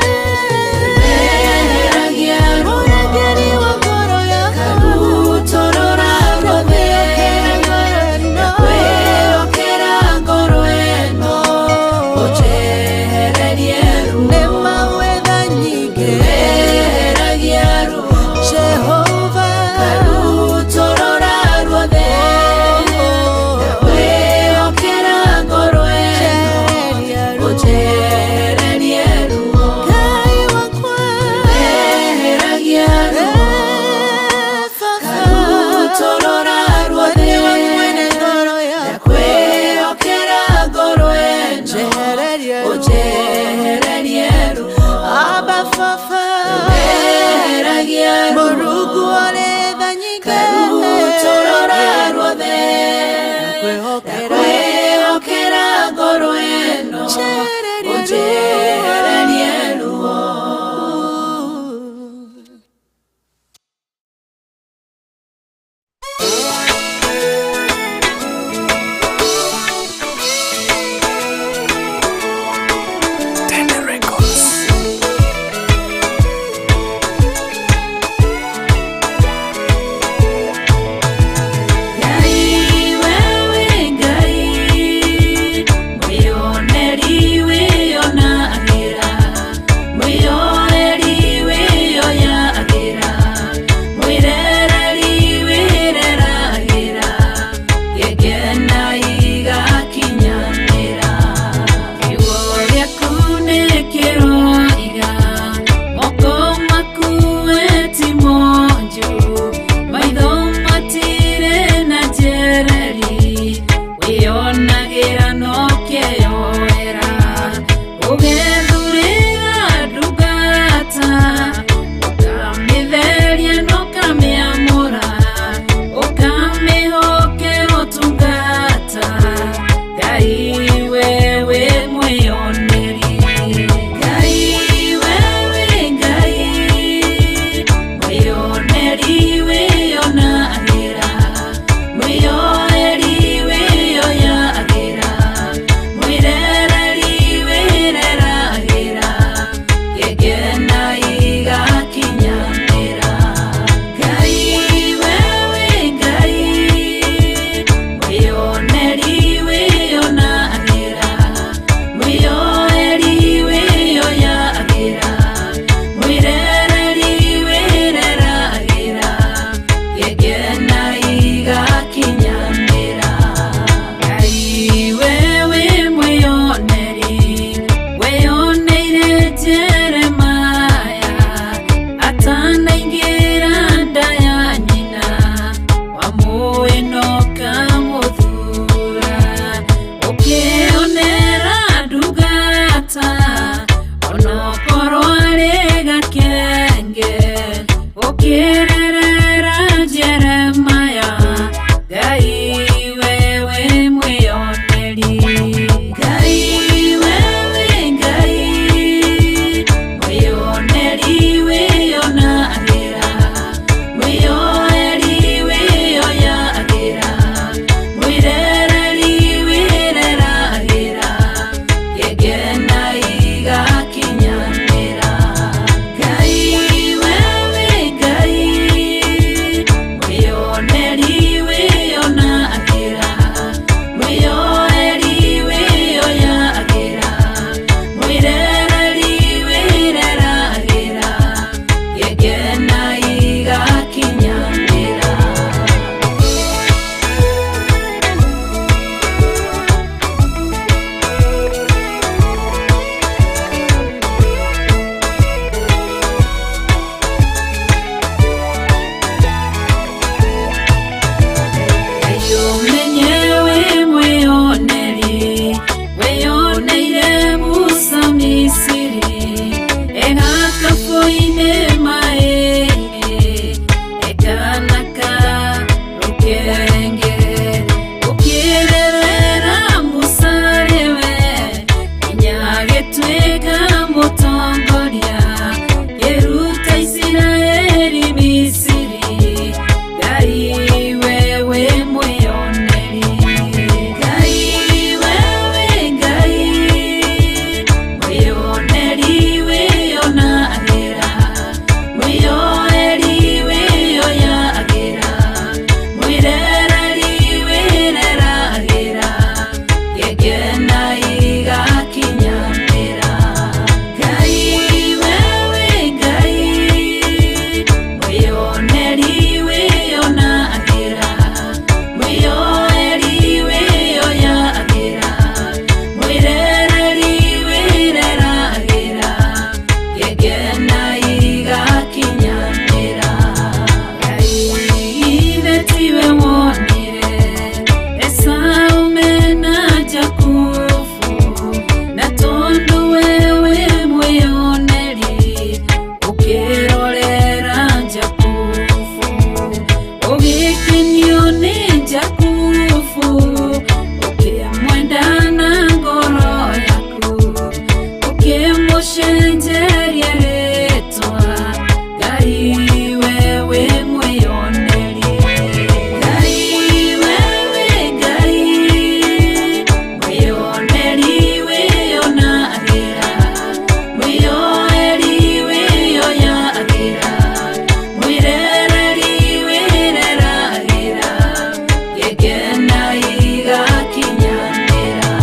igakinyanĩra.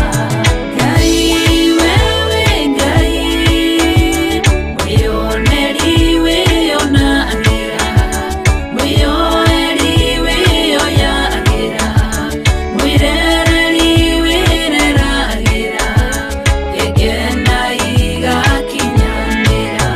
Ngai wewe Ngai, mwĩoneri wĩonagĩra, mwĩoeri wĩoyagĩra, mwĩrereri wĩreragĩra, ngegena igakinyanĩra.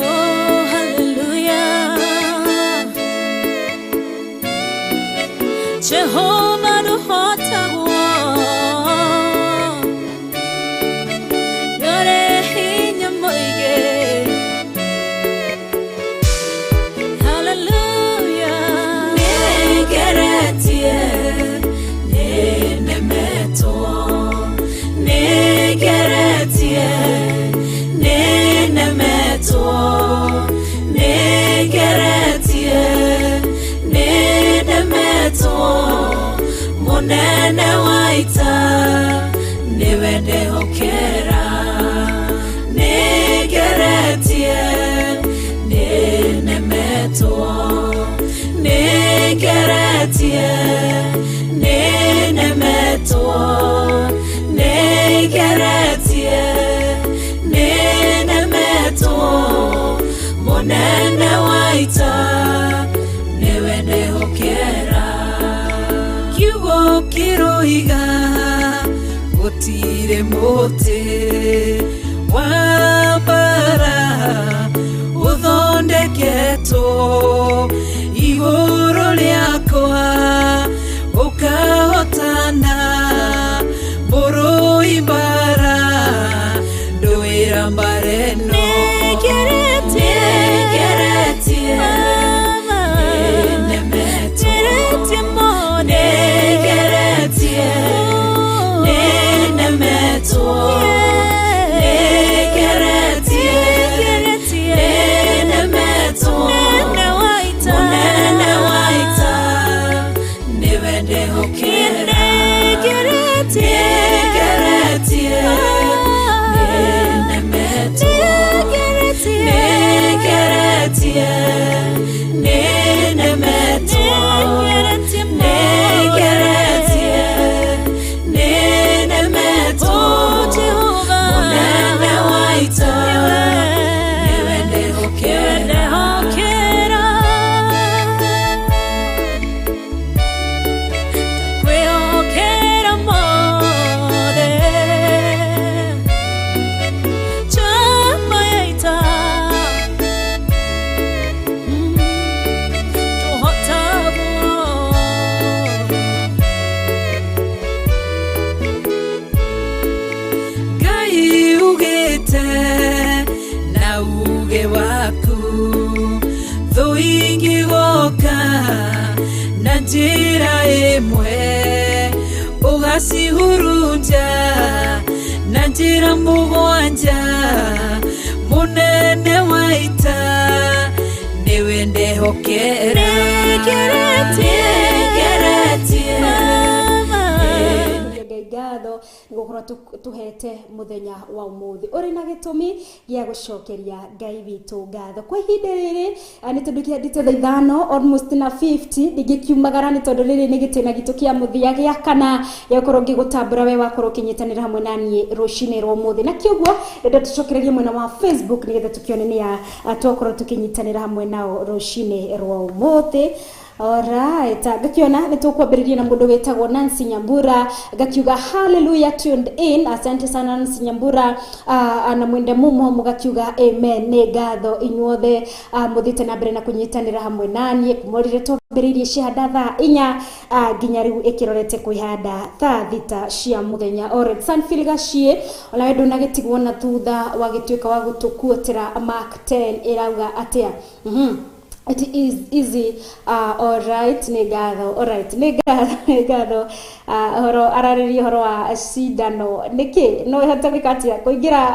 Oh, hallelujah. Jehovah nũhotagwo. Nĩũrĩ hinya mũingĩ. Hallelujah. Nĩngeretie, nĩnemetwo. Nĩngeretie, nĩnemetwo. Nĩngeretie, nĩnemetwo. Mũnene wa ita nĩwe ndehokera. Nĩngeretie, nĩnemetwo. Nĩngeretie, nĩnemetwo. Nĩngeretie, nĩnemetwo. Mũnene wa ita nĩwe ndehokera. Kiugo kĩroiga gũtirĩ mũtĩ wa mbara ũthondeketwo igũrũ rĩakwa ũkahotana mũrũi mbara ndũĩra mbara ĩno. Nĩngeretie, Nĩngeretie, Mama. nĩnemetwo. Nĩngeretie mũno. Nĩngeretie, nĩnemetwo. Nĩngeretie, Nĩngeretie, nĩnemetwo. Mũnene wa ita. Mũnene wa ita nĩwe ndehokera. Nĩngeretie, Nĩngeretie, nĩnemetwo. Nĩngeretie, Nĩngeretie, nĩnemetwo. Nĩngeretie mũno. Nĩngeretie, nĩnemetwo. Oh, Jehovah. Mũnene wa ita nĩwe ndehokera. Ndehokera. Ndakwĩhokera mothe. Njamba ya ita. Tũhotagwo. Ngai ugĩte na uge waku thũ ingĩgoka na njĩra ĩmwe ũgacihurunja na njĩra mũgwanja mũnene wa ita nĩwe ndehokera. Nĩngeretie, Nĩngeretie, Mama. Ngai ngatho nĩ gũkorwo tũhete mũthenya wa ũmũthĩ ũrĩ na gĩtũmi gĩa gũcokeria Ngai witũ ngatho kwa ihinda rĩrĩ nĩ tondũ kĩandĩte thaa ithano almost na 50 ndingĩkiumagara nĩ tondũ rĩrĩ nĩ gĩtĩna gitũ kĩa mũthia gĩa kana gĩa gũkorwo ngĩgũtambũra we wakorwo ũkĩnyitanĩra hamwe na niĩ rũcinĩ rwa ũmũthĩ na kĩoguo ndĩrenda tũcokererie mwena wa Facebook nĩgetha tũkĩone nĩ a twakorwo tũkĩnyitanĩra hamwe nao rũcinĩ rwa ũmũthĩ. Alright, ngakiona nĩ tũkwambĩrĩria na mũndũ wĩtagwo Nancy Nyambura ngakiuga hallelujah tuned in. Asante sana Nancy Nyambura na mwende mumo mũgakiuga amen. Nĩ ngatho inyuothe mũthiĩte na mbere na kũnyitanĩra hamwe naniĩ kuma rĩrĩa twambĩrĩirie cihanda thaa inya nginya rĩu ĩkĩrorete kwĩhanda thaa thita cia mũthenya. Alright, Sanfil Gachie onawe ndũnagĩtigwo na thutha wagĩtuĩka wa gũtũkuotera Mark 10 ĩrauga atĩa. It is easy. All right, nĩ ngatho. All right, nĩ ngatho, nĩ ngatho. Horo ararĩria ũhoro wa cindano nĩkĩ no ĩhote gwĩka atĩa kũingĩra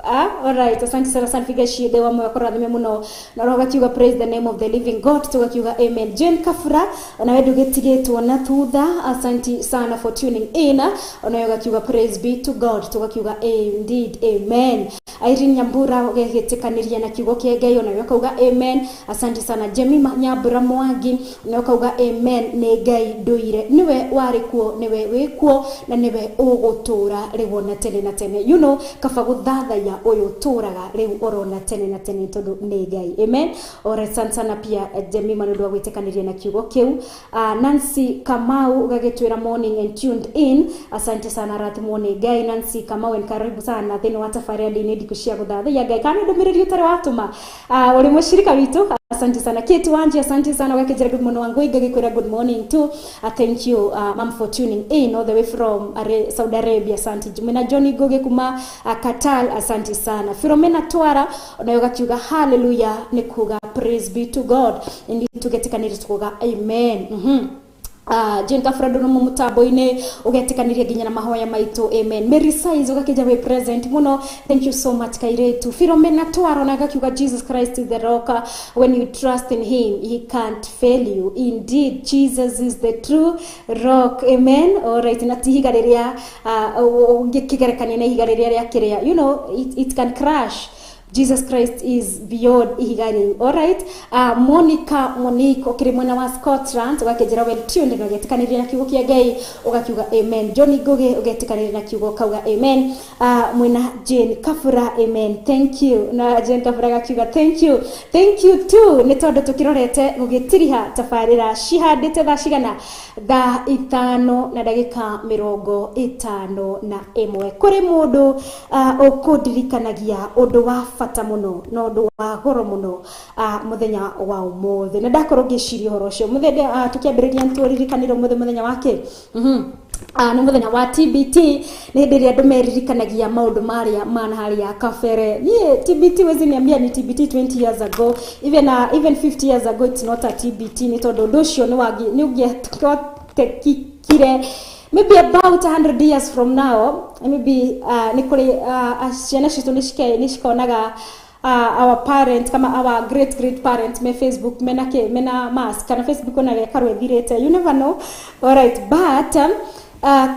Alright, asante sana Sanfiga Shide wa moyo kũrathime mũno. Na roho gakiuga praise the name of the living God, tugakiuga amen. Jane Kafura, onawe ndũgĩtigĩtwo na thutha, asante sana for tuning in. Onawe gakiuga praise be to God, tugakiuga indeed amen. Irene Nyambura ũgegĩtĩkanĩria na kiugo kĩa Ngai, onawe akauga amen. Asante sana Jemima Nyambura Mwangi, onawe akauga amen. Nĩ Ngai ndũire, nĩwe warĩ kuo, nĩwe wĩ kuo, na nĩwe ũgũtũũra rĩu ona tene na tene. You know, kaba gũthathaiya ũyũ ũtũũraga rĩu orona tene na tene tondũ nĩ Ngai. Amen. Ore asante sana pia Jemima nĩ ũndũ wa gwĩtĩkanĩria na kiugo kĩu. Nancy Kamau ũgagĩtwĩra morning and tuned in, asante sana, rathimwo nĩ Ngai. Nancy Kamau, and karibu sana thĩinĩ wa tabarĩra ndĩ ndikũ cia gũthathaiya Ngai. Kana ndũmĩrĩri ũtarĩ watũma, ũrĩ mũcirika witũ, asante sana. Kate Wanji, asante sana, ũgakĩnjĩra good morning. Wangui ngagĩkwĩra good morning too. Thank you ma'am for tuning in all the way from Saudi Arabia, asante. Jumina Johnny Goge kuma Qatar, asante sana. Philomena Twara onayo gakiuga hallelujah, nĩ kuga praise be to God, indi tũgetĩkanĩria tukuga amen. Jane Kafrado no mutambo-inĩ ũgetĩkanĩria nginya na mahoya maitũ, amen. Mary Size ũgakĩnja wĩ present mũno, thank you so much kairetu. Philomena Twaro na gakiuga Jesus Christ is the rock, when you trust in him he can't fail you, indeed Jesus is the true rock, amen. Alright, na ti ihiga rĩrĩa ũngĩkĩgerekania na ihiga rĩrĩa rĩa kĩrĩa, you know, it can crash. Jesus Christ is beyond ihiga rĩu. Alright, Monica Monique ũkĩrĩ mwena wa Scotland ũgakĩnjĩra well tuned na ũgetĩkanĩria na kiugo kĩa Ngai ũgakiuga amen. Johnny Ngugi ũgetĩkanĩria na kiugo ũkauga amen. Mwena Jane Kafura, amen, thank you. Na Jane Kafura gakiuga thank you, thank you too, nĩ tondũ tũkĩrorete gũgĩtiriha tabarĩra cihandĩte thaa cigana, thaa 5:51. Kũrĩ mũndũ ũkũndirikanagia ũndũ wa bata mũno na ũndũ wa goro mũno mũthenya wa ũmũthĩ, na ndakorwo ngĩciria ũhoro ũcio mũthenya tũkĩambĩrĩria nĩtũririkanire ũmũthĩ mũthenya wake nĩ mũthenya wa TBT. Nĩ hĩndĩ ĩrĩa andũ meririkanagia maũndũ marĩa mana harĩa kabere. Niĩ TBT wezi niambia ni TBT 20 years ago, even 50 years ago, it's not a TBT, nĩ tondũ ũndũ ũcio nĩ ũngĩatekikire maybe about 100 years from now. Maybe nĩ kũrĩ ciana citũ nĩ cikonaga our parent kama our great great parents me Facebook mena ke mena mask kana Facebook ona gekarwo ĩthirĩte, you never know. Alright, but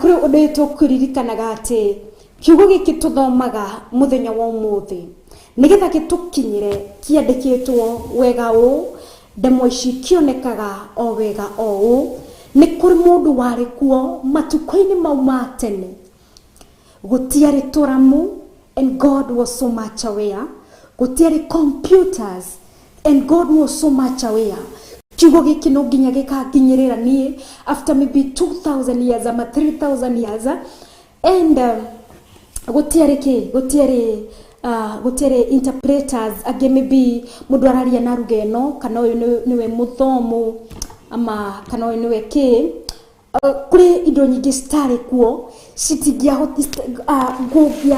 kũrĩ ũndũ tũkũririkanaga atĩ kiugo gĩkĩ tũthomaga mũthenya wa ũmũthĩ nĩgetha gĩtũkinyĩre kĩandĩkĩtwo wega ũũ, ndemwa ici kĩonekaga o wega o ũũ, nĩ kũrĩ mũndũ warĩ kuo matukũ-inĩ mau ma tene, gũtiarĩ tũramu and God was so much aware, gũtiarĩ computers and God was so much aware. Kiugo gĩkĩ no nginya gĩkanginyĩrĩra niĩ after maybe 2000 years ama 3000 years, and gũtiarĩ kĩ, gũtiarĩ interpreters angĩ, maybe mũndũ araria na ruga ĩno kana ũyũ nĩwe mũthomu ama kana ũyũ nĩwe kĩ. Kũrĩ indo nyingĩ citarĩ kuo citingĩahotire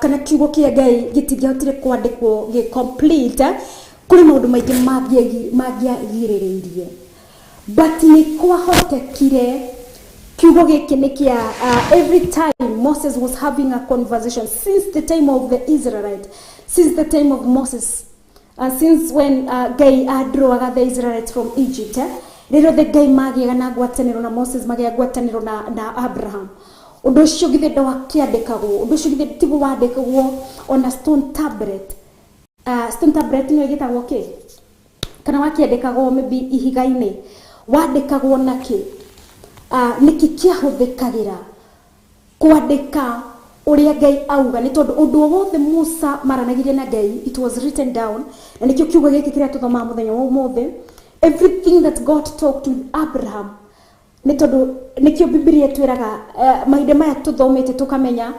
kana kiugo kĩa Ngai gĩtingĩahotire kwandĩkwo gĩ complete. Kũrĩ maũndũ maingĩ mangĩagirĩrĩirie, but nĩ kwahotekire kiugo gĩkĩ nĩ kĩa every time Moses was having a conversation since the time of the Israelites, since the time of Moses, since when Ngai adroaga the Israelites from Egypt, rĩrĩa othe Ngai magĩaga na ngwatanĩro na Moses, magĩa ngwatanĩro na Abraham, ũndũ ũcio githĩ ndwakĩandĩkagwo, ũndũ ũcio githĩ tiguo wandĩkagwo ona stone tablet. Stone tablet nĩyo ĩgĩtagwo kĩ, kana wakĩandĩkagwo maybe ihiga-inĩ, wandĩkagwo na kĩ, nĩkĩ kĩahũthĩkagĩra kwandĩka ũrĩa Ngai auga, nĩ tondũ ũndũ o wothe Musa maranagĩria na Ngai, it was written down. Na nĩkĩo kiugo gĩkĩ kĩrĩa tũthomaga mũthenya wa ũmũthĩ, everything that God talked with Abraham, nĩ tondũ nĩkĩo Bibilia ĩtwĩraga mahinda maya tũthomete tũkamenya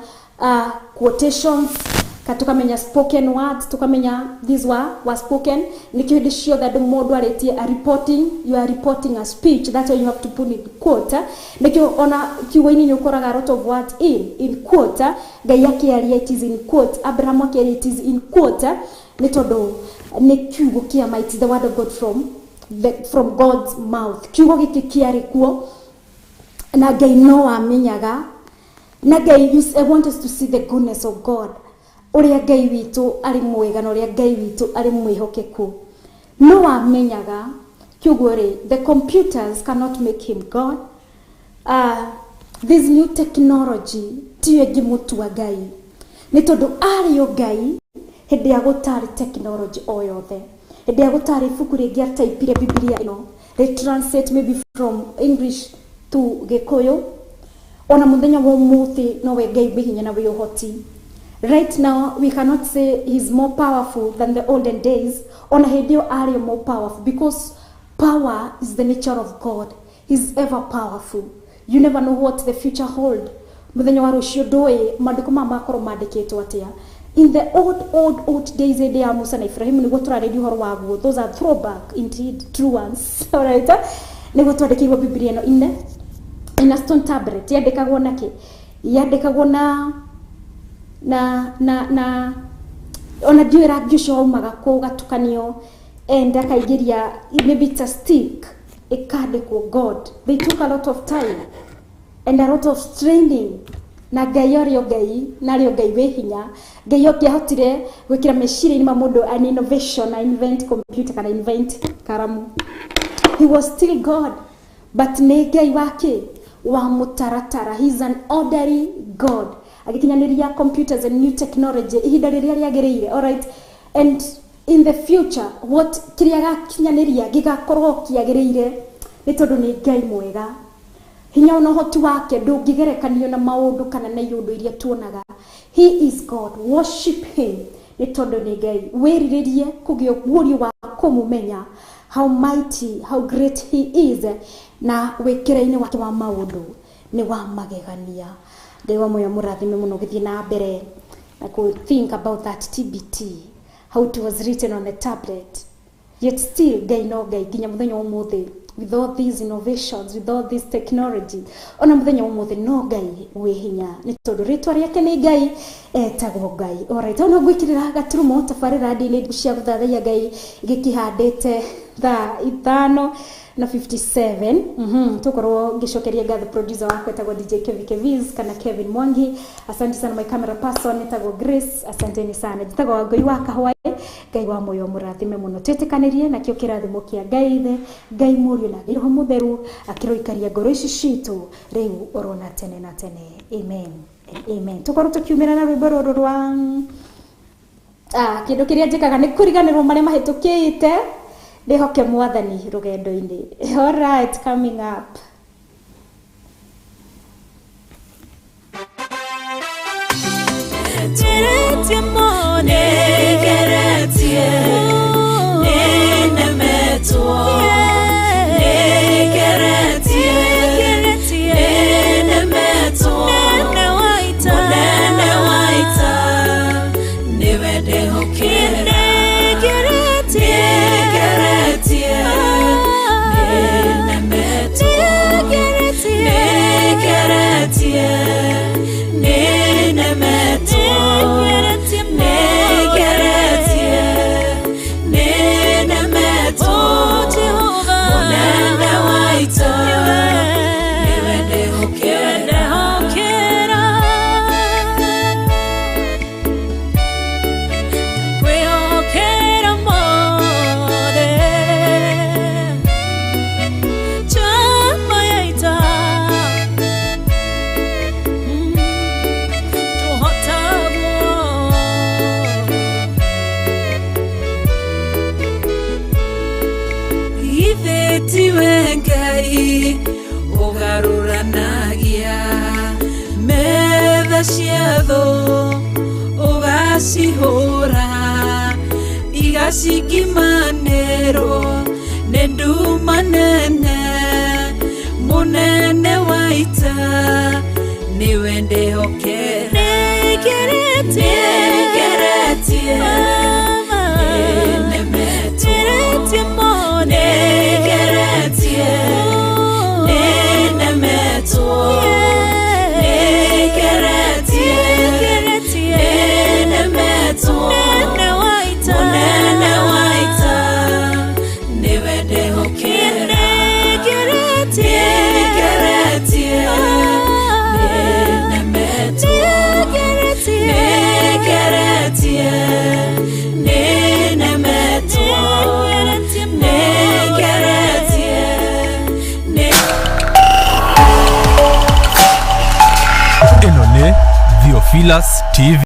quotations, ka tukamenya spoken words, tukamenya these were spoken. Nĩkĩo hĩndĩ ciothe andũ mũndũ arĩtie a reporting, you are reporting a speech, that's why you have to put in quote. Nĩkĩo ona kiugo-inĩ nĩ ũkoraga a lot of words in quote. Ngai akĩaria it is in quote, Abraham akĩaria it is in quote, nĩ tondũ nĩ kiugo kĩa ma, it is the word of God from God's mouth. Kiugo gĩkĩ kĩarĩ kuo na Ngai no amenyaga, Na Ngai, I want us to see the goodness of God. Ũrĩa Ngai witũ arĩ mwega na ũrĩa Ngai witũ arĩ mwĩhokeku. No amenyaga kiugo rĩ, the computers cannot make him God. This new technology tiyo ĩngĩmũtua Ngai. Nĩ tondũ arĩ o Ngai hĩndĩ ya gũtarĩ technology o yothe. Hĩndĩ ya gũtarĩ ibuku rĩngĩ ataipire Bibilia ĩno, they translate maybe from English to Gĩkũyũ. Ona mũthenya wa ũmũthĩ nowe Ngai wĩ hinya na wĩ ũhoti. Right now we cannot say he's more powerful than the olden days. Ona hĩndĩ ĩyo arĩ more powerful, because power is the nature of God. He's ever powerful. You never know what the future hold. Mũthenya wa rũciũ ndũĩ maandĩko maya makorwo mandĩkĩtwo atĩa. In the old old old days hĩndĩ ya Musa na Ibrahimu nĩguo tũrarĩria ũhoro waguo. Those are throwback indeed, true ones. Alright, nĩguo twandĩkĩirwo Bibilia ĩno in a stone tablet. Yandĩkagwo na kĩ? Yandĩkagwo na na na na ona ndiũĩ rangi ũcio waumaga kũ, ũgatukanio and akaingĩria maybe it's a stick ĩkandĩkwo God. They took a lot of time and a lot of training. Na Ngai arĩ o Ngai, na arĩ o Ngai wĩ hinya. Ngai ũngĩahotire gwĩkĩra meciria-inĩ ma mũndũ an innovation, a invent computer kana invent karamu, he was still God. But nĩ Ngai wake wa mũtaratara. He is an orderly God. Agĩkinyanĩria computers and new technology ihinda rĩrĩa rĩagĩrĩire. Alright, and in the future what kĩrĩa gakinyanĩria gĩgakorwo kĩagĩrĩire, nĩ tondũ nĩ Ngai mwega. Hinya ona ũhoti wake ndũngĩgerekanio na maũndũ kana na iũndũ iria tuonaga. He is God. Worship him nĩ tondũ nĩ Ngai. Wĩrirĩrie kũgĩa ũguũrio wa kũmũmenya, how mighty, how great he is, na wĩkĩra-inĩ wake wa maũndũ nĩ wa magegania. Ngai wa muoyo mũrathime mũno ũgĩthiĩ na mbere na kũ think about that TBT, how it was written on the tablet. Yet still Ngai no Ngai nginya mũthenya wa ũmũthĩ. With all these innovations, with all this technology, ona mũthenya wa ũmũthĩ no Ngai wĩ hinya, nĩ tondũ rĩtwa rĩake nĩ Ngai, etagwo Ngai. Alright, hau no ngwĩkĩrĩra gaturumo tabarĩra ndĩ cia gũthathaiya Ngai gĩkĩhandĩte thaa 5:57. Tukorwo ngĩcokeria ngatho producer wakwa etagwo DJ Kevin Kevis kana Kevin Mwangi. Asante sana my camera person etagwo Grace, asanteni sana. Njĩtagwo Wangũi wa Kahwaĩ. Ngai wa muoyo mũrathime mũno. Twĩtĩkanĩrie nakĩo kĩrathimo kĩa Ngai Ithe, Ngai Mũriũ na Ngai Roho Mũtheru akĩroikaria ngoro ici citũ rĩu orona tene na tene. Amen and amen. Tukorwo tũkiumĩra na rwĩmbo rũrũ rwa kĩndũ kĩrĩa njĩkaga nĩ kũriganĩrwo marĩa mahĩtũkĩte, ndĩhoke mwathani rũgendo-inĩ. Alright, coming up. Ugacihũra igacikimanĩrwo nĩ nduma nene, mũnene wa ita nĩwe ndĩhokera. Nĩngeretie, nĩnemetwo, nĩngeretie, nĩnemetwo, nĩngeretie, mũnene wa ita nĩwe ndĩhokera. Nĩngeretie, nĩnemetwo, Ĩno nĩ Theophilus TV.